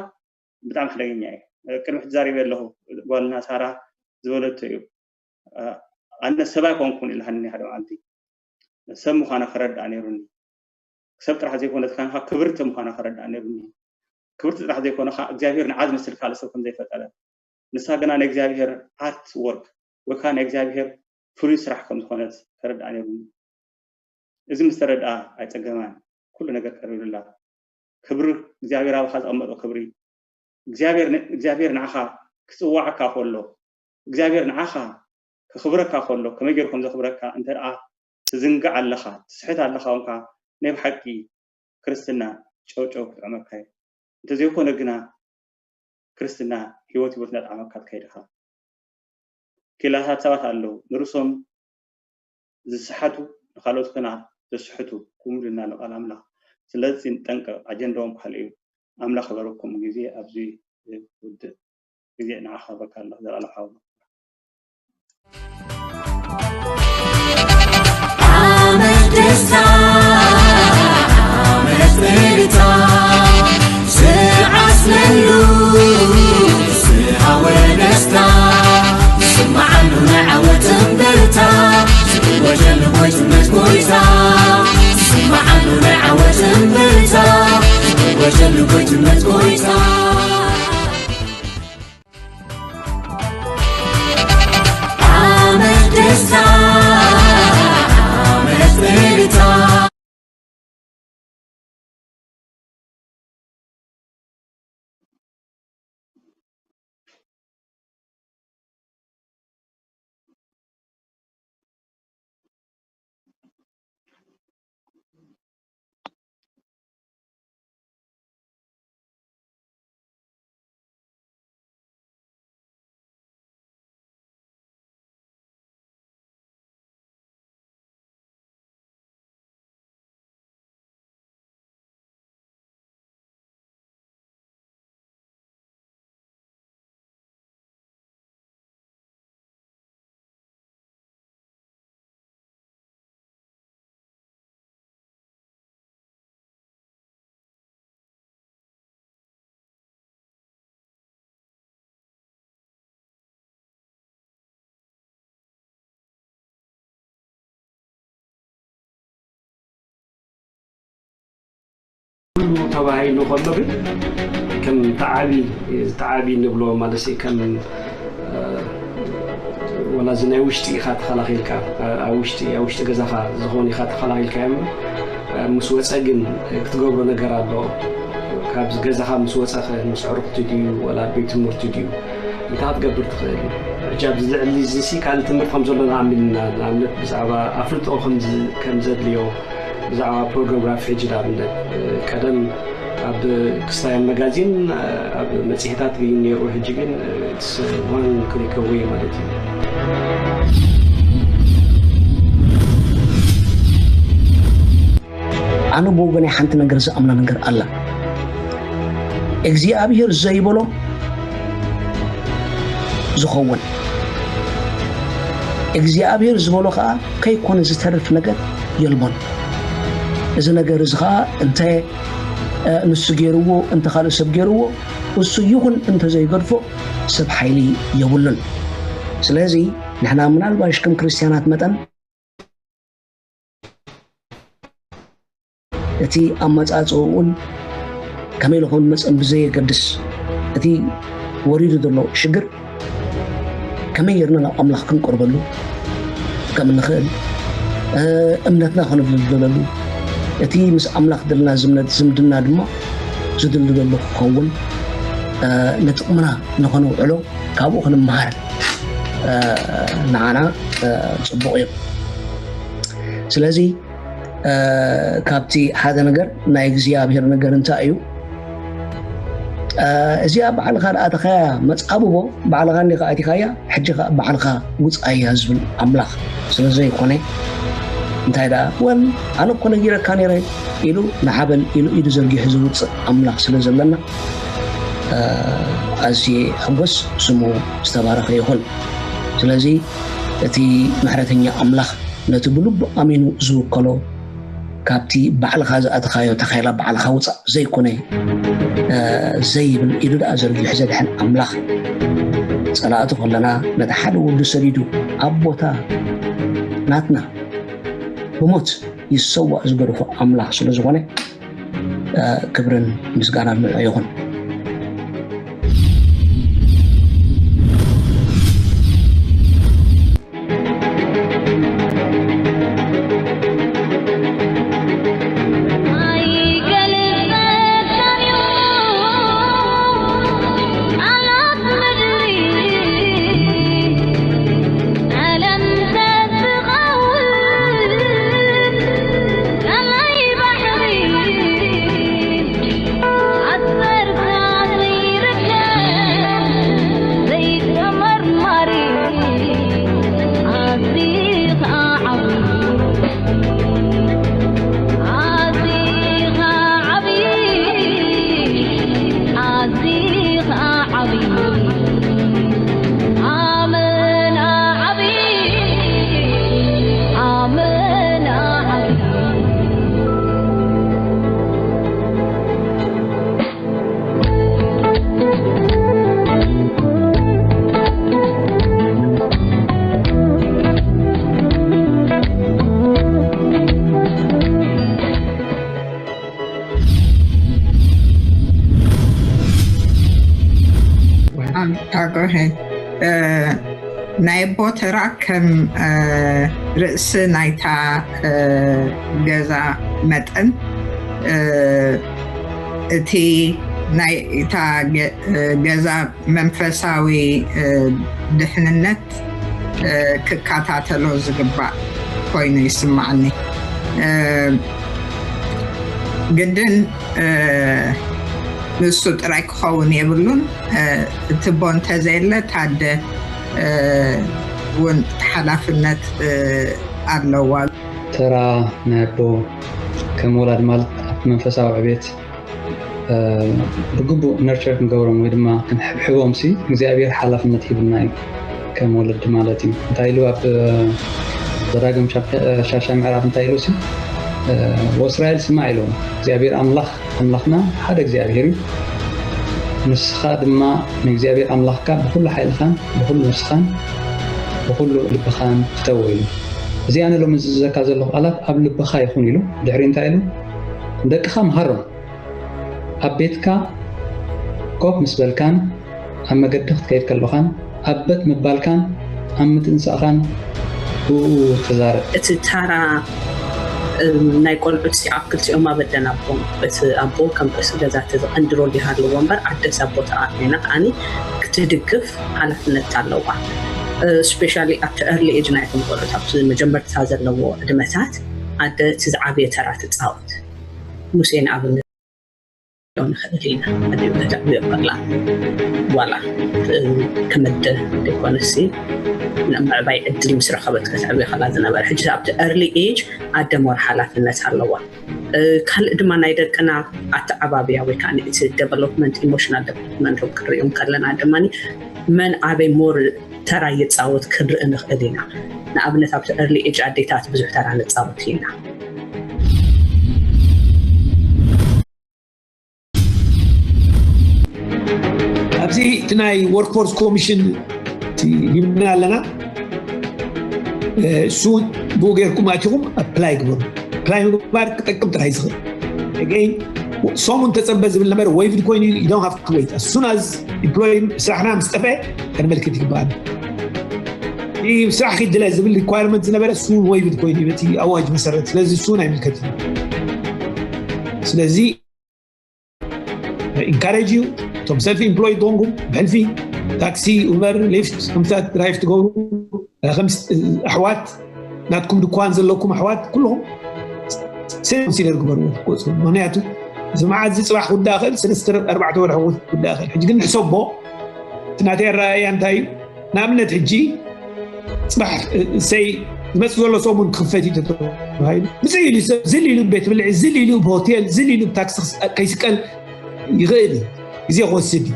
ብጣዕሚ ሓደገኛ እዩ። ቅድሚ ሕጂ ዛሪበ ኣለኹ ጓልና ሳራ ዝበለቶ እዩ። ኣነ ሰብ ኣይኮንኩን ኢላሃኒ ሓደ መዓልቲ ሰብ ምዃና ክረድኣ ነይሩኒ። ሰብ ጥራሕ ዘይኮነት ካንካ ክብርቲ ምዃና ክረድኣ ነይሩኒ። ክብርቲ ጥራሕ ዘይኮነ ከዓ እግዚኣብሔር ንዓ ዝመስል ካልእ ሰብ ከም ዘይፈጠረ ንሳ ግና ናይ እግዚኣብሔር ኣርት ወርክ ወይ ከዓ ናይ እግዚኣብሔር ፍሉይ ስራሕ ከም ዝኾነት ከረድኣ ነይሩኒ። እዚ ምስ ተረድኣ ኣይፀገማን፣ ኩሉ ነገር ቀሪሉላ። ክብሪ እግዚኣብሔር ኣባኻ ዘቐመጦ ክብሪ እግዚኣብሔር ንዓኻ ክፅዋዓካ ከሎ እግዚኣብሔር ንዓኻ ከኽብረካ ከሎ ከመይ ገይሩ ከም ዘኽብረካ እንተ ደኣ ትዝንግዕ ኣለኻ ትስሕት ኣለኻ ኮንካ ናይ ብሓቂ ክርስትና ጨውጨው ክጥዕመካ እዩ። እንተዘይኮነ ግና ክርስትና ህይወት ህይወት እናጠዓመካ ትከይድ ኢኻ። ኪላታት ሰባት ኣለዉ ንርእሶም ዝስሓቱ ንኻልኦት ግና ዘስሕቱ ክምሉ ኢና ኣሎ ቃል ኣምላኽ። ስለዚ ንጠንቀቕ፣ ኣጀንዳኦም ካልእ እዩ። ኣምላኽ ይባርኩም። ግዜ ኣብዚ ውድእ ግዜ ንዓኻ በካ ኣሎ ዘላለም ሓው። ዓመት ደስታ ዓመት እልልታ ዝዓስለሉ ዝሃወ ደስታ ዝስማዓሉ ናይ ዓወት እምብርታ ዝእወጀሉ ጎይትነት ጎይታ ዝስማዓሉ ናይ ዓወት እምብርታ ዝእወጀሉ ጎይትነት ጎይታ። ዓመት ደስታ ዓመት እልልታ። ተባሂሉ ከሎ ግን ከም ተዓቢ ተዓቢ ንብሎ ማለት እዩ። ከም እ፣ ወላ እዚ ናይ ውሽጢ ኢኻ ተኸላኺልካ፣ እ፣ ኣብ ውሽጢ ኣብ ውሽጢ ገዛኻ ዝኾኑ ኢኻ ተኸላኺልካ እዮም። እ፣ ምስ ወፀ ግን ክትገብሮ ነገር ኣሎ። ካብዚ ገዛኻ ምስ ወፀኸ ምስ ዕርኽቲ ድዩ ወላ ቤት ትምህርቲ ድዩ እንታይ ክትገብር ትኽእል? ሕጂ ኣብዚ ልዕሊ እዚ ሲ ካልእ ትምህርቲ ከም ዘሎ ንኣምን ኢና። ንኣብነት ብዛዕባ ኣፍልጦ ከም ዝ-፣ ከም ዘድልዮ ብዛዕባ ፖርኖግራፊ ሕጂ ንኣብነት፣ እ፣ ቀደም ኣብ ክስታያን መጋዚን፣ እ፣ ኣብ መጽሔታት ግን ነይሩ፣ ሕጂ ግን፣ እ፣ it's one click away ማለት እዩ። ኣነ ብወገነይ ሓንቲ ነገር ዝኣምና ነገር ኣላ። እግዚኣብሔር ዘይበሎ ዝኸውን እግዚኣብሔር ዝበሎ ከዓ ከይኮነ ዝተርፍ ነገር የልቦን። እዚ ነገር እዚ ከዓ እንተ እ፣ ንሱ ገይርዎ እንተ ካልእ ሰብ ገይርዎ እሱ ይኹን እንተ ዘይገድፎ ሰብ ሓይሊ የብሉን። ስለዚ ንሕና ምናልባሽ ከም ክርስትያናት መጠን እቲ ኣመጻጽእኡን ከመይ ኢሉ ከም ዝመጸን ብዘየገድስ እቲ ወሪዱ ዘሎ ሽግር ከመይ ጌርና ናብ ኣምላኽ ክንቀርበሉ ከም እንኽእል፣ እ፣ እምነትና ከነደልድለሉ፣ እቲ ምስ ኣምላኽ ዘለና ዝምነት ዝምድና ድማ ዝድልድለሉ ክኸውን፣ እ፣ ንጥቕምና ንኸነውዕሎ ካብኡ ክንመሃር፣ እ፣ ንዓና፣ እ፣ ጽቡቕ እዩ። ስለዚ እ፣ ካብቲ ሓደ ነገር ናይ እግዚኣብሔር ነገር እንታይ እዩ? እ፣ እዚኣ ባዕልኻ ደኣ ኣተኻያ መጻብቦ ባዕልኻ እንዲኻ ኣቲኻያ፣ ሕጂ ኸኣ ባዕልኻ ውጻያ ዝብል ኣምላኽ ስለ ዘይኮነ፣ እንታይ ደኣ ወል ኣነ እኮ ነጊረካ ነይረ ኢሉ ንዓበል ኢሉ ኢዱ ዘርጊሑ ዝውጽእ ኣምላኽ ስለ ዘለና፣ እ፣ ኣዝየ ሕጎስ ስሙ ዝተባረኸ ይኹን። ስለዚ እቲ ምሕረተኛ ኣምላኽ ነቲ ብልቡ ኣሚኑ ዝውከሎ ካብቲ ባዕልኻ ዝኣተኻዮ ተኻይላ ባዕልኻ ውፃእ ዘይኮነ፣ እ፣ ዘይብል ኢዱ ደኣ ዘርጊሑ ዘድሕን ኣምላኽ ጸላእቱ ከለና ነቲ ሓደ ወዱ ሰዲዱ ኣብ ቦታ ናትና ብሞት ይሰዋእ ዝገደፎ ኣምላኽ ስለ ዝኾነ፣ እ፣ ክብርን ምስጋናን ንዑ ይኹን። ናይ ኣቦ ተራ ከም ርእሲ ናይታ ገዛ መጠን እቲ ናይታ ገዛ መንፈሳዊ ድሕንነት ክከታተሎ ዝግባእ ኮይኑ ይስማዓኒ። ግድን ንሱ ጥራይ ክኸውን የብሉን። እቲ ቦ እንተዘየለ ታደ እውን ሓላፍነት ኣለዋ። ተራ ናይ ኣቦ ከም ወላድ ማለት ኣብቲ መንፈሳዊ ዕቤት ብግቡእ ነርቸር ክንገብሮም ወይ ድማ ክንሕብሕቦም ሲ እግዚኣብሔር ሓላፍነት ሂብና እዩ ከም ወለዲ ማለት እዩ። እንታይ ኢሉ ኣብ ዘዳግም ሻሻ ምዕራፍ እንታይ ኢሉ ሲ ወእስራኤል ስማዕ ኢሉ እግዚኣብሔር ኣምላኽ ኣምላኽና ሓደ እግዚኣብሔር እዩ። ንስኻ ድማ ንእግዚኣብሔር ኣምላኽካ ብኹሉ ሓይልኻን ብኹሉ ነፍስኻን ብኹሉ ልብኻን ፍተዎ ኢሉ። እዚ ኣነ ሎሚ ዝእዘካ ዘለኹ ቃላት ኣብ ልብኻ ይኹን ኢሉ ድሕሪ እንታይ ኢሉ ንደቅኻ ምሃሮም። ኣብ ቤትካ ኮፍ ምስ በልካን ኣብ መገዲ ክትከይድ ከለኻን ኣብ በት ምባልካን ኣብ ምትንሳእኻን ብኡ ተዛረብ። እቲ ታራ ናይ ቆልዑት ሲ ኣብ ክልቲኦም ኣበደን ኣቦን እቲ ኣቦ ከም ርእሲ ገዛ እቲ ዝቐንዲ ሮል ይሃልዎ እምበር ኣደስ ኣቦ ተኣ ኮይና ከዓኒ ክትድግፍ ሓላፍነት ኣለዋ። ስፔሻሊ ኣብቲ ኤርሊ ኤጅ ናይቶም ቆልዑት ኣብቲ መጀመርታ ዘለዎ ዕድመታት ኣደ እቲ ዝዓበየ ተራ ትፃወት። ሙሴ ንኣብነት ንኽእል ኢና ኣዲኡ ከተዕብዮ ከላ ዋላ ከመደ ዘይኮነሲ ምዕባይ ዕድል ምስ ረኸበት ከተዕብዮ ከላ ዝነበረ ሕጂ ኣብቲ ኤርሊ ኤጅ ኣደ ሞር ሓላፍነት ኣለዋ። ካልእ ድማ ናይ ደቅና ኣተዓባብያ ወይ ከዓ እቲ ዴቨሎፕመንት ኢሞሽናል ዴቨሎፕመንቶም ክንሪኦም ከለና ድማ መን ኣበይ ሞር ተራ ይፃወት ክንርኢ ንኽእል ኢና። ንኣብነት ኣብቲ ኤርሊ ኤጅ ኣዴታት ብዙሕ ተራ ንፃወት ኢና። ኣብዚ እቲ ናይ ወርክፎርስ ኮሚሽን ሂብና ኣለና። እሱ እውን ብኡ ጌርኩም ኣቲኹም ኣፕላይ ግበሩ። ኣፕላይ ምግባር ክጠቅም ጥራይ ዝኽእል ገይን ሰሙን ተፀበ ዝብል ነበረ ወይቭድ ኮይኑ you don't have to wait as soon as employment ስራሕና ምስ ጠፍአ ከነመልክት ይግባኣና። ስራሕ ክድለ ዝብል ሪኳርመንት ዝነበረ እሱ እውን ወይቭድ ኮይኑ በቲ ኣዋጅ መሰረት ስለዚ እሱ እውን ኣይምልከት እዩ። ስለዚ ኢንካሬጅ እዩ። እቶም ሰልፊ ኢምፕሎይድ ትኾንኩም ብሕልፊ ታክሲ፣ ኡበር፣ ሊፍት ከምታት ድራይቭ ትገብሩ ኣሕዋት ናትኩም ድኳን ዘለኩም ኣሕዋት ኩልኹም ኮንሲደር ግበርዎ። ምክንያቱ እዚ መዓት እዚ ፅባሕ ክውዳእ ክእል ሰለስተ ኣርባዕተ ወርሒ ክውዳእ ክእል ሕጂ ግን ንሕሰቦ እቲ ናተይ ኣረኣእያ እንታይ እዩ? ንኣብነት ሕጂ ፅባሕ ሰይ ዝመፅእ ዘሎ ሰሙን ክኽፈት እዩ ተባሂሉ ምፅእ ኢሉ ሰብ ዝል ኢሉ ቤት ብልዒ ዝል ኢሉ ብሆቴል ዝል ኢሉ ብታክሲ ከይስቀል ይኽእል እዩ። ግዜ ክወስድ እዩ።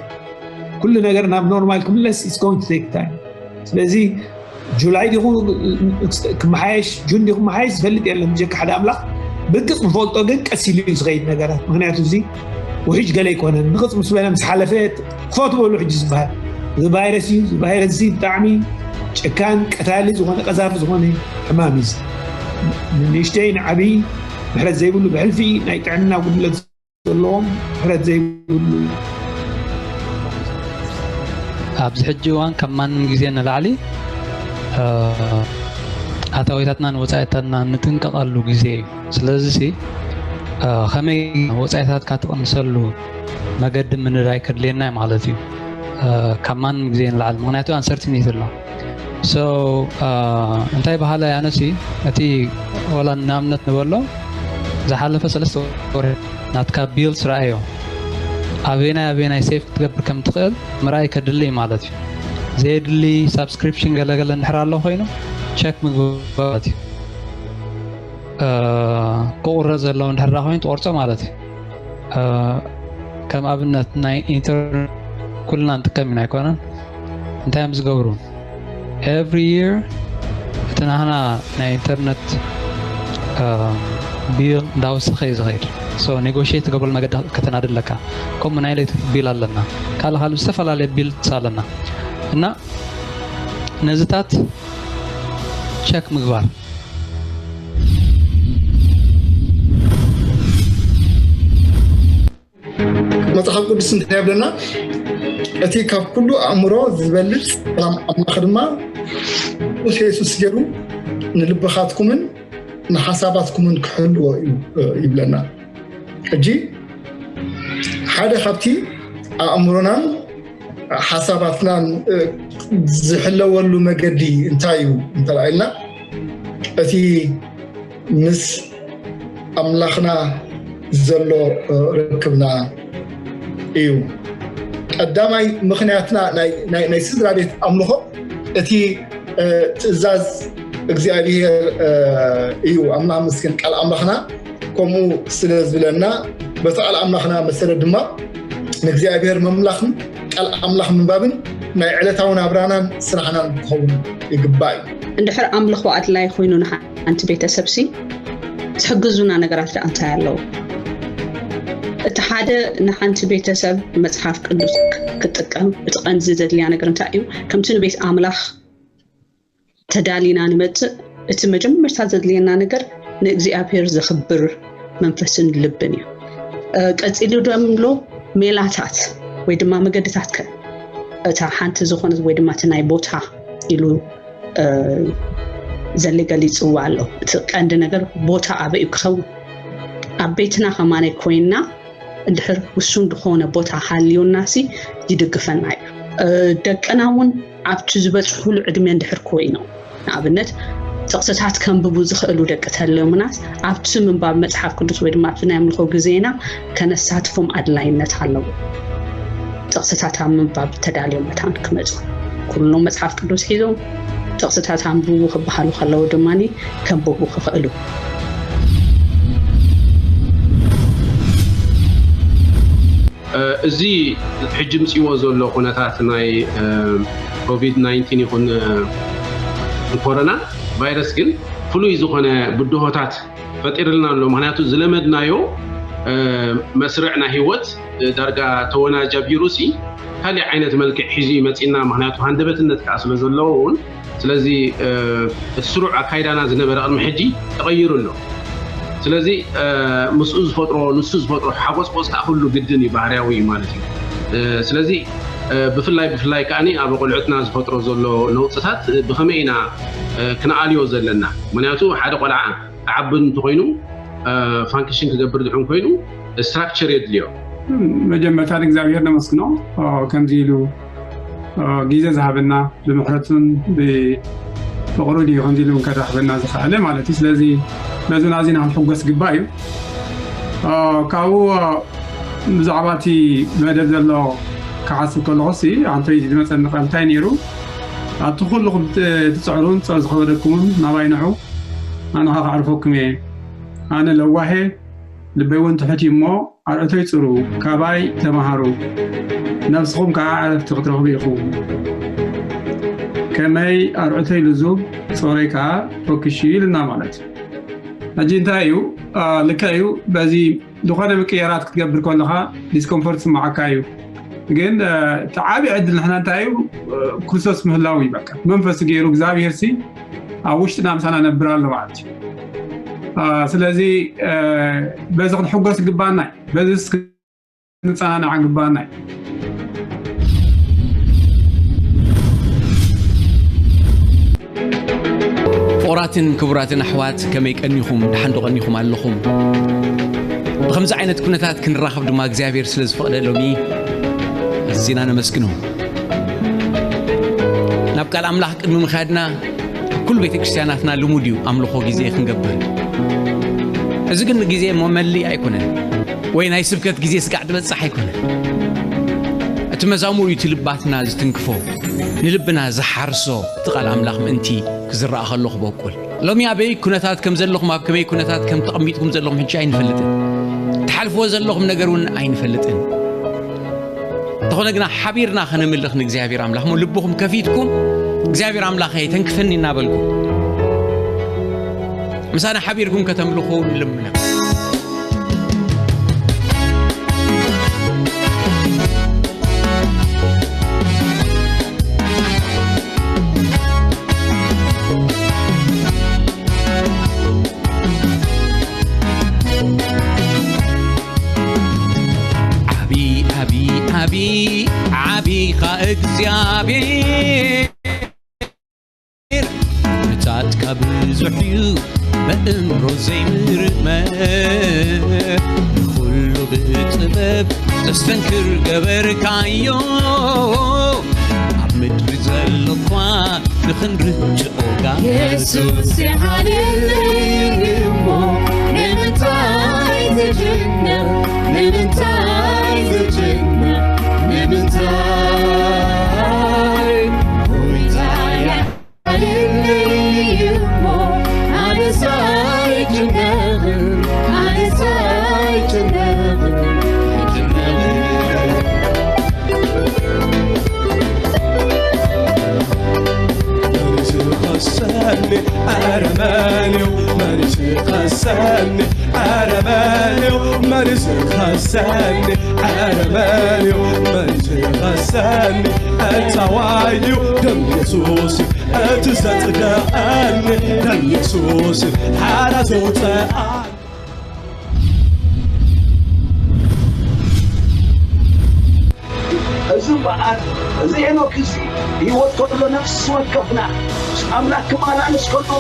ኩሉ ነገር ናብ ኖርማል ክምለስ it's going to take time። ስለዚ ጁላይ ዲኹ ክመሓየሽ ጁን ዲኹ ክመሓየሽ ዝፈልጥ የለን ብጀካ ሓደ ኣምላኽ። ብግፅ ንፈልጦ ግን ቀስ ኢሉ እዩ ዝኸይድ ነገራት። ምክንያቱ እዚ ውሕጅ ገለ ኣይኮነን። ብግፅ ምስ በለ ምስ ሓለፈ ክፈቱ በሉ ሕጂ ዝበሃል እዚ ቫይረስ እዩ። እዚ ቫይረስ እዚ ብጣዕሚ ጨካን ቀታሊ ዝኾነ ቀዛፊ ዝኾነ ሕማም እዩ። ንንእሽተይ ንዓብዪ ምሕረት ዘይብሉ ብሕልፊ ናይ ጥዕና ጉድለት ዘለዎም ምሕረት ዘይብሉ ኣብዚ ሕጂ እዋን ካብ ማንም ግዜ ንላዕሊ ኣታዊታትናን ወፃኢታትናን ንጥንቀቐሉ ግዜ እዩ። ስለዚ ከመይ ወፃኢታትካ ትቕንሰሉ መገዲ ምንዳይ ከድልየና ማለት እዩ። ካብ ማንም ግዜ ንላዕሊ ምክንያቱ ኣንሰርቲኒቲ ኣሎ። So እንታይ በሃላይ ኣነሲ እቲ ወላ ንኣብነት ንበሎ ዝሓለፈ ሰለስተ ወርሒ ናትካ ቢልስ ረኣዮ ኣበይናይ ኣበይናይ ሴፍ ክትገብር ከም ትኽእል ምርኣይ ከድሊ እዩ ማለት እዩ። ዘየድሊ ሳብስክሪፕሽን ገለገለ እንድሕር ኣሎ ኮይኑ ቸክ ምግባር ማለት እዩ። ክቑረፅ ዘለዎ እንድሕር ኮይኑ ትቆርፆ ማለት እዩ። ከም ኣብነት ናይ ኢንተርኔት ኩልና ንጥቀም ኢና ኣይኮነን? እንታይ እዮም ዝገብሩ? ኤቭሪ ይር እቲ ናህና ናይ ኢንተርኔት ቢል እንዳወሰኸ እዩ ዝኸይድ። ኔጎሽት ትገብረሉ መገዲ ከተናድ ኣለካ። ከምኡ ናይ ኤሌክትሪክ ቢል ኣለና፣ ካልእ ካልእ ዝተፈላለየ ቢል ኣለና እና ነዚታት ቸክ ምግባር መጽሓፍ ቅዱስ እንታይ ይብለና? እቲ ካብ ኩሉ ኣእምሮ ዝበልጽ ሰላም ኣምላኽ ድማ ንክርስቶስ የሱስ ገይሩ ንልብኻትኩምን ንሓሳባትኩምን ክሕልዎ እዩ ይብለና። ሕጂ ሓደ ካብቲ ኣእምሮናን ሓሳባትናን ዝሕለወሉ መገዲ እንታይ እዩ እንተኢልና እቲ ምስ ኣምላኽና ዘሎ ርክብና እዩ። ቀዳማይ ምኽንያትና ናይ ስድራ ቤት ኣምልኾ እቲ ትእዛዝ እግዚኣብሔር እዩ። ኣምላኽ ምስኪን ቃል ኣምላኽና ከምኡ ስለ ዝብለና በቲ ቃል ኣምላኽና መሰረት ድማ ንእግዚኣብሔር ምምላኽን ቃል ኣምላኽ ምንባብን ናይ ዕለታዊ ናብራናን ስራሕናን ክኸውን ይግባእ እዩ። እንድሕር ኣምልኾ ኣድላይ ኮይኑ ንሓንቲ ቤተሰብ ሲ ዝሕግዙና ነገራት ደኣ እንታይ ኣለዉ? እቲ ሓደ ንሓንቲ ቤተሰብ መጽሓፍ ቅዱስ ክጥቀም እቲ ቀንዲ ዘድልያ ነገር እንታይ እዩ? ከምቲ ንቤት ኣምላኽ ተዳሊና ንመጽእ እቲ መጀመርታ ዘድልየና ነገር ንእግዚኣብሔር ዘኽብር መንፈስን ልብን እዩ። ቀፂሉ ደምሎ ሜላታት ወይ ድማ መገድታት ከ እታ ሓንቲ ዝኾነት ወይ ድማ እቲ ናይ ቦታ ኢሉ ዘለ ገሊፅዋ ኣሎ። እቲ ቀንዲ ነገር ቦታ ኣበይ እዩ ክኸውን? ኣብ ቤትና ከማነ ኮይና እንድሕር ውሱን ዝኾነ ቦታ ሃልዮና ሲ ይድግፈና እዩ። ደቅና እውን ኣብቲ ዝበፅሑሉ ዕድመ እንድሕር ኮይኖም ንኣብነት ጥቕስታት ከንብቡ ዝኽእሉ ደቂ ተለሙናስ ኣብቲ ምንባብ መፅሓፍ ቅዱስ ወይ ድማ ኣብቲ ናይ ኣምልኾ ግዜና ከነሳትፎም ኣድላይነት ኣለዎ። ጥቕስታት ኣብ ምንባብ ተዳልዮም መታን ክመፁ ኩሎም መፅሓፍ ቅዱስ ሒዞም ጥቕስታት ኣንብቡ ክበሃሉ ከለዉ ድማ ከንብቡ ክኽእሉ። እዚ ሕጂ ምፅዎ ዘሎ ኩነታት ናይ ኮቪድ ናይንቲን ይኹን ኮሮና ቫይረስ ግን ፍሉይ ዝኾነ ብድሆታት ፈጢርልና ኣሎ። ምክንያቱ ዝለመድናዮ መስርዕ ናይ ህይወት ዳርጋ ተወናጃቢሩ ሲ ካሊእ ዓይነት መልክዕ ሒዙ ይመፅና። ምክንያቱ ሃንደበትነት ከዓ ስለ ዘለዎ እውን ስለዚ እቲ ስሩዕ ኣካይዳና ዝነበረ ቅድሚ ሕጂ ተቐይሩ ኣሎ። ስለዚ ምስኡ ዝፈጥሮ ንሱ ዝፈጥሮ ሓቆፅቆፅ ከዓ ኩሉ ግድን እዩ፣ ባህርያዊ እዩ ማለት እዩ። ስለዚ ብፍላይ ብፍላይ ከዓ ኣብ ቆልዑትና ዝፈጥሮ ዘሎ ነውፅታት ብኸመይ ኢና ክንኣልዮ ዘለና? ምክንያቱ ሓደ ቆልዓ ክዓቢ እንተኮይኑ ፋንክሽን ክገብር ድሕን ኮይኑ ስትራክቸር የድልዮ። መጀመርታ ንእግዚኣብሔር ነመስግኖ ከምዚ ኢሉ ግዜ ዝሃበና ብምሕረቱን ብፍቕሩ ድዩ ከምዚ ኢሉ እውን ከራኽበና ዝኸኣለ ማለት እዩ። ስለዚ በዚ ናዚና ክንሕጎስ ግባእ እዩ። ካብኡ ብዛዕባ እቲ መደብ ዘሎ ክሓስብ ከለኹ ሲ ኣንቶይ ዝመፀኒ ቃል እንታይ ነይሩ? ኣብቲ ኩልኹም ትፅዕሩን ፀር ዝኸበደኩምን ናባይ ንዑ ኣነ ከዓ ከዕርፈኩም እየ። ኣነ ለዋሄ ልበይ እውን ትሑት እዩ እሞ ኣርዑተይ ፅሩ፣ ካባይ ተምሃሩ፣ ነብስኹም ከዓ ዕረፍቲ ክትረኽቡ ኢኹም። ከመይ ኣርዑተይ ልዙብ፣ ጾረይ ከዓ ፈኪሹ ኢሉና ማለት እዩ። ሕጂ እንታይ እዩ ልክዕ እዩ። በዚ ዝኾነ ምቅየራት ክትገብር ከለኻ ዲስኮምፎርት ስማዓካ እዩ። ግን እቲ ዓብዪ ዕድል ንሕና እንታይ እዩ? ክርስቶስ ምህላው እዩ። በቃ መንፈሱ ገይሩ እግዚኣብሔር ሲ ኣብ ውሽጥና ምሳና ነብር ኣሎ ማለት እዩ። ስለዚ በዚ ክንሕጎስ ግባና እዩ። በዚ ክንፀናናዕ ግባና እዩ። ፍቑራትን ክቡራትን ኣሕዋት ከመይ ቀኒኹም? ደሓን ዶ ቀኒኹም ኣለኹም? ብኸምዚ ዓይነት ኩነታት ክንራኸብ ድማ እግዚኣብሔር ስለ ዝፈቕደ ሎሚ ኣዝና ነመስግኖ። ናብ ቃል ኣምላኽ ቅድሚ ምኻድና ኣብ ኩሉ ቤተ ክርስቲያናትና ልሙድ እዩ ኣምልኾ ግዜ ክንገብር። እዚ ግን ግዜ መመልኢ ኣይኮነን ወይ ናይ ስብከት ግዜ ስጋዕ ዝበጽሕ ኣይኮነን። እቲ መዛሙር እዩ እቲ ልባትና ዝትንክፎ፣ ንልብና ዝሓርሶ እቲ ቃል ኣምላኽ ምእንቲ ክዝረኣ ከሎ ክበቁል። ሎሚ ኣበይ ኩነታት ከም ዘለኹም ኣብ ከመይ ኩነታት ከም ተቐሚጥኩም ዘለኹም ሕጂ ኣይንፈልጥን። ትሓልፍዎ ዘለኹም ነገር እውን ኣይንፈልጥን። እንተኾነ ግና ሓቢርና ከነምልኽ ንእግዚኣብሔር ኣምላኽ እሞ ልብኹም ከፊትኩም እግዚኣብሔር ኣምላኸ ተንክፈኒ እናበልኩም ምሳና ሓቢርኩም ከተምልኹ ንልምነኩም። ዓቢ ዓቢ ዓቢ ዓቢኻ እግዚኣብሔር ምጻትካ ብዙሕ እዩ በእምሮ ዘይምርመር ንኹሉ ብጥበብ ተስተንክር ገበርካዮ ኣብ ምድሪ ዘሎ እኳ ንኽንርድኦ ጋር የሱስ ይሓልየለይ እሞ ንምንታይ ዝጭነቕ ንምንታይ ዝጭነቕ ንምንታይ ጎይታ ይሓልየለይ እሞ ኣነስ ኣይጭነቕን ኣነስ ኣይጭነቕን ኣይጭነቕን መን ዝኸሰኒ ኣረመኔው መን ዝኸሰኒ ኣረመኔው መን ዝኸሰኒ ኣረመኔው መን ዝኸሰኒ እታዋዩ ደም የሱስ እቲ ዘጽደቐኒ ደም የሱስ ሓራ ዘውፀኣኒ እምበኣር፣ እዚ ሄኖክ እዚ ህይወት ከሎ ነፍሲ ወከፍና ምስ ኣምላኽ ክመላለስ ከሎ፣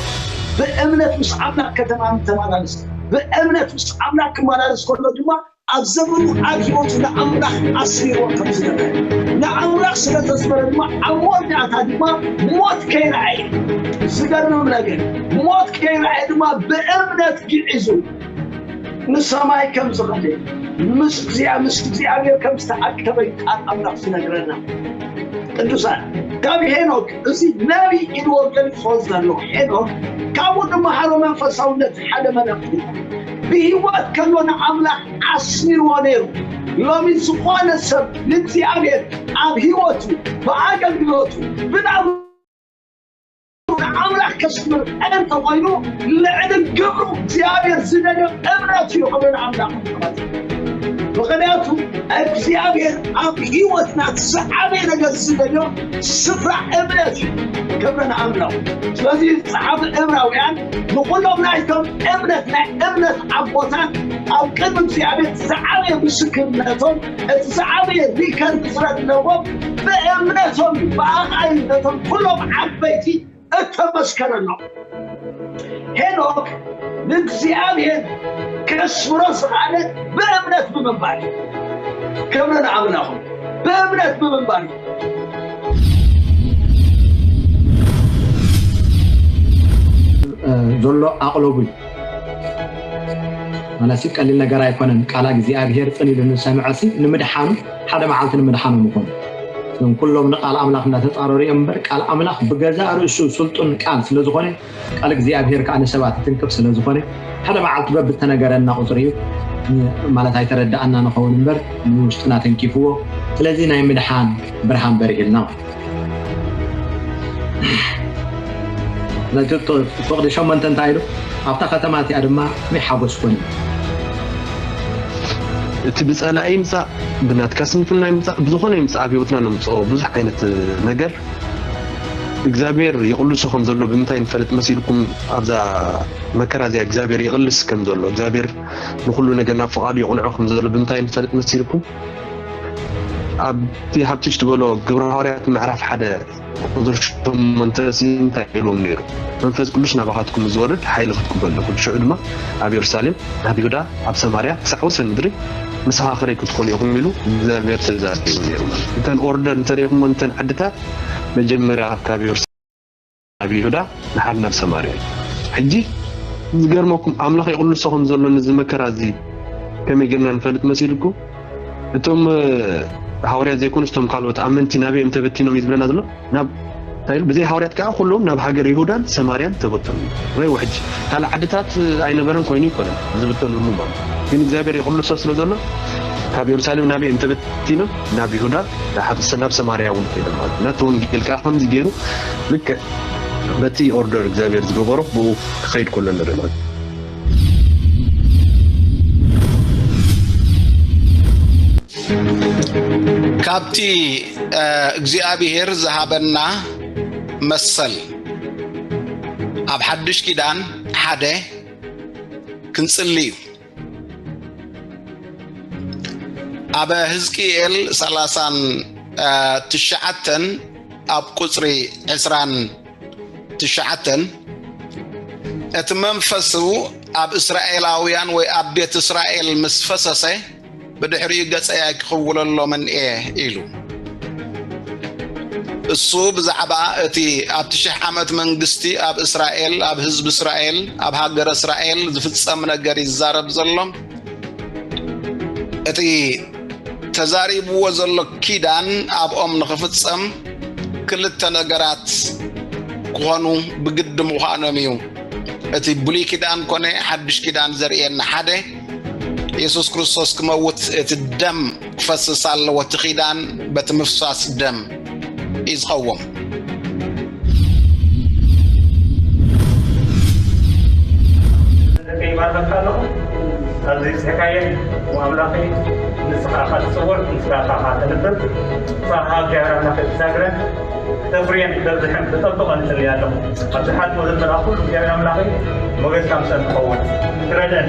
ብእምነት ምስ ኣምላኽ ከተማ ተመላለስ፣ ብእምነት ምስ ኣምላኽ ክመላለስ ከሎ ድማ ኣብ ዘመኑ ኣብ ህይወቱ ንኣምላኽ ኣስሚርዎ ከም ዝነበረ፣ ንኣምላኽ ስለ ዘስመረ ድማ ኣብ መወዳእታ ድማ ሞት ከይረኣየ፣ ዝገርም ነገር፣ ሞት ከይረኣየ ድማ ብእምነት ግዒዙ ንሰማይ ከም ዝኸደ፣ ምስ እግዚኣብ-፣ ምስ እግዚኣብሔር ከም ዝተኣከበ እዩ ቃል ኣምላኽ ዝነግረና። ቅዱሳን፣ ካብ ሄኖክ፣ እዚ ነቢይ ኢልዎ ገሊጽዎ ዘሎ ሄኖክ፣ ካብኡ ንመሃሮ መንፈሳውነት ሓደ መለኽቲ። ብህይወት ከሎ ንኣምላኽ ኣስሚርዎ ነይሩ። ሎሚ ዝኾነ ሰብ ንእግዚኣብሔር ኣብ ህይወቱ፣ ብኣገልግሎቱ፣ ብናብሩ ንኣምላኽ ከስምር እንተኾይኑ፣ ልዕሊ ግብሩ እግዚኣብሔር ዝደልዮ እምነት እዩ ክብሪ ንኣምላኽ። ምኽንያቱ እግዚኣብሔር ኣብ ህይወትና ዝዓበየ ነገር ዝደልዮ ስፍራ እምነት እዩ። ክብሪ ንኣምላኽ። ስለዚ ጸሓፊ ዕብራውያን ንኹሎም ናይቶም እምነት፣ ናይ እምነት ኣቦታት ኣብ ቅድሚ እግዚኣብሔር ዝዓበየ ምስክርነቶም፣ እቲ ዝዓበየ ሪከርድ ስለለዎም ብእምነቶም እዩ፣ ብኣኽኣይነቶም ኩሎም ዓበይቲ እተመስከረሎም። ሄኖክ ንእግዚኣብሔር ከስምሮ ዝኸኣለ ብእምነት ብምንባር እዩ። ክብሪ ንኣምላኹ። ብእምነት ብምንባር እዩ። ዘሎ ኣቕለቡ እዩ። ማለትሲ ቀሊል ነገር ኣይኮነን። ቃል እግዚኣብሔር ጽን ኢሉ ንሰምዐሲ ንምድሓኑ ሓደ መዓልቲ ንምድሓኑ ምኾኑ። እዞም ኩሎም ንቃል ኣምላኽ እናተጻረሩ እዮም እምበር ቃል ኣምላኽ ብገዛእ ርእሱ ስልጡን ቃል ስለ ዝኾነ ቃል እግዚኣብሔር ከዓ ንሰባት ይትንክፍ ስለ ዝኾነ ሓደ መዓልቲ በብተነገረና ቁፅሪ እዩ ማለት ኣይተረዳኣና ንኸውን እምበር ንውሽጥና ተንኪፍዎ። ስለዚ ናይ ምድሓን ብርሃን በሪህልና ማለት እዩ። ነቲ ቁቕዲ ሸሞንተ እንታይ ኢሉ ኣብታ ከተማ እቲኣ ድማ ከመይ ሓጎስ ኮነ። እቲ ብፀላኢ ይምፃእ ብናትካ ስንፍና ይምፃእ ብዝኾነ ይምፃእ ኣብ ህይወትና ነምፅኦ ብዙሕ ዓይነት ነገር እግዚኣብሔር ይቕልሶ ከም ዘሎ ብምንታይ ንፈልጥ መሲልኩም ኣብዛ መከራ እዚኣ እግዚኣብሔር ይቕልስ ከም ዘሎ እግዚኣብሔር ንኩሉ ነገር ናብ ፍቓዱ ይቕንዖ ከም ዘሎ ብምንታይ ንፈልጥ መሲልኩም ኣብቲ ሃብትሽ ትበሎ ግብረ ሃዋርያት ምዕራፍ ሓደ ቁፅሪ ሸሞንተ ሲ እንታይ ኢልዎም ነይሩ? መንፈስ ቅዱስ ናባኻትኩም ዝወርድ ሓይሊ ክትቅበሉ ኢኹም። ሽዑ ድማ ኣብ የሩሳሌም፣ ኣብ ይሁዳ፣ ኣብ ሰማርያ፣ ክሳዕ ወሰን ምድሪ መሰኻኽረይ ክትኾኑ ኢኹም ኢሉ እግዚኣብሔር ትእዛዝ ሂቡ ነይሩ ማለት እዩ። እተን ኦርደር እንተሪኢኹሞ እተን ዓድታት መጀመርያ ካብ የሩሳሌም ናብ ይሁዳ ንሓድ ናብ ሰማርያ እዩ። ሕጂ ዝገርመኩም ኣምላኽ ይቕልሶ ከም ዘሎ ነዚ መከራ እዚ ከመይ ጌርና ንፈልጥ መሲልኩም እቶም ሃዋርያት ዘይኮኑስ እቶም ካልኦት ኣመንቲ ናበይ እዮም ተበቲኖም እዩ ዝብለና ዘሎ ናብ እንታይ ኢሉ ብዘይ ሃዋርያት ከዓ ኩሎም ናብ ሃገር ይሁዳን ሰማርያን ተበተኑ። ወይ ውሕጅ ካልእ ዓድታት ኣይነበረን ኮይኑ ይኮነን ዝብተኑሉ ማለት ግን እግዚኣብሔር ይቕልሶ ስለ ዘሎ ካብ የሩሳሌም ናበይ እዮም ተበቲኖም ናብ ይሁዳ ናብ ሰማርያ እውን ከይዶም ማለት ነቲ ወንጌል ከዓ ከምዚ ገይሩ ልክዕ በቲ ኦርደር እግዚኣብሔር ዝገበሮ ብኡ ክኸይድ ከሎ ንርኢ ማለት ካብቲ እግዚኣብሔር ዝሃበና መሰል ኣብ ሓድሽ ኪዳን ሓደ ክንጽሊ እዩ። ኣብ ህዝቅኤል ሰላሳን ትሽዓተን ኣብ ቁጽሪ ዕስራን ትሽዓተን እቲ መንፈሱ ኣብ እስራኤላውያን ወይ ኣብ ቤት እስራኤል ምስ ፈሰሰ ብድሕሪኡ ገጸይ ኣይክኽውለሎምን እየ ኢሉ። እሱ ብዛዕባ እቲ ኣብቲ ሽሕ ዓመት መንግስቲ ኣብ እስራኤል ኣብ ህዝቢ እስራኤል ኣብ ሃገረ እስራኤል ዝፍጸም ነገር ይዛረብ ዘሎ። እቲ ተዛሪብዎ ዘሎ ኪዳን ኣብኦም ንኽፍጸም ክልተ ነገራት ክኾኑ ብግዲ ምዃኖም እዩ። እቲ ብሉይ ኪዳን ኮነ ሓድሽ ኪዳን ዘርእየና ሓደ የሱስ ክርስቶስ ክመውት እቲ ደም ክፈስስ ኣለዎ። እቲ ኪዳን በቲ ምፍሳስ ደም እዩ ዝኸውን። ይባርኸካ ኣለኹ ኣብዚ ዝስሕካየ ኣምላኸይ ንስኻ ኢኻ ትጽውዕ ንስኻ ኢኻ ተንብር ንስኻ እግዚኣብሔር ኣምላኸይ ትዛግረ ተፍርየን ክትበዝሕን ክጠብቐን እጽሊ ኣለኹ። ኣብ ዝሓልፎ ዘለኻ ኩሉ እግዚኣብሔር ኣምላኸይ ሞገስካ ምሰን ክኸውን ትረድአኒ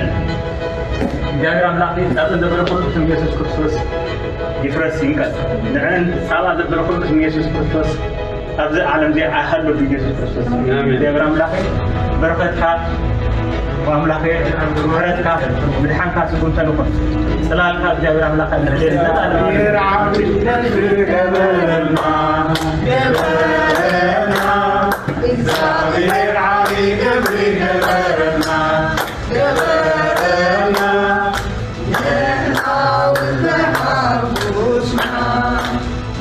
እግዚኣብሔር ኣምላኸይ ጻድቅ ዘበለ ኩሉ ስም የሱስ ክርስቶስ ይፍረስ ይንቀል። ንዕን ሳባ ዘበለ ኩሉ ስም ኢየሱስ ክርስቶስ ኣብዚ ዓለም እዚ ኣይሃሉ ብኢየሱስ ክርስቶስ። ኣሜን። እግዚኣብሔር ኣምላኸ በረኸትካ ወኣምላኸ ምሕረትካ ምድሓንካ ስጉምተን ይኹን። ጽላልካ እግዚኣብሔር ኣምላኸ ንዕን ገበረልና፣ ገበረልና፣ እግዚኣብሔር ዓቢ ግብሪ ገበረልና፣ ገበረልና። ንሕና እውን ተሓጉስና፣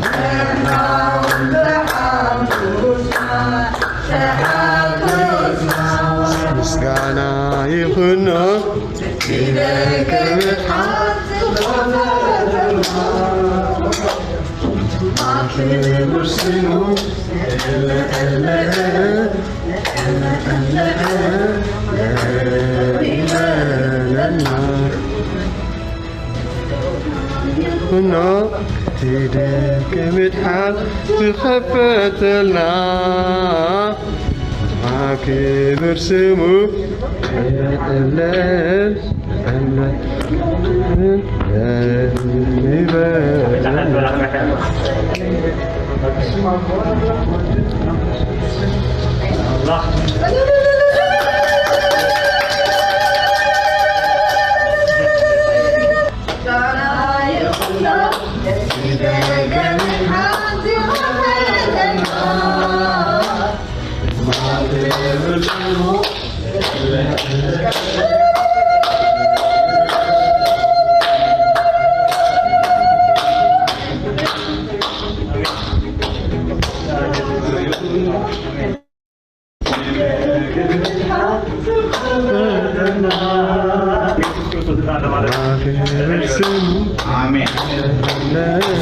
ንሕና እውን ተሓጉስና፣ ተሓጉስና። ምስጋና ይኹኖ ንደቂ ምድሓን ክቡር ስሙ። ኩኖ እቲ ደገ ምድሓን ዝኸፈተልና ክብር ስሙ ይበል። ኣሜን።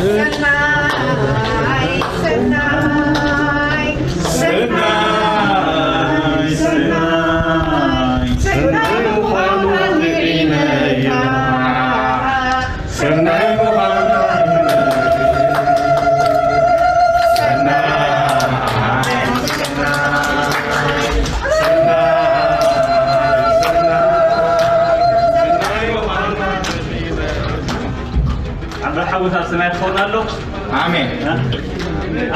ሰናይ፣ ሰናይ፣ ሰናይ፣ ሰናይ፣ ሰናይ ምዃኑ ርኢናዮ። ሰናይ ምዃኑ፣ ሰናይ፣ ሰናይ፣ ሰናይ፣ ሰናይ ምዃኑ። ኣንታ ሓጎስ ኣብ ሰማይ ክኸውን ኣሎ። ኣሜን።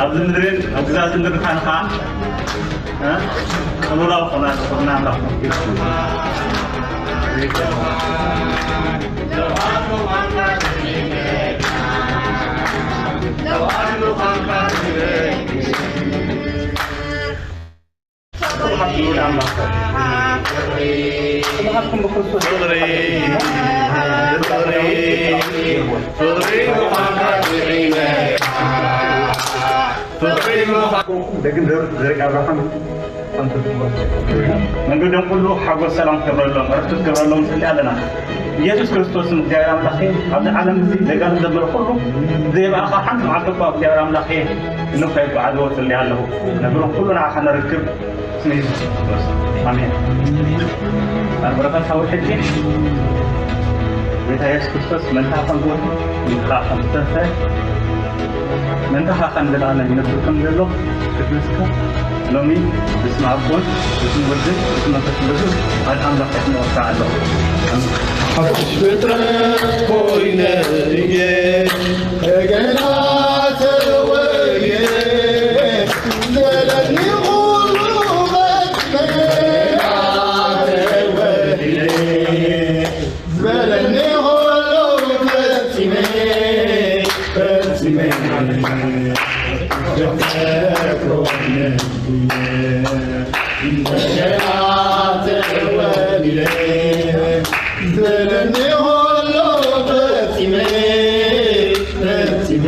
ኣብዚ ምድርን ኣብ ግዛት ምድርን ኻንኻ እ? ቅኑላው ኾና፣ ኾና ኣምላኽ። ስብሐት ንልዑል ኣምላኽ። ስብሐትኩም ብክርስቶስ ፍቕሪ፣ ፍቕሪ፣ ፍቕሪ ምዃንካ ርኢናዮ። ፍቕሪ ምዃንካ። ደግም ዘር-፣ ዘርቅ ኣብርሃም መንገዶም ኩሉ ሓጎስ ሰላም ክትገብረሎም፣ ዕረፍቲ ክትገብረሎም ንጽሊ ኣለና። ኢየሱስ ክርስቶስ ስም እግዚኣብሔር ኣምላኽ ኣብዚ ዓለም እዚ ዘጋጥም ዘበለ ኩሉ ዘይበኣኻ ሓንቲ መዓልቲ እኳ እግዚኣብሔር ኣምላኽ ንኸይጓዓዝዎ እጽሊ ኣለኹ። ነገሮም ኩሉ ንዓኻ ነርክብ። ስም ኢየሱስ ክርስቶስ። ኣሜን። ኣብ በረኸታዊ ሕጂ ጎይታ ኢየሱስ ክርስቶስ መን ከኣ ከም ዝሞተ፣ መን ከኣ ከም ዝተንስአ፣ መን ከኣ ከም ዘላለም ይነብር ከም ዘሎ ክትምስክር ሎሚ ብስመ ኣቦን ብስመ ወልድን ብስመ መንፈስ ቅዱስ ሓደ ኣምላኽ የስምዖካ ኣለኹ። ሓድሽ ፍጥረት ኮይነ እየ፣ ገና ተወልየ፣ ዘለኒ ኩሉ በቃ ተወልየ፣ ዘለኒ ኩሉ ፈጺመ፣ ፈጺመ፣ ፍጥረት ኮይነ እየ። እንደገና ተወልደ፣ ዘለኒ ኩሉ ፈጺመ፣ ፈጺመ፣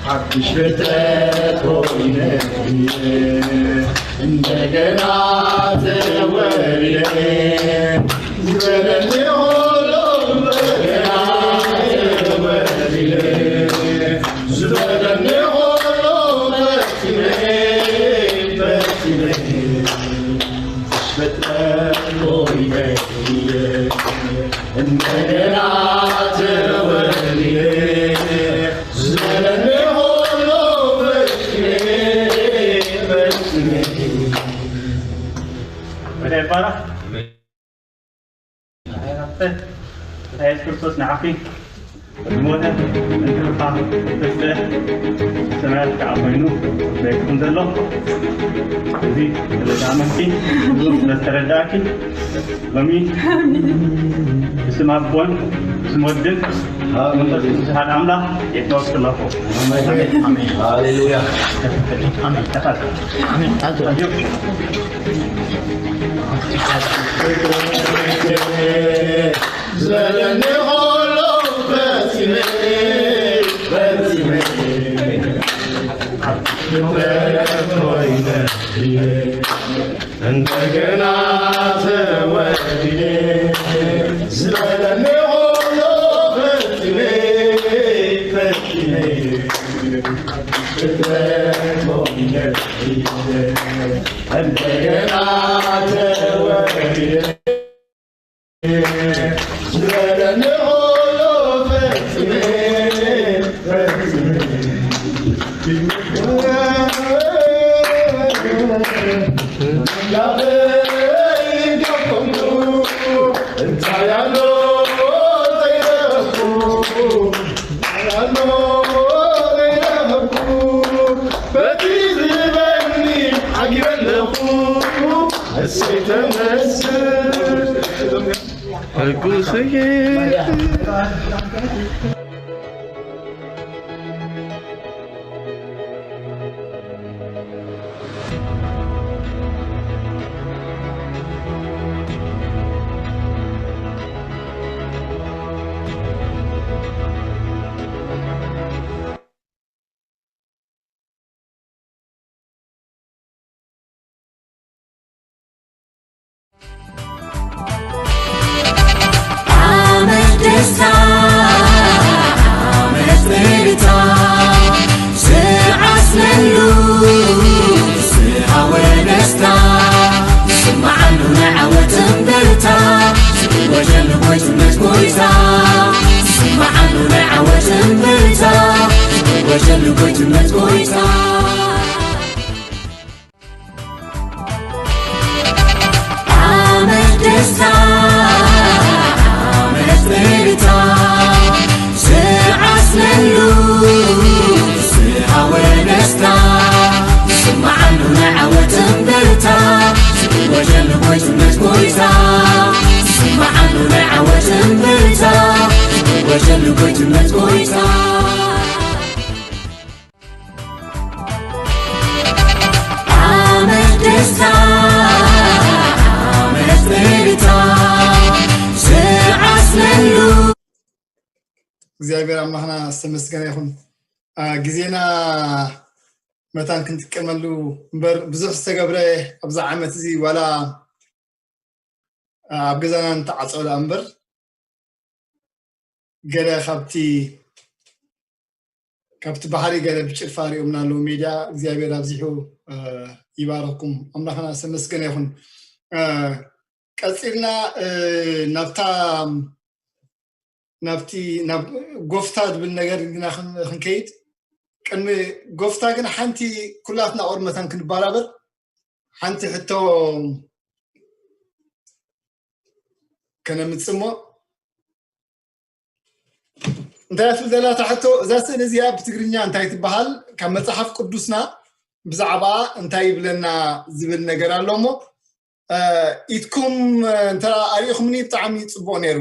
ሓድሽ ፍጥረት ኮይነ እየ። እንደገና ተወልደ፣ ዘለኒ ኩሉ እንደገና ተወልደ፣ ዘለኒ ኩሉ ፈጺመ፣ ፈጺመ። ፍጥረት ሆይ በስሜ እንደገና ተወልደ፣ ዘለኒ ሁሉ በስሜ፣ በስሜ። ወደ ይባላል። ኢየሱስ ክርስቶስ ንዓኺ ሞተ እንክብካ ተስፈ ሰማያት ከዓ ኮይኑ ቤትኩም ዘሎ እዚ ስለ ዝኣመንኪ ስለ ዝተረዳእኪ ሎሚ ብስም ኣቦን ብስም ወድን መንፈስ ቅዱስ ሓደ ኣምላኽ የተወክለኹ። ሃሌሉያ። ተኻል ዘለኒ ሆሎ ፈጺመ ፈጺመ እንደገና ተወልጄ ስለሚሆኖ ፈትኔ ፈትኔ ፍጥረት ሆኜ እንደገና ተወልጄ እግዚኣብሔር ኣምላኽና ዝተመስገነ ይኹን። ግዜና መታን ክንጥቀመሉ እምበር ብዙሕ ዝተገብረ ኣብዛ ዓመት እዚ ዋላ ኣብ ገዛና እንተዓፀው ደኣ እምበር ገለ ካብቲ ካብቲ ባሕሪ ገለ ብጭልፋ ሪኦምና ኣለዉ ሜድያ እግዚኣብሔር ኣብዚሑ ይባረኩም ኣምላኽና ዝተመስገነ ይኹን። ቀፂልና ናብታ ናብቲ ናብ ጎፍታ ዝብል ነገር ግና ክንከይድ ቅድሚ ጎፍታ ግን ሓንቲ ኩላትና ኦርመታን ክንበራበር ሓንቲ ሕቶ ከነምፅሞ እንታይ ትብል ዘላ እታ ሕቶ እዛ ስእሊ እዚኣ ብትግርኛ እንታይ ትበሃል ካብ መፅሓፍ ቅዱስና ብዛዕባ እንታይ ይብለና ዝብል ነገር ኣሎ እሞ ኢትኩም እንተ ኣሪእኹምኒ ብጣዕሚ ፅቡቅ ነይሩ።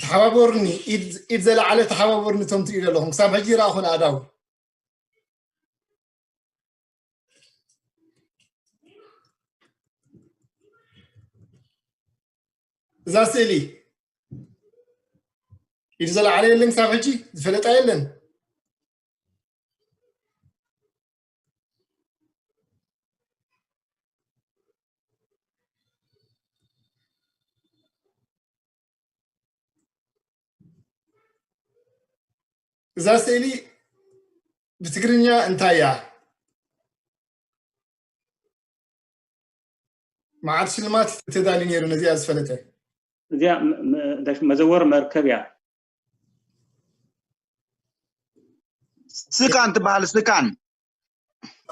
ተሓባበሩኒ፣ ኢድ ዘለዓለ ተሓባበሩኒ እቶም ትሪኡ ዘለኹም። ክሳብ ሕጂ ይረኣኹ ንኣዳው። እዛ ስእሊ ኢድ ዘለዓለ የለን ክሳብ ሕጂ ዝፈለጣ የለን። እዛ ስእሊ ብትግርኛ እንታይ እያ? መዓት ሽልማት ተዳልዩ ነይሩ ነዚኣ ዝፈለጠ። እዚኣ መዘወር መርከብ እያ። ስካን ትበሃል ስካን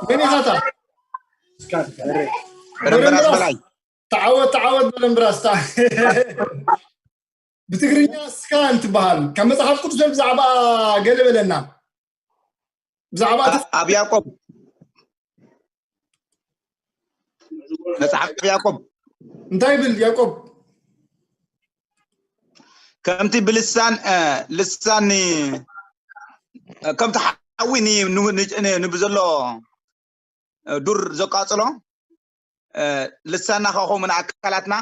መን ኢኻታ በረምበራስ በላይ። ተዓወት ተዓወት በረምበራስ። ብትግርኛ ስካን ትበሃል። ካብ መጽሓፍ ቅዱስ ብዛዕባ ገለ በለና። ብዛዕባ እቲ ኣብ ያዕቆብ፣ መጽሓፍ ያዕቆብ እንታይ ይብል ያዕቆብ? ከምቲ ብልሳን ልሳን ከምቲ ሓዊ ንብዘሎ ዱር ዘቃጽሎ፣ ልሳና ከ ከምኡ ንኣካላትና፣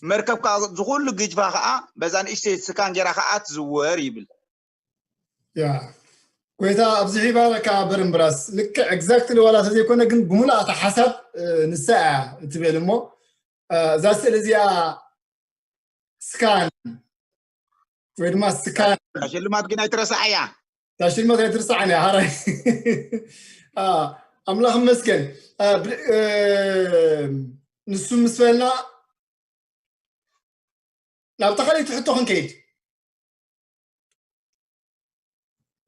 መርከብ ከኣ ዝኹሉ ግጅፋ ከኣ በዛ ንእሽተይ ስካን ጌራ ከኣ ትዝወር ይብል። ያ ጎይታ ኣብዚ ሒባረካ በርምብራስ ልክዕ exactly ዋላ ተዘይኮነ ግን ብምሉእ እታ ሓሳብ ንሳ እያ እትብል እሞ እዛ ስእሊ እዚኣ ስካን ወይ ድማ ስካን ሽልማት ግን ኣይትረሳዕ እያ። እታ ሽልማት ኣይትርሳዕን እያ ሓራይ። ኣምላኽ ይመስገን። ንሱ ምስ በልና ናብ ተኻሊቲ ሕቶ ክንከይድ።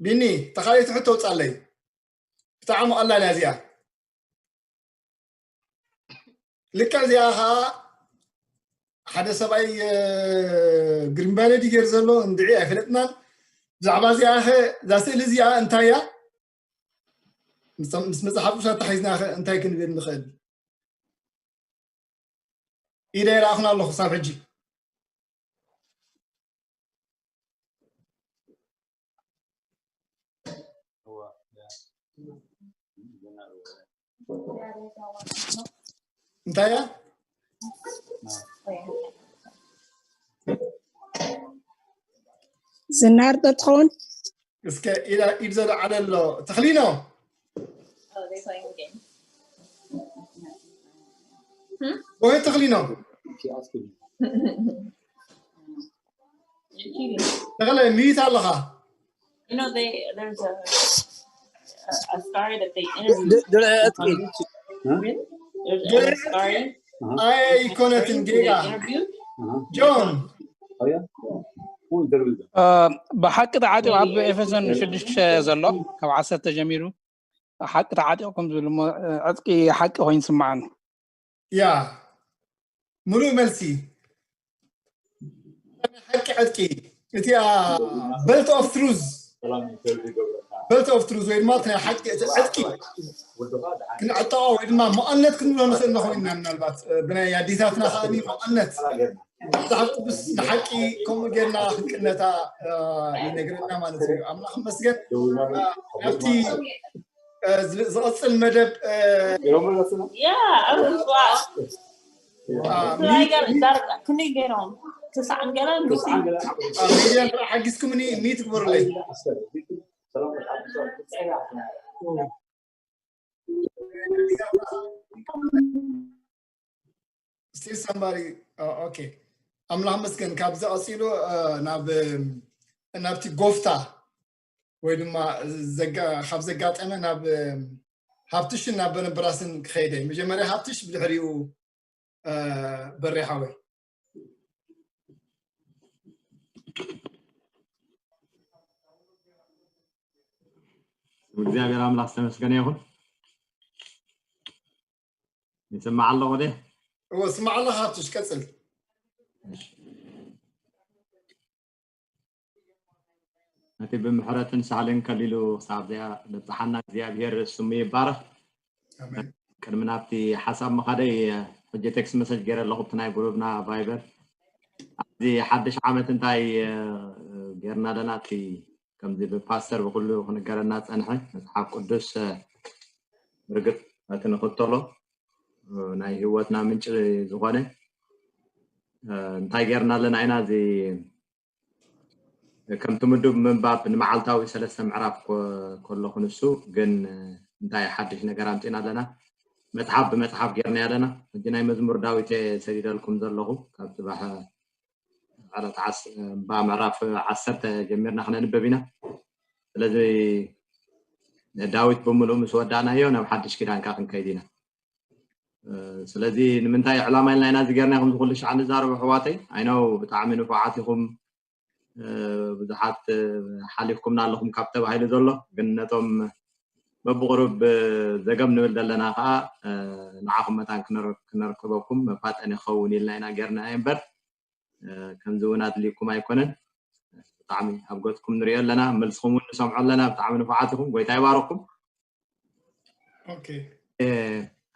ቢኒ ተኻሊቲ ሕቶ ውፃለይ። ብጣዕሚ ቀላል እያ እዚኣ። ልክዕ እዚኣ ከዓ ሓደ ሰብኣይ ግሪምባለ ድዩ ገይሩ ዘሎ እንድዒ ኣይፈለጥናን። ብዛዕባ እዚኣ ኸ እዛ ስእሊ እዚኣ እንታይ እያ? ምስ መፅሓፍ ቅዱስ ኣተሓሒዝና ኸ እንታይ ክንብል ንኽእል? ኢደ ይረኣኹን ኣለኹ ክሳብ ሕጂ። እንታይ እያ? ዝናር ዶ ትኸውን? እስከ ኢድ ዘልዓለ ኣሎ ተኽሊኖ። ወይ ተኽሊኖ ተኽለ ሚዩት ኣለኻ። ድርዒ ዕጥቂ ኣይኮነትን ጌጋ ጆን ብሓቂ ተዓጢቑ ኣብ ኤፌሶን ሽዱሽተ ዘሎ ካብ ዓሰርተ ጀሚሩ ሓቂ ተዓጢቑ ከም ዝብል እሞ ዕጥቂ ሓቂ ኮይኑ ይስምዓኒ። ያ ምሉእ መልሲ ሓቂ ዕጥቂ እቲኣ belt of truth belt of truth ወይ ድማ ናይ ሓቂ እቲ ዕጥቂ ክንዕጠቖ ወይ ድማ መቐነት ክንብሎ ንኽእል ንኾይንና ምናልባት ብናይ ኣዴታትና ከኣኒ መቐነት መጽሓፍ ቅዱስ ንሓቂ ከምኡ ጌርና ክንቅነታ ይነግረና ማለት እዩ። ኣምላኽ ይመስገን። ኣብቲ ዝቕፅል መደብ ክንደይ ገይሮም ትስዓን ገለን ሚድያ ሓጊዝኩምኒ ሚት ግበሩለይ። Still somebody okay። ኣምላኽ መስገን ካብዚ ቀፂሉ ናብ ናብቲ ጎፍታ ወይ ድማ ካብ ዘጋጠመ ናብ ሃብትሽን ናብ በረንብራስን ክኸይደ መጀመርያ ሃብትሽ ብድሕሪኡ በሬ ሓወይ እግዚኣብሔር ኣምላኽ ዝተመስገነ ይኹን። ይስማዕ ኣለኹ ደ እወ ስማዕ ኣለኻ ሃብትሽ ቀፅል። ነቲ ብምሕረትን ሳህልን ከሊሉ ክሳብ ዚኣ በፅሓና እግዚኣብሔር ስሙ ይባረኽ። ቅድሚ ናብቲ ሓሳብ ምኻደይ ሕጂ ቴክስት መሰጅ ገይረ ኣለኹ ብቲ ናይ ጉሩብና ቫይበር ኣብዚ ሓድሽ ዓመት እንታይ ጌርና ኣለና እቲ ከምዚ ብፓስተር ብኩሉ ክንገረና ዝፀንሐ መፅሓፍ ቅዱስ ርግጥ እቲ ንኽተሎ ናይ ህይወትና ምንጪ ዝኾነ እንታይ ጌርና ኣለና ኢና እዚ ከምቲ ምዱብ ምንባብ ንመዓልታዊ ሰለስተ ምዕራፍ ከለኹ ንሱ ግን እንታይ ሓድሽ ነገር ኣምፂና ኣለና መፅሓፍ ብመፅሓፍ ጌርና ኣለና ሕጂ ናይ መዝሙር ዳዊት ሰዲደልኩም ዘለኹ ካብ ፅባሕ ዕለት እባ ምዕራፍ ዓሰርተ ጀሚርና ክነንበብ ኢና ስለዚ ዳዊት ብምሉእ ምስ ወዳእናዮ ናብ ሓድሽ ኪዳን ከዓ ክንከይድ ኢና ስለዚ ንምንታይ ዕላማ ኢልና ኢና እዚ ጌርና ከም ዝኩሉ ሻዕ ንዛረቡ ኣሕዋተይ ኣይነው ብጣዕሚ ንፉዓት ኢኹም ብዙሓት ሓሊፍኩምና ኣለኹም ካብ ተባሂሉ ዘሎ ግን ነቶም በብቕሩብ ዘገም ንብል ዘለና ከዓ ንዓኹም መታን ክነረክበኩም መፋጠኒ ክኸውን ኢልና ኢና ጌርና እምበር ከምዚ እውን ኣድልይኩም ኣይኮነን። ብጣዕሚ ኣብ ገፅኩም ንሪኦ ኣለና፣ መልስኹም እውን ንሰምዖ ኣለና። ብጣዕሚ ንፉዓት ኢኹም፣ ጎይታ ይባረኩም።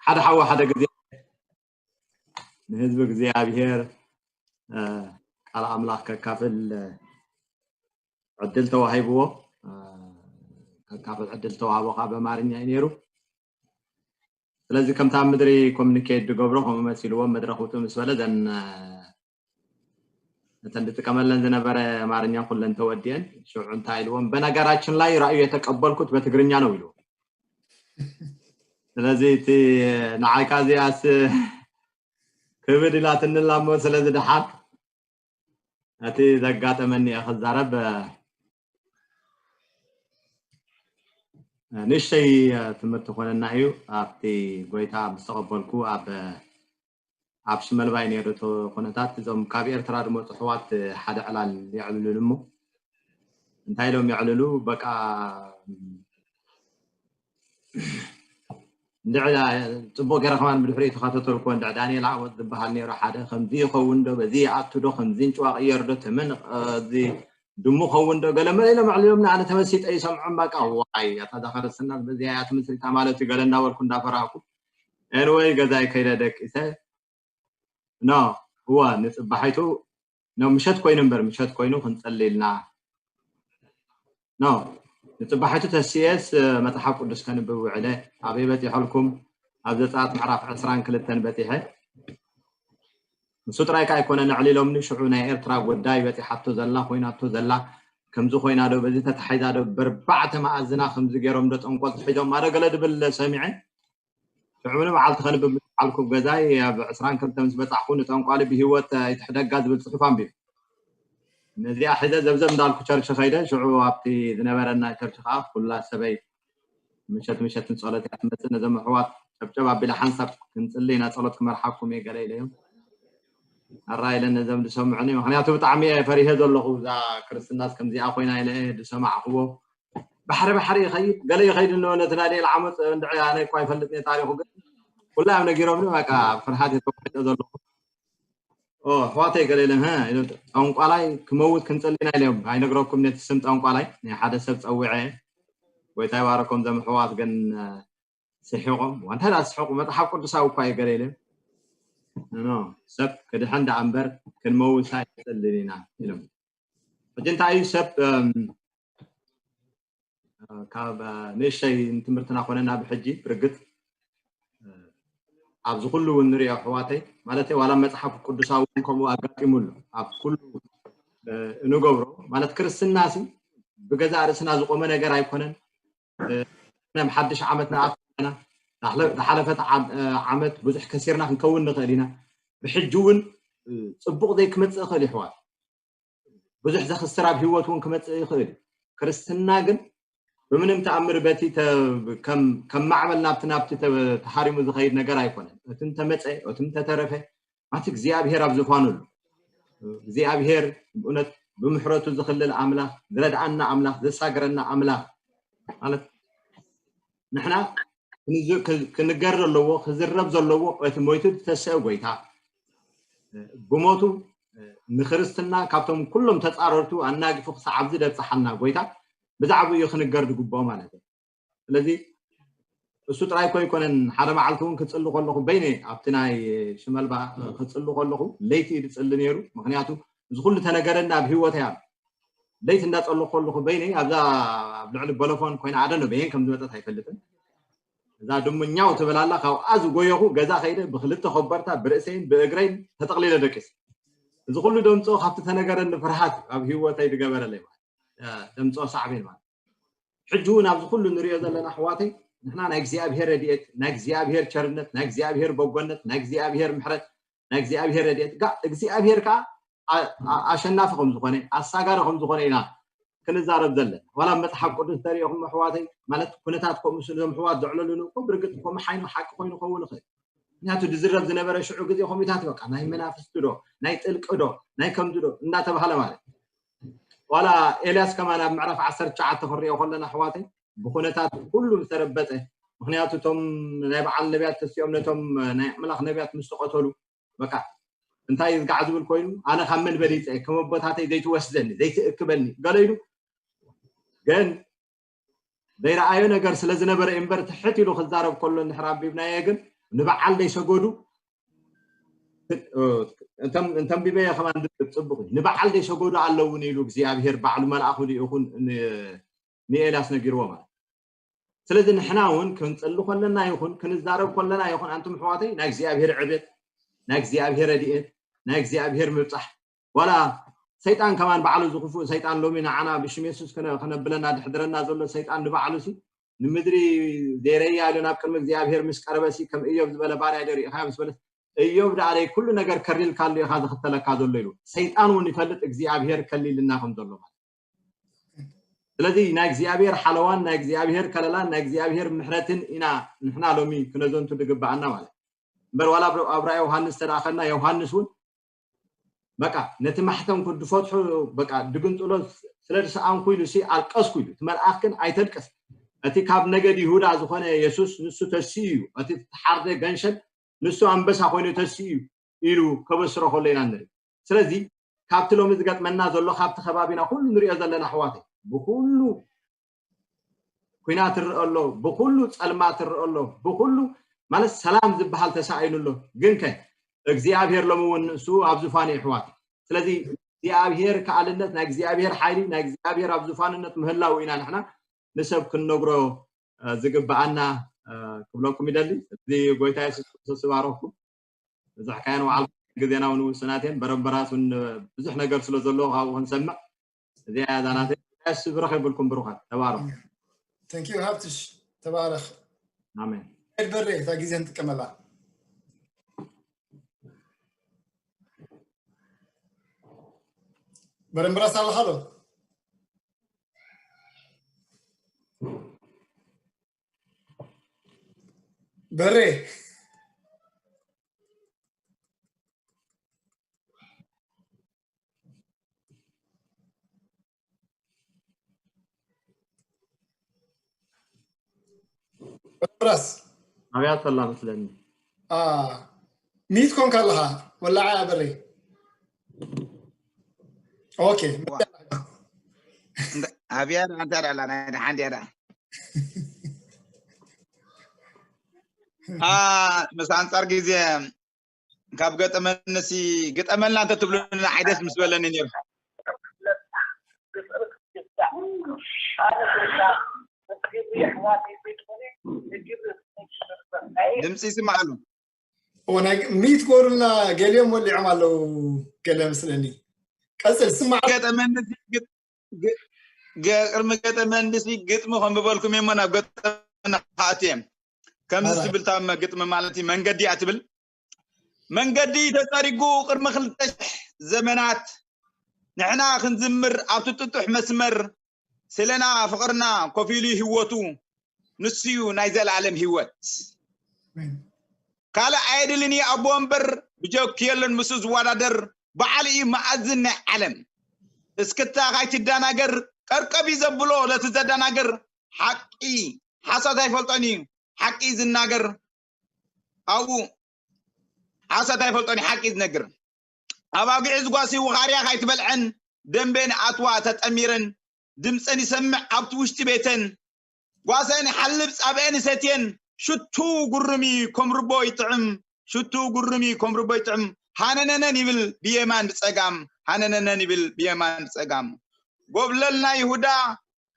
ሓደ ሓዊ ሓደ ግዜ ንህዝቢ እግዚኣብሔር ቃል ኣምላኽ ከካፍል ዕድል ተዋሂብዎ፣ ከካፍል ዕድል ተዋህቦ ከዓ በማርኛ እዩ ነይሩ። ስለዚ ከምታ ምድሪ ኮሚኒኬት ዝገብሮ ከምኡ መሲልዎም መድረክ ውጡ ምስ በለ ዘን እተን ዝጥቀመለን ዝነበረ ኣማርኛ ኩለን ተወዲአን። ሽዑ እንታይ ኢልዎም? በነገራችን ላይ ራእዩ የተቀበልኩት በትግርኛ ነው ኢልዎም። ስለዚ እቲ ንዓይካ እዚኣስ ክብድ ኢላትንላ እሞ ስለዚ ድሓር እቲ ዘጋጠመኒ እየ ክዛረብ። ንእሽተይ ትምህርቲ ኮነና እዩ። ኣብቲ ጎይታ ምስ ተቐበልኩ ኣብ ኣብ ሽመልባይ ነይሩ እቲ ኩነታት። እዞም ካብ ኤርትራ ዝመፁ ኣሕዋት ሓደ ዕላል የዕልሉን እሞ እንታይ ኢሎም የዕልሉ? በቃ እንድዕ ፅቡቅ ገይረ ከማን ብድሕሪኡ ተኸታተልኩዎ። እንድዕ ዳንኤል ዓወት ዝበሃል ነይሩ ሓደ ከምዚ ይኸውን ዶ በዚ ይኣቱ ዶ ከምዚ እንጭዋ ቅየር ዶ ተመን እዚ ድሙ ኸውን ዶ ገለ መለ ኢሎም ኣዕልሎምና። ኣነ ተመሲጠ ይሰምዖም በቃ ዋይ ኣታ እዛ ክርስትና በዚኣ እያ ትምስሪታ ማለት እዩ ገለ እንዳበልኩ እንዳፈራህኩ ኤንወይ ገዛይ ከይደ ደቂሰ ኖ እዋ ንፅባሒቱ ኖ ምሸት ኮይኑ እምበር ምሸት ኮይኑ ክንፀሊ ኢልና ኖ ንፅባሒቱ ተስኤስ መፅሓፍ ቅዱስ ከንብብ ውዕለ ኣበይ በፂሐልኩም ኣብ ዘፀኣት ምዕራፍ ዕስራን ክልተን በፂሐ ንሱ ጥራይ ከዓ ኣይኮነን ኣዕሊሎምኒ ሽዑ ናይ ኤርትራ ጉዳይ በፂሓቶ ዘላ ኮይናቶ ዘላ ከምዚ ኮይና ዶ በዚ ተታሒዛ ዶ በርባዕተ መኣዝና ከምዚ ገይሮም ዶ ጠንቆልቲ ሒዞማ ዶ ገለ ድብል ሰሚዐ ሽዑ ምንም በዓልቲ ከንብብ ምስ በዓልኩ ገዛይ ኣብ ዕስራን ክልተ ምስ በፃሕኩ ንጠንቋሊ ብሂወት ኣይትሕደጋ ዝብል ፅሑፍ ኣንቢቡ ነዚኣ ሒዘ ዘብዘብ እንዳልኩ ቸርች ከይደ ሽዑ ኣብቲ ዝነበረና ቸርች ከዓ ኩላ ሰበይ ምሸት ምሸት ንፀሎት እያ ትመፅእ ነዞም ኣሕዋት ጨብጨብ ኣቢለ ሓንሳብ ክንፅሊ ኢና ፀሎት ክመርሓኩም እየ ገለ ኢለዮም ኣራ ኢለ ነዞም ዝሰምዑኒ ምክንያቱ ብጣዕሚ እየ ፈሪሀ ዘለኹ እዛ ክርስትናስ ከምዚኣ ኮይና ኢለ እየ ዝሰማዕክዎ ባሕሪ ባሕሪ ይኸይድ ገለ ይኸይድ እንሆ ነቲ ናይ ሌላ ዓመፅ እንድዒ ኣነ እኳ ይፈልጥ እየ ታሪኹ ግን ኩላ እዮም ነጊሮምኒ በቃ ፍርሃት እየ ተዋሒጠ ዘለኹ ኣሕዋተይ ገለ ኢለን ጠንቋላይ ክመውት ክንፅሊ ኢና ኢሎም ኣይነግረኩም ነቲ ስም ጠንቋላይ ናይ ሓደ ሰብ ፀዊዐ ጎይታ ይባረኮም ዘም ኣሕዋት ግን ስሒቆም እንታይ ዳ ስሕቁ መፅሓፍ ቅዱሳዊ እኳ እዩ ገለ ኢሎም ኖ ሰብ ክድሕን ዳኣ እምበር ክንመውት ኣይንፅልን ኢና ኢሎም ሕጂ እንታይ እዩ ሰብ ካብ ንእሽተይ ትምህርትና ኮነ ናብ ሕጂ ብርግፅ ኣብዚ ኩሉ እውን ንሪኦ ኣሕዋተይ ማለት ዋላ መፅሓፍ ቅዱሳዊ እውን ከምኡ ኣጋጢሙ ኣሎ ኣብ ኩሉ እንገብሮ ማለት ክርስትና ሲ ብገዛእ ርእስና ዝቆመ ነገር ኣይኮነን ም ሓድሽ ዓመት ንኣፍ ኣለና ዝሓለፈት ዓመት ብዙሕ ከሲርና ክንከውን ንኽእል ኢና ብሕጂ እውን ፅቡቅ ዘይክመፅእ ይኽእል ይሕዋት ብዙሕ ዘኽስር ኣብ ህይወት እውን ክመፅእ ይኽእል እዩ ክርስትና ግን ብምንም ተኣምር በቲ ከም ማዕበል ናብቲ ናብቲ ተሃሪሙ ዝኸይድ ነገር ኣይኮነን እቲ እንተመፀ እቲ እንተተረፈ ማቲ እግዚኣብሄር ኣብ ዝፋኑ ኣሎ እግዚኣብሄር ብእውነት ብምሕረቱ ዝኽልል ኣምላኽ ዝረድኣና ኣምላኽ ዘሳግረና ኣምላኽ ማለት ንሕና ክንገር ዘለዎ ክዝረብ ዘለዎ እቲ ሞይቱ ዝተሰአ ጎይታ ብሞቱ ንክርስትና ካብቶም ኩሎም ተፃረርቱ ኣናጊፉ ክሳዕ ኣብዚ ደብፅሓልና ጎይታ ብዛዕባኡ እዩ ክንገር ዝግብኦ ማለት እዩ ስለዚ እሱ ጥራይ እኮ ኣይኮነን ሓደ መዓልቲ እውን ክፅሊ ከለኹ በይነ ኣብቲ ናይ ሽመልባ ክፅሊ ከለኹ ለይቲ እዩ ዝፅሊ ነይሩ ምክንያቱ እዚ ኩሉ ተነገረኒ ኣብ ህይወተይ ኣሎ ለይቲ እንዳፀለኹ ከለኹ በይነይ ኣብዛ ኣብ ልዕሊ ቦሎፎን ኮይና ኣደነ በየን ከም ዝመፀት ኣይፈልጥን እዛ ድሙኛው ትብል ኣላ ካብኣ ዝጎየኹ ገዛ ከይደ ብክልተ ኮበርታ ብርእሰይን ብእግረይን ተጠቕሊለ ደቂስ እዚ ኩሉ ደምፅኦ ካብቲ ተነገረኒ ፍርሃት ኣብ ህይወተይ ዝገበረለይ ማለት ደምፅኦ ሳዕቤን ማለት ሕጂ እውን ኣብዚ ኩሉ ንሪኦ ዘለና ኣሕዋተይ ንሕና ናይ እግዚኣብሄር ረድኤት ናይ እግዚኣብሄር ቸርነት ናይ እግዚኣብሄር በጎነት ናይ እግዚኣብሄር ምሕረት ናይ እግዚኣብሄር ረድኤት ጋ እግዚኣብሄር ከዓ ኣሸናፊ ከም ዝኾነ ኣሳጋሪ ከም ዝኾነ ኢና ክንዛረብ ዘለና ዋላ መፅሓፍ ቅዱስ ተሪእኹም ኣሕዋተይ ማለት ኩነታት ከምኡ ስለ ዞም ኣሕዋት ዘዕለሉኒ እኮ ብርግፅ እኮ መሓይኑ ሓቂ ኮይኑ ክኸውን ይኽእል ምክንያቱ ዝዝረብ ዝነበረ ሽዑ ግዜ ኮሚታት በቃ ናይ መናፍስቲ ዶ ናይ ጥልቂ ዶ ናይ ከምዚ ዶ እንዳተባሃለ ማለት ዋላ ኤልያስ ከማን ኣብ ምዕራፍ ዓሰርተ ትሽዓተ ክንሪኦ ከለና ኣሕዋተይ ብኩነታት ኩሉ ዝተረበጠ። ምክንያቱ እቶም ናይ በዓል ነቢያት ተሲኦም ነቶም ናይ ኣምላኽ ነቢያት ምስ ተቐተሉ፣ በቃ እንታይ ዝጋዕ ዝብል ኮይኑ፣ ኣነ ካብ መን በሊፀ፣ ከም ኣቦታተይ ዘይትወስደኒ ዘይትእክበኒ ገለ ኢሉ። ግን ዘይረኣዮ ነገር ስለ ዝነበረ እምበር፣ ትሕት ኢሉ ክዛረብ ከሎ እንድሕር ኣንቢብናዮ ግን፣ ንበዓል ዘይሰገዱ እንተንቢበዮ ከማን ጽቡቅ እዩ። ንበዓል ዘይሰገዱ ኣለውን ኢሉ እግዚኣብሔር ባዕሉ መልኣኹ ይኹን ንኤልያስ ነጊርዎ ማለት። ስለዚ ንሕና እውን ክንጽሊ ከለና ይኹን ክንዛረብ ከለና ይኹን፣ ኣንቱም ኣሕዋተይ፣ ናይ እግዚኣብሔር ዕቤት፣ ናይ እግዚኣብሔር ረድኤት፣ ናይ እግዚኣብሔር ምብጻሕ፣ ዋላ ሰይጣን ከማን ባዕሉ ዝኽፉእ ሰይጣን ሎሚ ንዓና ብሽም የሱስ ከነ- ከነብለና ድሕድረና ዘሎ ሰይጣን ንባዕሉ ሲ ንምድሪ ዘይረያ ኢሉ ናብ ቅድሚ እግዚኣብሔር ምስ ቀረበ ሲ ከም እዮብ ዝበለ ባርያ ዶ ርኢኻዮ ምስ በለ፣ እዮብ ደኣ ደይ ኩሉ ነገር ከሪልካሉ ኢኻ ዝኽተለካ ዘሎ ኢሉ። ሰይጣን እውን ይፈልጥ እግዚኣብሔር ከሊልና ከም ዘሎ ማለት። ስለዚ ናይ እግዚኣብሔር ሓለዋን ናይ እግዚኣብሔር ከለላን ናይ እግዚኣብሔር ምሕረትን ኢና ንሕና ሎሚ ክነዘንቱ ዝግብኣና ማለት። እምበር ዋላ ኣብ ራእይ ዮሃንስ ተደኣኸና ዮሃንስ እውን በቃ ነቲ ማሕተም ድፈትሑ በቃ ድግንጥሎ ስለ ዝሰኣንኩ ኢሉ ሲ ኣልቀስኩ ኢሉ። እቲ መልኣኽ ግን ኣይተልቅስ፣ እቲ ካብ ነገድ ይሁዳ ዝኾነ የሱስ ንሱ ተሲኡ እዩ፣ እቲ ተሓርደ ገንሸል ንሱ ኣንበሳ ኮይኑ ተሲኡ እዩ ኢሉ ከበስሮ ከሎ ኢና ንርኢ። ስለዚ ካብቲ ሎሚ ዝገጥመና ዘሎ ካብቲ ከባቢና ኩሉ ንሪኦ ዘለና ኣሕዋተይ ብኩሉ ኩናት ትርእ ኣሎ፣ ብኩሉ ጸልማት ትርእ ኣሎ፣ ብኩሉ ማለት ሰላም ዝበሃል ተሳኢኑ ኣሎ። ግን ከ እግዚኣብሔር ሎሚ እውን ንሱ ኣብ ዙፋን እዩ ኣሕዋት። ስለዚ እግዚኣብሔር ከኣልነት ናይ እግዚኣብሔር ሓይሊ ናይ እግዚኣብሔር ኣብ ዙፋንነት ምህላው ኢና ንሕና ንሰብ ክንነግሮ ዝግብኣና ክብለኩም ይደሊ። እዚ ጎይታ የሱስ ክርስቶስ ይባረኽኩም። ብዙሕ ካያን ወዓል ግዜና እውን ውሱናት እየን። በረምበራስ እውን ብዙሕ ነገር ስለ ዘለዎ ካብኡ ክንሰምዕ እዚኣ እያ እዛ ናተይ። ቀስ ብረኽ የብልኩም ብሩኻት ተባረኹ። Thank you ሃብትሽ ተባረኽ። ኣሜን። ኤድ በሬ እታ ግዜ ንጥቀመላ። በረምበራስ ኣለኻ ዶ? በሬ ራስ ኣብያ ተላ መስለኒ። ሚት ኮንካ ኣለኻ ወላዓ በሬ። ኦኬ ኣብያ ሓንቲ ኣላ ናይ ሓንቲ ኣላ ምስ ኣንጻር ግዜ ካብ ገጠመንሲ ግጠመልና እንተ ትብሉና ዓይደስ ምስ በለኒ ነይሩ። ድምፂ ይስማዓሉ። ሚት ጎሩልና ገሊኦም ወሊዖም ኣለዉ ገለ ምስለኒ። ቀፅል ስማዕ። ገጠመንሲ ቅድሚ ገጠመንሲ ግጥሚ ከም ዝበልኩም እሞ ናብ ገጠመና ክኣቱ እየ። ከምዚ ትብል እታ ግጥሚ ማለት እዩ መንገዲ እያ ትብል። መንገዲ ተጸሪጉ ቅድሚ ክልተ ሽሕ ዘመናት ንሕና ክንዝምር ኣብቲ ጥጡሕ መስመር ስለና ፍቕርና ኮፊሉ ህይወቱ ንሱ እዩ ናይ ዘለኣለም ህይወት። ካልእ ኣየድልን እዩ ኣቦ እምበር ብጀኪ የለን ምስኡ ዝወዳደር በዓል እዩ መኣዝን ናይ ዓለም። እስክታ ካይትደናገር ቀርቀብ እዩ ዘብሎ ለቲ ዘደናገር ሓቂ ሓሶት ኣይፈልጦን እዩ ሓቂ ዝናገር ኣብኡ ሓሶት ኣይፈልጦን እዩ ሓቂ ዝነግር። ኣባጊዕ ዝጓሲ ውኻርያ ካይትበልዐን ደንቤን ኣትዋ ተጠሚረን ድምፀን ይሰምዕ ኣብቲ ውሽጢ ቤተን ጓሰን ይሓልብ ፃብአን ይሰትየን ሽቱ ጉርሚ ከም ርቦ ይጥዕም ሽቱ ጉርሚ ከም ርቦ ይጥዕም ሃነነነን ይብል ብየማን ብፀጋም ሃነነነን ይብል ብየማን ብፀጋም ጎብለልና ይሁዳ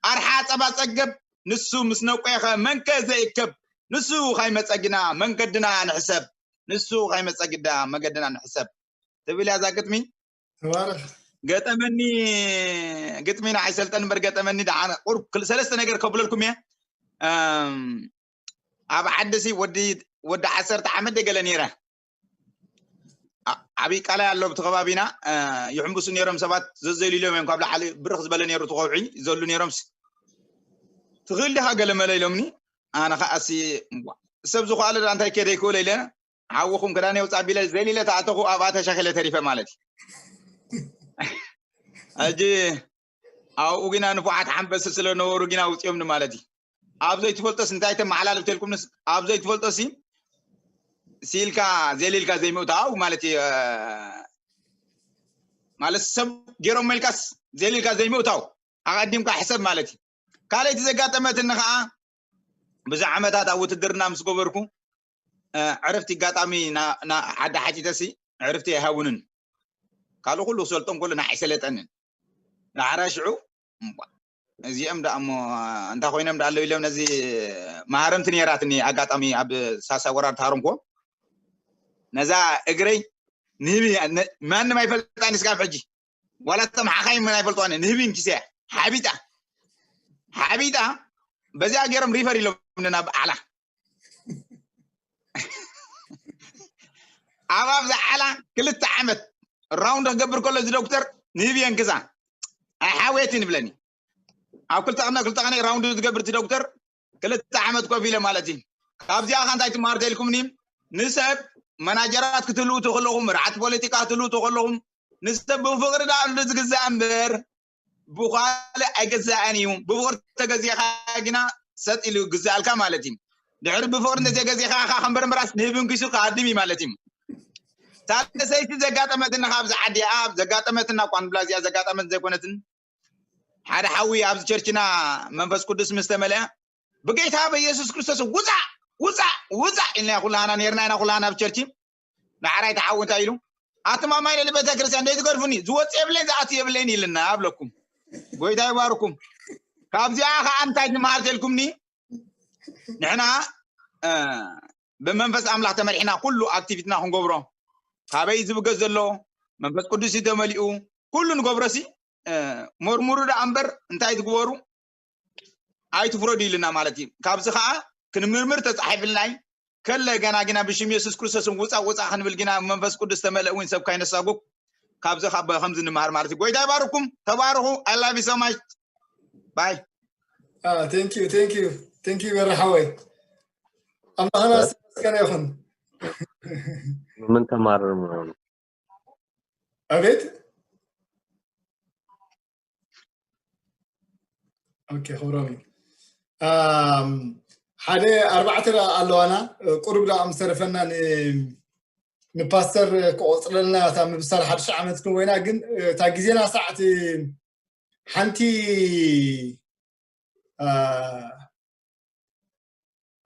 ኣርሓ ጸባ ጸገብ ንሱ ምስ ነቆኸ መንከ ዘይከብ ንሱ ካይመጸግና መንገድና ንሕሰብ ንሱ ካይመጸግዳ መገድና ንሕሰብ ትብል እያ እዛ ግጥሚ። ተባረኽ። ገጠመኒ ግጥሚ ንዓይ ሰልጠን እምበር ገጠመኒ ደሓን ቁርብ ክል- ሰለስተ ነገር ከብለልኩም እየ። እም፣ ኣብ ዓዲ ሲ ወዲ ወዲ ዓሰርተ ዓመት ደገለ ነይረ። ዓ- ዓብይ ቃላይ ኣሎ ኣብቲ ከባቢና እ፣ ይሕምብሱ ነይሮም ሰባት ዘዘይሉ ኢሎም እዮም ካብ ላዕሊ ብርኽ ዝበለ ነይሩ እቲ ከውሒ ይዘሉ ነይሮም ሲ ትኽእል ዲኻ ገለ መለ ኢሎምኒ ኣነ ከዓሲ እዋ፣ ሰብ ዝኽኣለ ዳ እንታይ ከደ ይክእሎ ኢለ ሓውኹም ክዳን የውፃ ቢለ ዘሊለ ተኣተኹ ኣብኣ ተሻኺለ ተሪፈ ማለት እዩ ሕጂ ኣብኡ ግና ንፉዓት ሓንበሲ ስለነበሩ ግና ውፅዮምኒ ማለት እዩ ኣብ ዘይትፈልጦስ እንታይ ተመሓላልፍ ተልኩምንስ ኣብ ዘይትፈልጦሲ ሲልካ ዘሊልካ ዘይምእታው ማለት እዩ። ማለት ሰብ ገይሮም መልካስ ዘሊልካ ዘይምእታው ኣቐዲምካ ሕሰብ ማለት እዩ። ካልኣይቲ ዘጋጠመትኒ ከዓ ብዙሕ ዓመታት ኣብ ውትድርና ምስ ገበርኩ ዕርፍቲ ኣጋጣሚ ሓደ ሓቲተሲ ዕርፍቲ ኣይሃቡንን። ካልእ ኩሉ ክሰልጦም ከሎ ንዓይ ሰለጠንን። ዳሕራይ ሽዑ እዚኦም ደኣ እሞ እንታይ ኮይኖም ደኣ ኣለዉ ኢሎም ነዚ መሃረምቲ ነይራትኒ ኣጋጣሚ ኣብ ሳሳ ወራር ተሃረምክዎ ነዛ እግረይ ንህቢ ማንም ኣይፈልጣን እስካብ ሕጂ ዋላ እቶም ሓኻይም ምን ኣይፈልጥዋን ንህቢ እንኪሰያ ሓቢጣ ሓቢጣ በዚኣ ገይሮም ሪፈር ኢሎም ናብ ዓላ ኣብ ኣብዛ ዓላ ክልተ ዓመት ራውንድ ክገብር ከሎ እዚ ዶክተር ንህቢ የንክሳ ኣይሓወየትን ይብለኒ ኣብ ክልተ ቅነ ክልተ ቅነ ራውንድ ዝገብር እቲ ዶክተር ክልተ ዓመት ኮፍ ኢለ ማለት እዩ ካብዚኣ ከ እንታይ ትመሃር ተልኩምኒ ንሰብ መናጀራት ክትህልው ተከለኹም ርዓት ፖለቲካ ክትህልው ተከለኹም ንሰብ ብፍቅሪ ዳ ዝግዛእ እምበር ብኳልእ ኣይገዛእን እዩ ብፍቅሪ ተገዚእካ ግና ሰጥ ኢሉ ይግዛእልካ ማለት እዩ ድሕሪ ብፍቅሪ እንተዘይገዚእካ ከንበርምራስ ንህቢ እንኪሱ ክሃድም እዩ ማለት እዩ ሳልሰይቲ ዘጋጠመትና ካብዚ ዓዲ እያ ዘጋጠመትና እኳ ንብላ እዚኣ ዘጋጠመት ዘይኮነትን ሓደ ሓዊ ኣብዚ ቸርችና መንፈስ ቅዱስ ምስ ተመልአ ብጌታ በኢየሱስ ክርስቶስ ውፃእ ውፃእ ውፃእ ኢልና ኩላና ነርና ኢና ኩላና ኣብ ቸርች ዳዕራይ ተሓዊ እንታይ ኢሉ ኣቲ ማማይ ልዕሊ ቤተክርስትያን ደይ ትገድፉኒ ዝወፅ የብለይን ዝኣት የብለይን ኢልና ኣብለኩም ጎይታ ይባርኩም ካብዚኣ ከዓ እንታይ ንመሃር ተልኩምኒ ንሕና ብመንፈስ ኣምላኽ ተመሪሕና ኩሉ ኣክቲቪትና ክንገብሮ ካበይ ዝብገስ ዘሎ መንፈስ ቅዱስ ተመሊኡ ኩሉ ንገብሮሲ መርሙሩ ደኣ እምበር እንታይ ትግበሩ ኣይትፍረዱ ኢልና ማለት እዩ ካብዚ ከዓ ክንምርምር ተፃሒፍልናይ ከለ ገና ግና ብሽም የሱስ ክርስቶስን ውፃእ ውፃእ ክንብል ግና መንፈስ ቅዱስ ተመልእ እውን ሰብ ካይነሳጉ ካብዚ ካብ ከምዚ ንመሃር ማለት እዩ ጎይታ ይባርኩም ተባርኹ I love you so much bye thank you thank you thank you በረ ሓወይ ኣምላኽና ስመስከነ ይኹን ምን ተማርር ምናምን ኣቤት ኦኬ ክብሮም ሓደ ኣርባዕተ ኣለዋና ቁሩብ ዳ ምስ ተረፈና ንፓስተር ክቆፅረልና እታ ምብሳል ሓድሽ ዓመት ክንወይና ግን እታ ግዜና ሰዓት ሓንቲ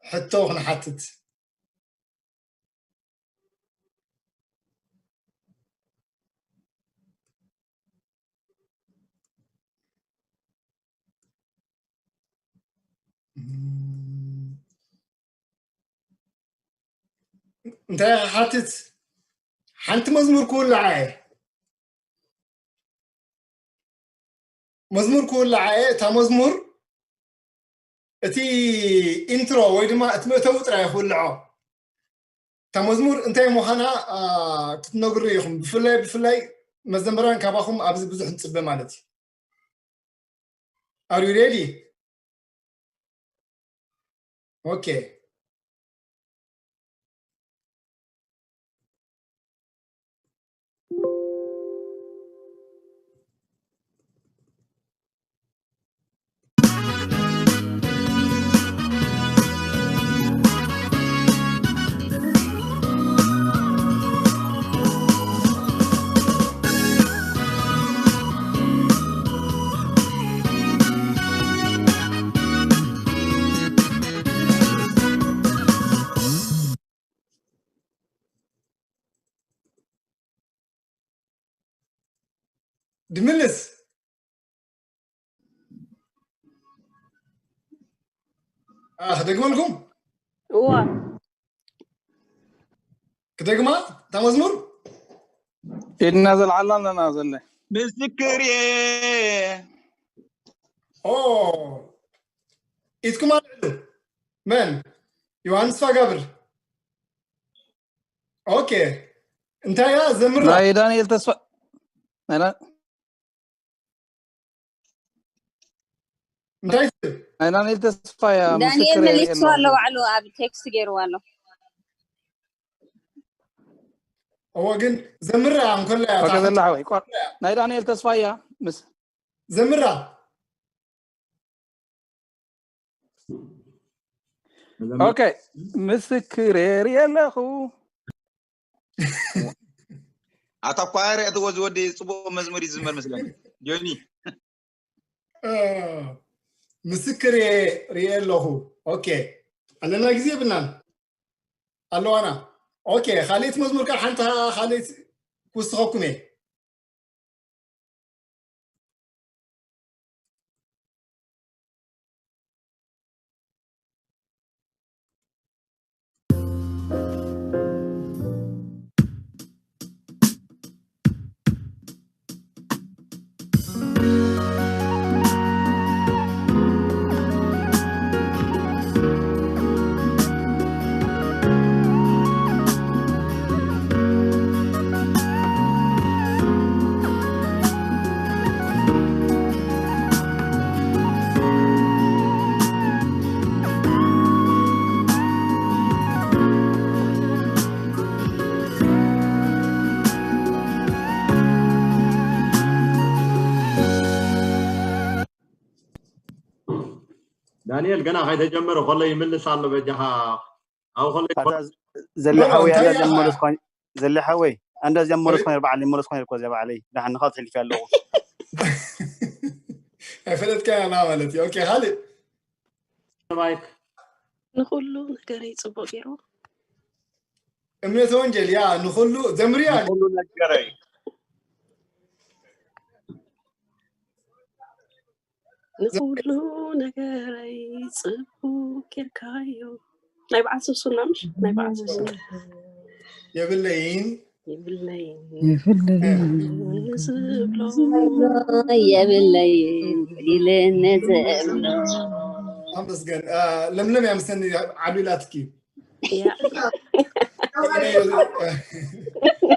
ሕቶ ክንሓትት እንታይ ሓትት ሓንቲ መዝሙር ክውልዓ እየ መዝሙር ክውልዓ እየ እታ መዝሙር እቲ ኢንትሮ ወይ ድማ እቲ መእተዊ ጥራይ ክውልዖ እታ መዝሙር እንታይ ምዃና ክትነግሩ ኢኹም ብፍላይ ብፍላይ መዘምራን ካባኹም ኣብዚ ብዙሕ ንፅበ ማለት እዩ Are you ready? Okay. ድምልስ ክደግመልኩም እዋ ክደግማ እታ መዝሙር ኢድና ዘልዓልና ኣለና ዘለ ምስክር እየ ኢድኩም ኣልዕሉ መን ዮሃንስ ፋጋብር ኦኬ እንታይ እያ ዘምራ ናይ ዳንኤል ተስፋ እንታይ ናይ ዳንኤል ተስፋ እያ ዳንኤል መሊሱ ኣሎ ባዕሉ ኣብ ቴክስት ገይርዋ ኣሎ እዎ ግን ዘምራ እንከላ እያ ከዘላ ሓወይ ናይ ዳንኤል ተስፋ እያ ምስ ዘምራ ኦኬ፣ ምስክር የርኢ ኣለኹ። ኣታ እኳ ርእትዎ ዝወዲ ጽቡቕ መዝሙር ይዝመር መስለኒ ጆኒ። ምስክር ርኤ ኣለኹ። ኦኬ፣ ኣለና፣ ግዜ የብልናን። ኣለዋና። ኦኬ፣ ካልእት መዝሙር ከ ሓንቲ ካልእት ክውስኸኩም እየ። ዳንኤል ገና ከይተጀመረ ከሎ ይምልስ ኣሎ። በጃኻ ኣብ ከሎ ዘሊ ሓወይ ኣንዳ ዘመለስ ኮይን ዘሊ ሓወይ ኣንዳ ዘመለስ ኮይን በዓል ይመለስ ኮይን እኮ ዘ በዓለይ ዳሕን ንኻብ ትሕልፊ ኣለኹ። ኣይፈለጥካ ና ማለት እዩ። ኦኬ፣ ካልእ ማይክ ንኹሉ ነገረይ ጽቡቕ ገይሩ እምነተ ወንጀል ያ ንኹሉ ዘምርያ ንኹሉ ነገረይ ንኹሉ ነገረይ ጽቡቕ ጌርካዮ። ናይ በዓል ስሱና ምሽ ናይ በዓል ስሱና የብለይን የብለይን ይፍለይ ንዝብሎ የብለይን ኢለ ነዘብሎ ኣመስገን። አ፣ ለምለም ያምሰን ዓዱ ኢላትኪ ያ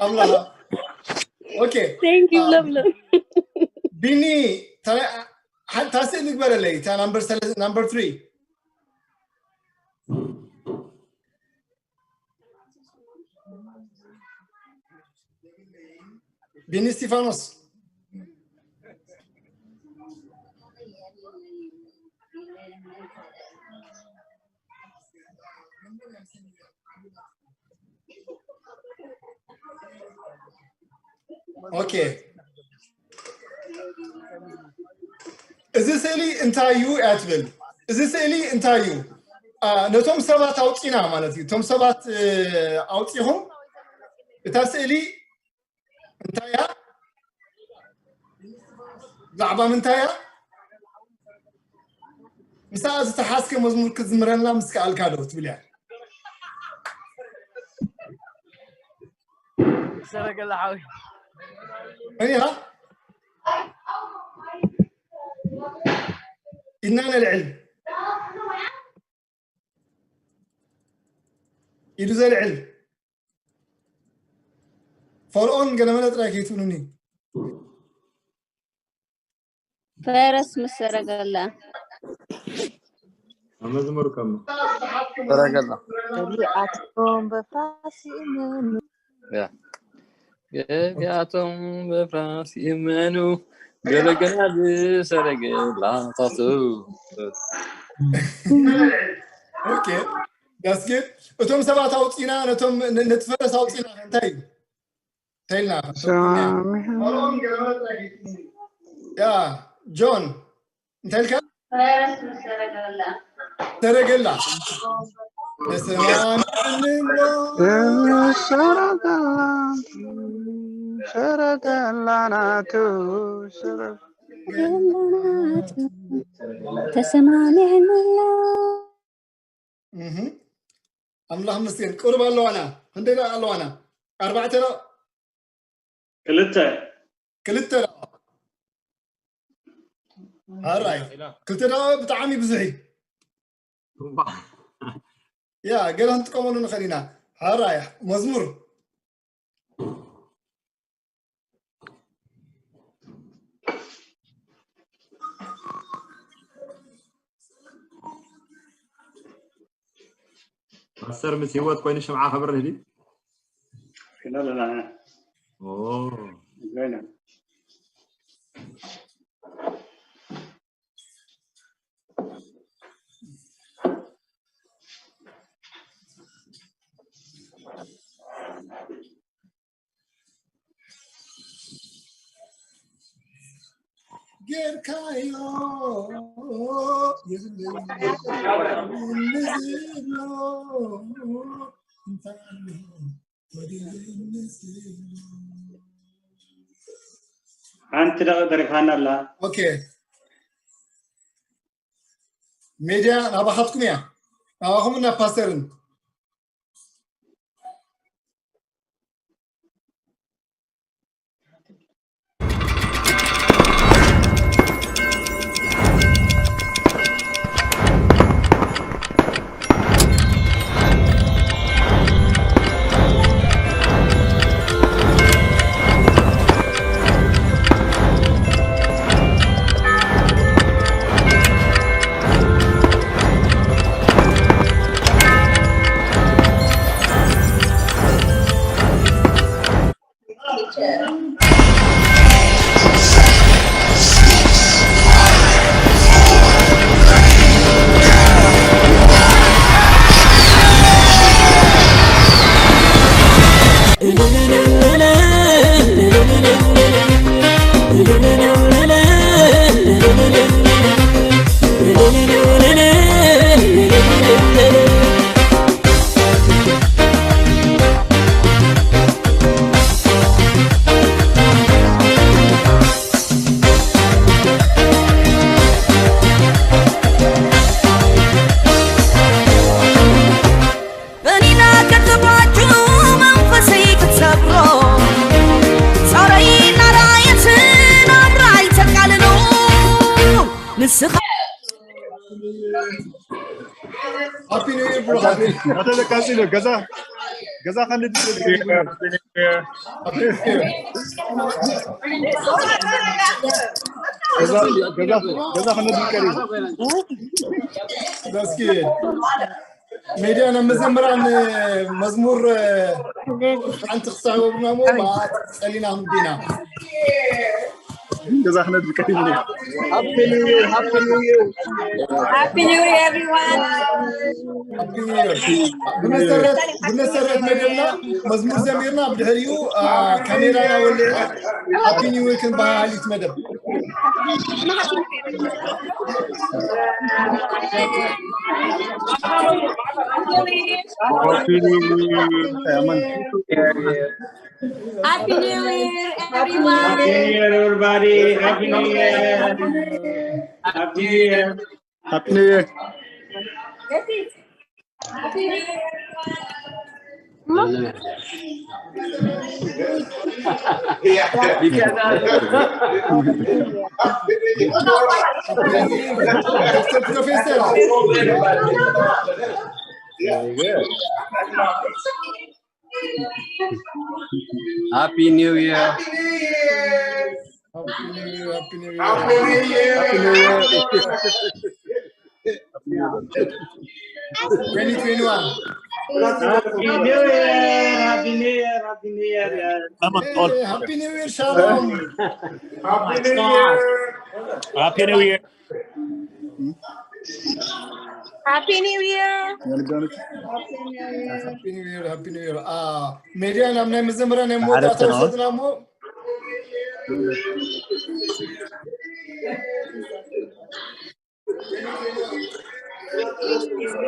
ኣምላኻ። ኦኬ፣ thank you ለምለም ቢኒ ታስእ ንግበረለይ እታ ናምበር ሰለ- ናምበር ትሪ ቢኒ እስቲፋኖስ። ኦኬ፣ እዚ ስእሊ እንታይ እዩ እያ ትብል። እዚ ስእሊ እንታይ እዩ? አ፣ ነቶም ሰባት ኣውፂና ማለት እዩ። እቶም ሰባት እ፣ ኣውፂኹም እታ ስእሊ እንታይ እያ? ብዛዕባ ምንታይ እያ? ምስኣ ዝተሓዝከ መዝሙር ክትዝምረልና ምስ ከኣልካ ዶ ትብል እያ። ሰረገላ ሓዊ እኒኻ ኢድና ነልዕል። ኢዱ ዘልዕል ፈርዖን ገለመለ ጥራይ ከይትብሉኒ። ፈረስ ምስ ሰረገላ መዝሙር ከም ሰረገላ ገሊኣቶም በፍራስ ይእመኑ ገሊኣቶም በፍራስ ይእመኑ ገለገና ብሰረገላታቱ ኦኬ፣ that's good። እቶም ሰባት ኣውፂና ነቶም ነ- ነቲ ፈረስ ኣውፂና እንታይ እዩ? እንታይ ኢልና? ፈርዖን ገለመለ ጥራይ ከይትብሉኒ። ያ ጆን እንታይ ኢልካ? ሰረገላ ተሰማሚዕንሎ ሰረገላ ሰረገላ ናቱ ሰረ- ተሰማሚዕንሎ እህ። ኣምላኽ መስገን ቅሩብ ኣለዋና። ክንደይ ደቂቕ ኣለዋና? ኣርባዕተ ደቂቕ ክልተ ክልተ ደቂቕ። ሓራይ ክልተ ደቂቕ ብጣዕሚ ብዙሕ እዩ። ያ ገለ ክንጥቀመሉ ንኽእል ኢና። ሓራይ መዝሙር ፓስተር ምስ ህይወት ኮይኑ ሽምዓ ከብርህ ድዩ? ኢና ኣለና ኦ ገና ጌርካዮ የብለይ ንዝብሎ እንታይ ኣሎ ወዲለይ ንዝብሎ። ሓንቲ ደቂቕ ተሪፋና ኣላ። ኦኬ፣ ሜድያ ናባኻትኩም እያ፣ ናባኹም እና ፓስተርን። በኒና ከተባችሁ መንፈሰይ ክትሰብሮ ጸረይ ናራየትን ኣብራይ ተቃልሎ ንስኻ ሃፒ ኒው ይር ብሩኻት። ኣተ ለቃጺ ነው። ገዛ ገዛ ከንድ ገዛ ገዛ ገዛ ከንድ ቀሪ እስኪ ሜድያ ንመዘምራን መዝሙር ሓንቲ ክሳዕ ወብና ሞ ጸሊና ምዲና ገዛ ክነድ ቀሪኒ። Happy New Year, Happy New Year. Happy New Year, everyone. Happy New Year. ብመሰረት ብመሰረት መደብና መዝሙር ዘሚርና ብድሕሪኡ ካሜራና ወሊዕና ሃፒ ኒው ይር ክንበሃል እዩ መደብ። Happy New Year. Happy New Year, everyone. Happy New Year, everybody. Happy New Year. Happy New Year. Happy New Year. Happy New Year, everyone. Very good. Happy New Year. Happy New Year. Happy New Year. Happy New Year. Happy New Year. Twenty twenty-one. Happy New Year. Happy New Year. Happy New Year. Hey, Happy New Year, Shalom. Happy New Year. Happy New Year. Happy New Year. Happy New Year. Happy New Year. ሜድያ ናብ ናይ መዘምራን ናይ መወዳእታ ውሰድና እሞ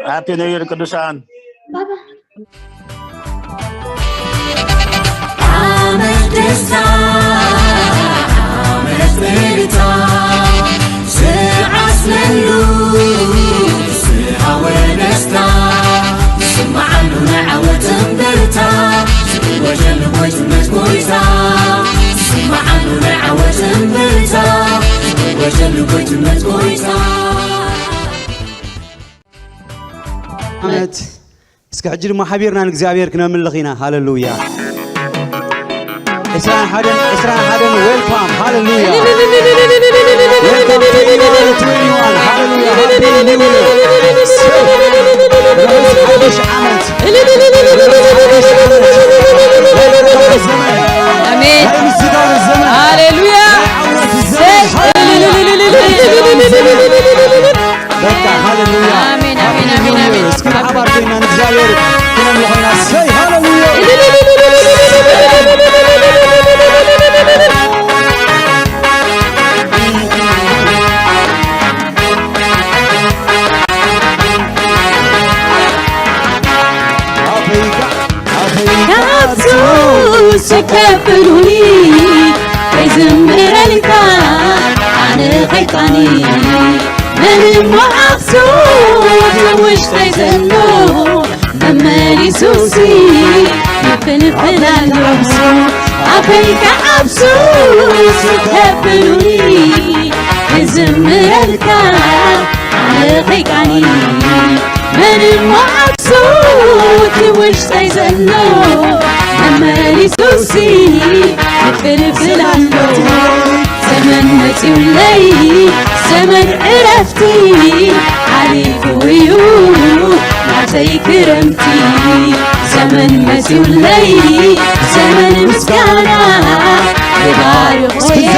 ሃፒ ኒው ይር ቅዱሳን። ዓመት ደስታ፣ ዓመት እልልታ፣ ዝዓስለሉ፣ ዝሃወ ደስታ፣ ዝስምዓሉ ናይ ዓወት እምብርታ፣ ዝእወጀሉ ጎይትነት ጎይታ፣ ዝስምዓሉ ናይ ዓወት እምብርታ፣ ዝእወጀሉ ጎይትነት ጎይታ። ዓመት። እስኪ ሕጂ ድማ ሓቢርና ንእግዚኣብሔር ክነምልኽ ኢና። ሃሌሉያ። ዕስራን ሓደን፣ ዕስራን ሓደን፣ ዌልካም። ሃሌሉያ። ዌልካም ቱ ትዌንቲ ትዌንቲ ዋን። ሃሌሉያ። ሃፒ ኒው ይር። ርሑስ ሓድሽ ዓመት። ርሑስ ሓድሽ ዓመት። ናይ በረኸት ዘመን። ኣሜን። ናይ ምስጋና ዘመን። ሃሌሉያ። ናይ ዓወት ዘመን። ሃሌሉያ። በቃ ሃሌሉያ። ኣሜን፣ ኣሜን፣ ኣሜን፣ ኣሜን። እስኪ ብሓባር ኮይና ንእግዚኣብሔር ክነምልኾ ኢና። ሰይ ሃሌሉያ። ተከብሉኒ ከይዝምረልካ ኣነ ከይቃኒ መን እሞ ዓክሱ ውሽጠይ ዘሎ መመሊሱሲ ይፍልፍል ኣሎ ኣፈይ ከዓብሱ ተከብሉኒ ከይዝምረልካ ኣነ ከይቃኒ መን እሞ ዓክሱ እቲ ውሽጠይ ዘሎ መመሊሱሲ ይፍልፍል ኣሎ ዘመን መፂኡለይ ዘመን ዕረፍቲ ሓሊፉ እዩ ናተይ ክረምቲ ዘመን መፂኡለይ ዘመን ምስጋና ክባርኾ እየ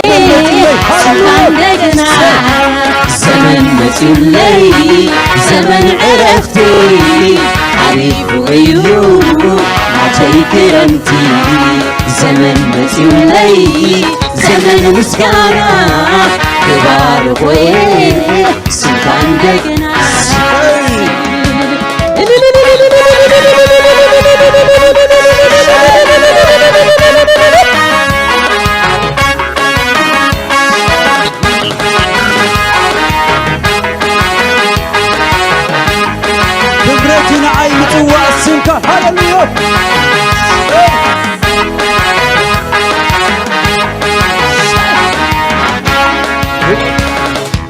ስጋ እንደገና ዘመን መፂኡለይ ዘመን ዕረፍቲ ሓሊፉ እዩ ናተይ ክረምቲ ዘመን መፂኡለይ ዘመን ምስጋና ክባርኾ እየ ስጋ እንደገና ክብረቱ ንዓይ ምጽዋዕ ስምካ ሃሌሉያ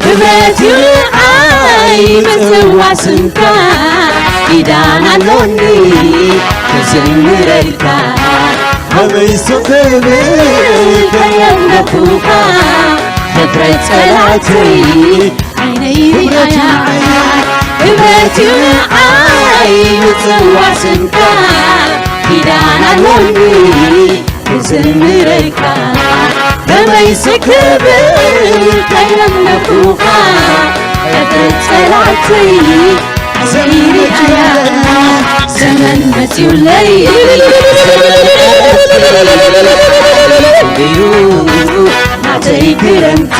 ክብረት እዩ ንዓይ ምጽዋዕ ስምካ ኪዳን ኣሎኒ ክዝምረልካ ከመይ ስቕ ክብል ከየምለኹኻ ሕፍረት ጸላእተይ ዓይነይ ኣያ ክብረት እዩ ንዓይ ምጽዋዕ ስምካ ኪዳን ኣሎኒ ክዝምረልካ ከመይ ስክብል ከየምለኹኻ ሕፍረት ጸላእተይ ዘመን መጺኡለይ እዩ ናተይ ክረምቲ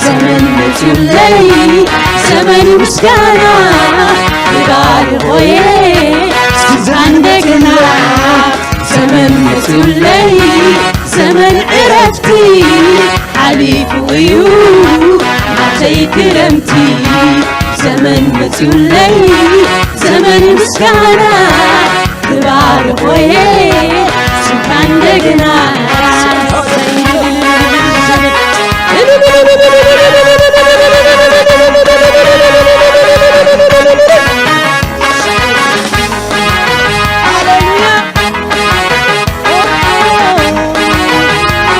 ዘመን መጺኡለይ ዘመን ምስጋና ክባርኾየ ስጋ እንደገና ዘመን መጺኡለይ ዘመን ዕረፍቲ ሓሊፉ እዩ ናተይ ክረምቲ ዘመን መጺኡለይ ዘመን ምስጋና ክባርኾየ ስምካ እንደገና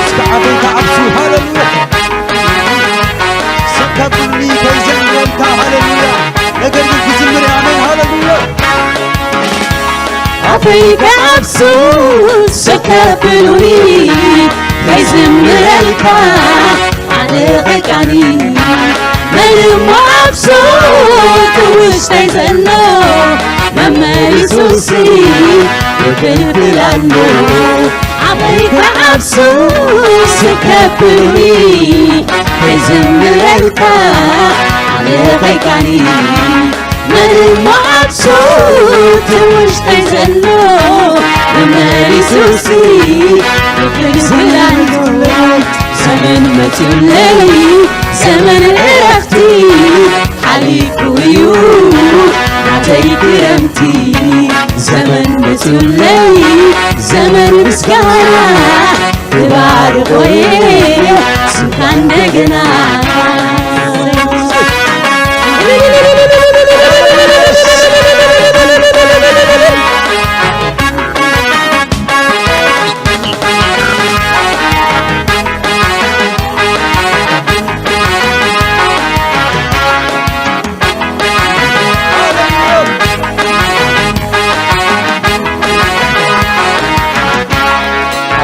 እስከ ዓበይታ ዓብሱ ሃለሉያ ሰካብኒ ከይዘምረልካ ሃለሉያ ነገር ግን ክዝምር ኣሜን ሃለሉያ ኣፈይ ከዓብሱ ሰከብሉኒ ከይዝምረልካ ኣነ ኸቃኒ መን እሞ ዓብሱ እቲ ውሽጠይ ዘሎ መመሊሱሲ ይፍልፍል ኣሎ ኣፈይ ከዓብሱ ሰከብሉኒ ከይዝምረልካ ኣነ ኸቃኒ መን እሞ ዓብሱ እቲ ውሽጠይ ዘሎ መመሊሱሲ ይፍልፍል ኣሎ ዘመን መጺኡለይ ዘመን ዕረፍቲ ሓሊፉ እዩ ናተይ ክረምቲ ዘመን መጺኡለይ ዘመን ምስጋና ክባርኾየ ስምካ እንደገና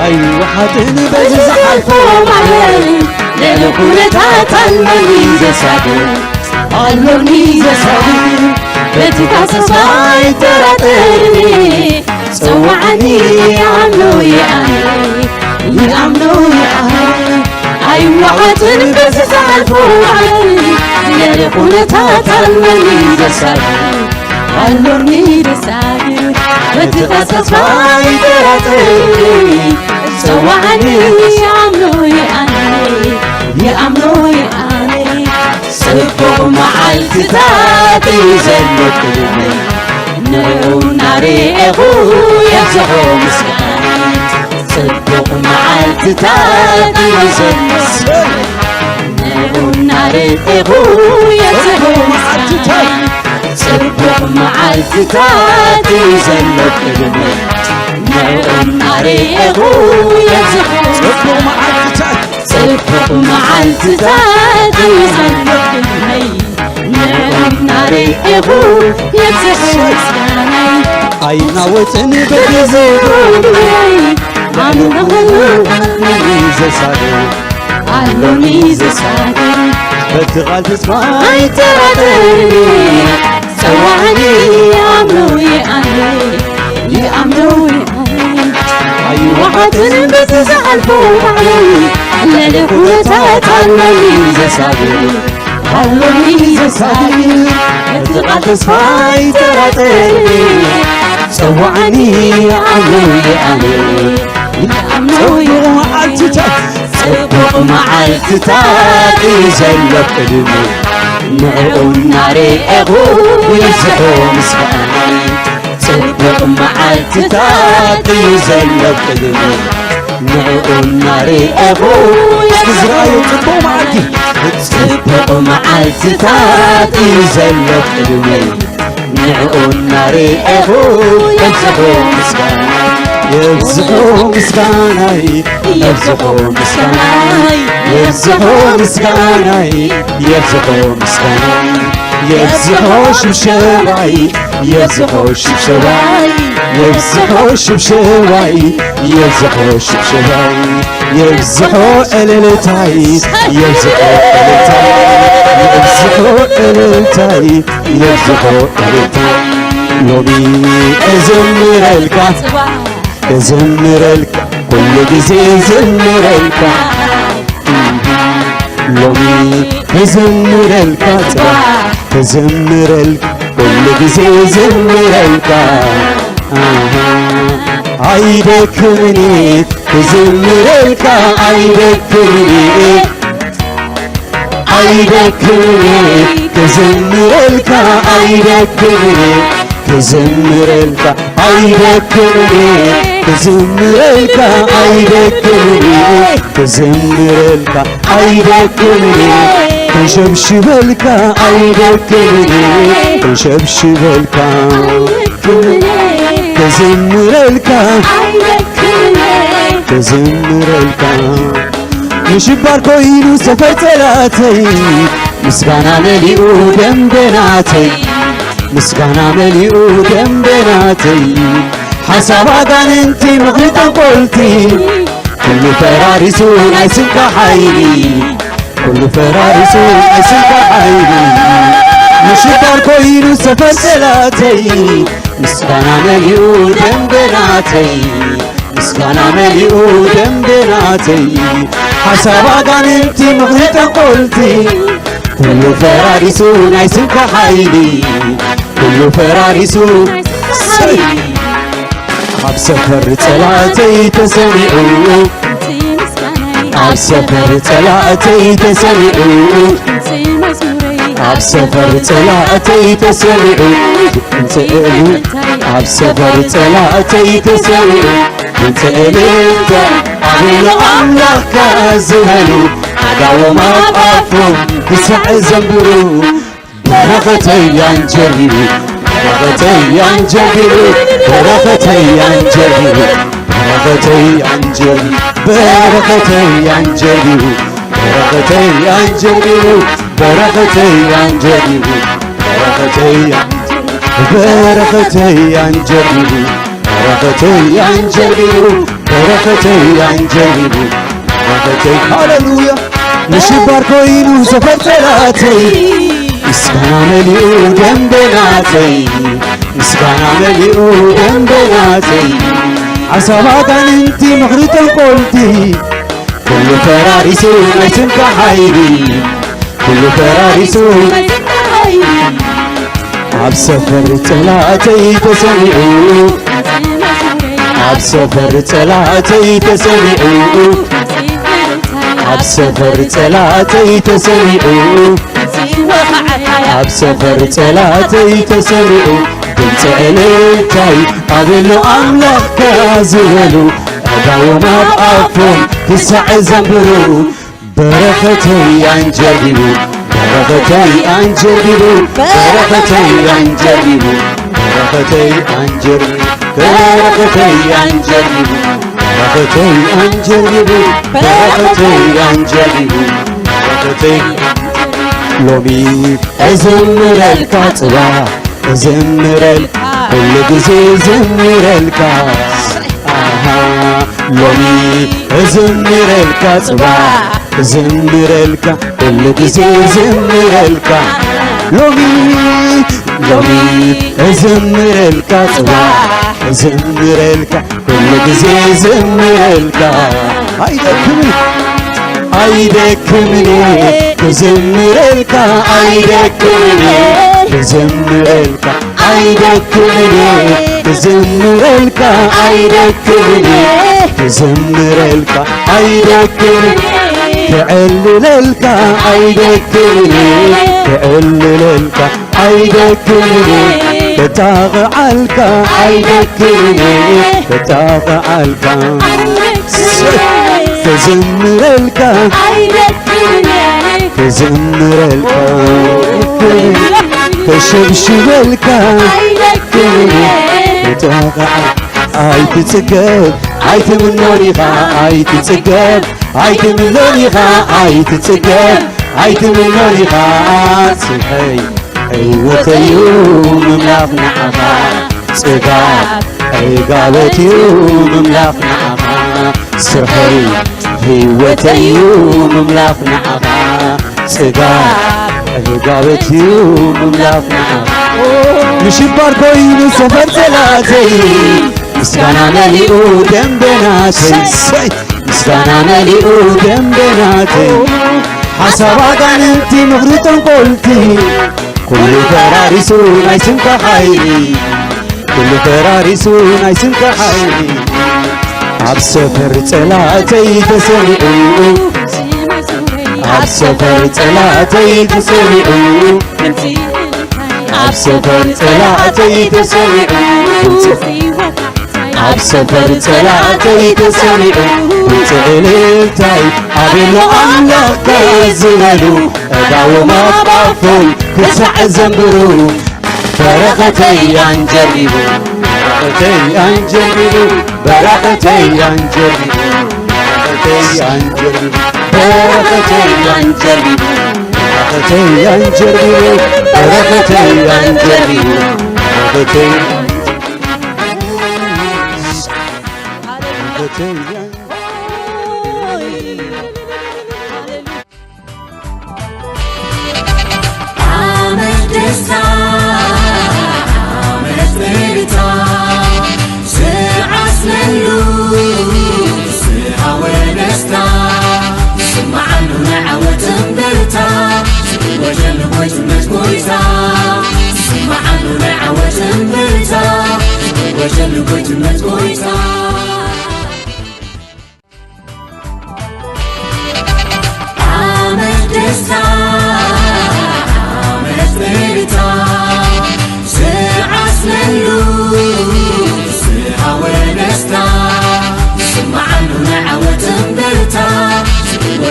ኣይወሓጥን በዚ ዝሓልፎ ማዕበል ልዕሊ ኩነታት ኣሎኒ ዘሳግር ኣሎኒ ዘሳግር በቲ ተስፋ ኣይጠራጠርን ጸዋዓኒ ይኣምኖ ይኣምኖ ይኣምኖ ይኣምኖ ኣይወሓጥን በዚ ዝሓልፎ ማዕበል ልዕሊ ኩነታት ኣሎኒ ዘሳግር ኣሎኒ ዘሳግር በቲ ተስፋ ኣይጠራጠርን መዓልትታት እዩ ዘሎ ቅድመይ፣ ንዕኡ እናርኤኹ የብዝሖ ምስጋናይ። ጽቡቕ መዓልትታት እዩ ዘሎ ቅድመይ፣ ንዕኡ እናርኤኹ የብዝሖ ምስጋናይ። ጽቡቕ መዓልትታት እዩ ዘሎ ቅድመይ፣ ንዕኡ እናርኤኹ የብዝሖ ጽቡቕ መዓልትታት ጽቡቕ መዓልትታት እዩ ዘሎ ቅድመይ፣ ንዕኡ እናርኤኹ የብዝሕ ምስጋናይ። ኣይናወጽን በቲ ዝጎድለይ፣ ኣምልኾ ኣሎኒ ዘሳግር፣ ኣሎኒ ዘሳግር። በቲ ቃል ተስፋ ኣይጠራጠርን፣ ጸዋዕኒ ይኣምኖ ይኣምን፣ ይኣምኖ ይኣምን። ኣይወሓጥን በቲ ዝሓልፎ ባዕለይ፣ ልዕሊ ኩነታት ኣሎኒ ዘሳግር፣ ኣሎኒ ዘሳግር። በቲ ቃል ተስፋ ኣይጠራጠርን፣ ጸዋዕኒ ይኣምኖ ይኣምን። ጽቡቕ መዓልትታት፣ ጽቡቕ መዓልትታት እዩ ዘሎ ቅድሚ፣ ንዕኡ እናርኤኹ ይብዝሑ ምስጋናይ። ጽቡቕ መዓልትታት እዩ ዘሎ ቅድሚ፣ ንዕኡ እናርኤኹ እስኪ ዝረኣዩ ጽቡቕ መዓልቲ፣ ጽቡቕ መዓልትታት እዩ ዘሎ ቅድሚ፣ ንዕኡ እናርኤኹ የብዝሑ ምስጋናይ፣ የብዝሑ ምስጋናይ፣ የብዝሑ ምስጋናይ፣ የብዝሑ ምስጋናይ፣ የብዝሑ ምስጋናይ፣ የብዝሑ ሽብሸባይ፣ የብዝሑ ሽብሸባይ፣ የብዝሑ ሽብሸባይ፣ የብዝሑ ሽብሸባይ፣ የብዝሑ እልልታይ፣ የብዝሑ እልልታይ፣ የብዝሑ እልልታይ፣ የብዝሑ እልልታይ። ሎሚ እዝምረልካ፣ እዝምረልካ፣ ኩሉ ግዜ እዝምረልካ። ሎሚ እዝምረልካ፣ ጽባሕ እዝምረልካ፣ ኩሉ ግዜ እዝምረልካ። ኣሃ፣ ኣይደክምን እየ ክዝምረልካ፣ ኣይደክምን እየ፣ ኣይደክምን እየ ክዝምረልካ፣ ኣይደክምን እየ ክዝምረልካ፣ ኣይደክምን እየ ክዝምረልካ፣ ኣይደክምን እየ ክዝምረልካ፣ ኣይደክምን እየ ከሸብሽበልካ፣ ኣይደክምን እየ ከሸብሽበልካ፣ ክዝምረልካ፣ ክዝምረልካ። ምሽባር ኮይኑ ሰፈር ጸላተይ፣ ምስጋና መሊኡ ደንበናተይ፣ ምስጋና መሊኡ ደንበናተይ። ሓሳብ ኣጋንንቲ ምኽሪ ጠንቆልቲ፣ ኩሉ ፈራሪሱ ናይ ስምካ ሓይሊ፣ ኩሉ ፈራሪሱ ናይ ስምካ ሓይሊ። ምሽባር ኮይኑ ሰፈር ጸላተይ፣ ምስጋና መሊኡ ደንበናተይ፣ ምስጋና መሊኡ ደንበናተይ። ሓሳብ ኣጋንንቲ ምኽሪ ጠንቆልቲ፣ ኩሉ ፈራሪሱ ናይ ስምካ ሓይሊ፣ ኩሉ ፈራሪሱ። እሰይ! ኣብ ሰፈር ጸላእተይ ተሰሚዑ፣ ኣብ ሰፈር ጸላእተይ ተሰሚዑ፣ ኣብ ሰፈር ጸላእተይ ተሰሚዑ፣ ድምጺ እልልታ። ኣብ ሰፈር ጸላእተይ ተሰሚዑ፣ ድምጺ እልልታ። ኣቤሎ ኣምላኽካ ዝበሉ፣ ኣእዳዎም ኣፍ ኣፎም ብሳዕ ዘንብሩ። በረኸተይ ኣንጀሊሉ፣ በረኸተይ ኣንጀሊሉ፣ በረኸተይ ኣንጀሊሉ፣ በረኸተይ ኣንጀሊሉ፣ በረኸተይ ኣንጀሊሉ፣ በረኸተይ ኣንጀሊሉ፣ በረኸተይ ኣንጀሊሉ፣ በረኸተይ ኣንጀሊሉ፣ በረኸተይ ኣንጀሊሉ፣ በረኸተይ ኣንጀሊሉ፣ በረኸተይ ኣንጀሊሉ፣ በረኸተይ። ሃሌሉያ። ምሽባር ኮይኑ ሰፈር ጸላእተይ፣ ምስጋና መሊኡ ደንበናተይ፣ ምስጋና መሊኡ ደንበናተይ። ሓሳብ ኣጋንንቲ ምኽሪ ጠንቆልቲ፣ ኩሉ ፈራሪሱ ናይ ስምካ ሓይሊ፣ ኩሉ ፈራሪሱ ናይ ስምካ ሓይሊ። ኣብ ሰፈር ጸላእተይ ተሰሚዑ፣ ኣብ ሰፈር ጸላእተይ ተሰሚዑ፣ ኣብ ሰፈር ጸላእተይ ተሰሚዑ፣ ኣብ ሰፈር ጸላእተይ ተሰሚዑ ድምፂ ዕልልታይ ኣበሎ ኣምላኽካ ዝበሉ ኣእዳዎም ኣብ ኣፎም ክሳዕ ዘንብሩ በረኸተይ ኣንጀርቢቡ በረኸተይ ኣንጀርቢቡ በረኸተይ ኣንጀርቢቡ በረኸተይ ኣንጀርቢቡ በረኸተይ ኣንጀርቢቡ በረኸተይ ኣንጀርቢቡ በረኸተይ ኣንጀርቢቡ በረኸተይ ሎሚ እዝምረልካ ጽባሕ እዝምረልካ ኩሉ ግዜ እዝምረልካ ኣሃ ሎሚ እዝምረልካ ጽባሕ እዝምረልካ ኩሉ ግዜ እዝምረልካ ሎሚ ሎሚ እዝምረልካ ጽባሕ እዝምረልካ ኩሉ ግዜ እዝምረልካ ኣይደክምን ኣይደክምን ክዝምረልካ ኣይደክምን ክዝምረልካ ኣይደክምን ክዝምረልካ ኣይደክምን ክዝምረልካ ኣይደክምን ክዕልለልካ ኣይደክምን ክዕልለልካ ኣይደክምን ክጣቕዓልካ ኣይደክምን ክጣቕዓልካ ክዝምረልካ ክዝምረልካ ክሽብሽበልካ ክጣቕዓልካ ኣይትጽገብ ኣይትምኖን ኢኻ ኣይትጽገብ ኣይትምኖን ኢኻ ኣይትጽገብ ኣይትምኖን ኢኻ ስርሐይ ህይወተዩ ምምላኽ ንዓኻ ጽጋብ ዕጋበትዩ ምምላኽ ንዓኻ ስርሐይ ህይወተዩ ምምላኽ ንዓኻ ጽጋብ ዕጋበትዩ ምምላኽ ንዓኻ ምሽባር ኮይኑ ሰፈር ጸላእተይ ምስጋና መሊኡ ደንበናተይ ሰይ ምስጋና መሊኡ ደንበናተይ ሓሳብ ኣጋንንቲ ምኽሪ ጠንቆልቲ ኩሉ ፈራሪሱ ናይ ስምካ ሓይሊ ኩሉ ፈራሪሱ ናይ ስምካ ሓይሊ ኣብ ሰፈር ጸላእተይ ተሰሚዑ ኣብ ሰፈር ጸላእተይ ተሰሚዑ ኣብ ሰፈር ጸላእተይ ተሰሚዑ ኣብ ሰፈር ጸላእተይ ተሰሚዑ ድምፂ ዕልልታይ ኣቤሎ ኣምላኽካ ዝበሉ ኣእዳዎም ኣብ ኣፎም ክሳዕ ዘንብሩ በረኸተይ ኣንጀርቢቡ በረኸተይ ኣንጀርቢቡ በረኸተይ ኣንጀርቢቡ በረኸተይ ኣንጀርቢቡ በረኸተይ ኣንጀርቢቡ በረኸተይ ኣንጀርቢቡ በረኸተይ ኣንጀርቢቡ በረኸተይ በረኸተይ ዓመት ደስታ ዓመት እልልታ ዝዓስለሉ ዝሃወ ደስታ ዝስምዓሉ ናይ ዓወት እምብርታ ዝእወጀሉ ጎይትነት ጎይታ ዝስምዓሉ ናይ ዓወት እምብርታ ዝእወጀሉ ጎይትነት ጎይታ ዓመት ደስታ ዓመት እልልታ ዝዓስለሉ ዝሃወ ደስታ ዝስምዓሉ ናይ ዓወት እምብርታ ዝእወ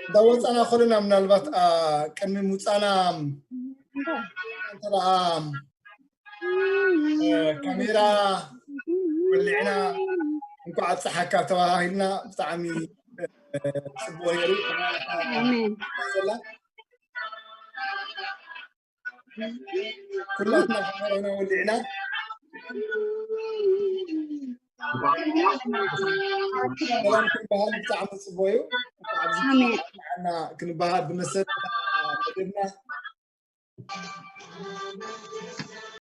እንዳወፃና ከለና ምናልባት ቅድሚ ምውፃና እንተ ደኣ ካሜራ ወሊዕና እንኳዕ ኣብፀሓካ ተባሂልና ብጣዕሚ ፅቡቅ ነይሩ። ዘላ ኩላትና ካሜራና ወሊዕና ሰላም ክንበሃል ብጣዕሚ ፅቡቅ እዩ። ኣብዚ ንዓና ክንበሃል ብመሰል መደብና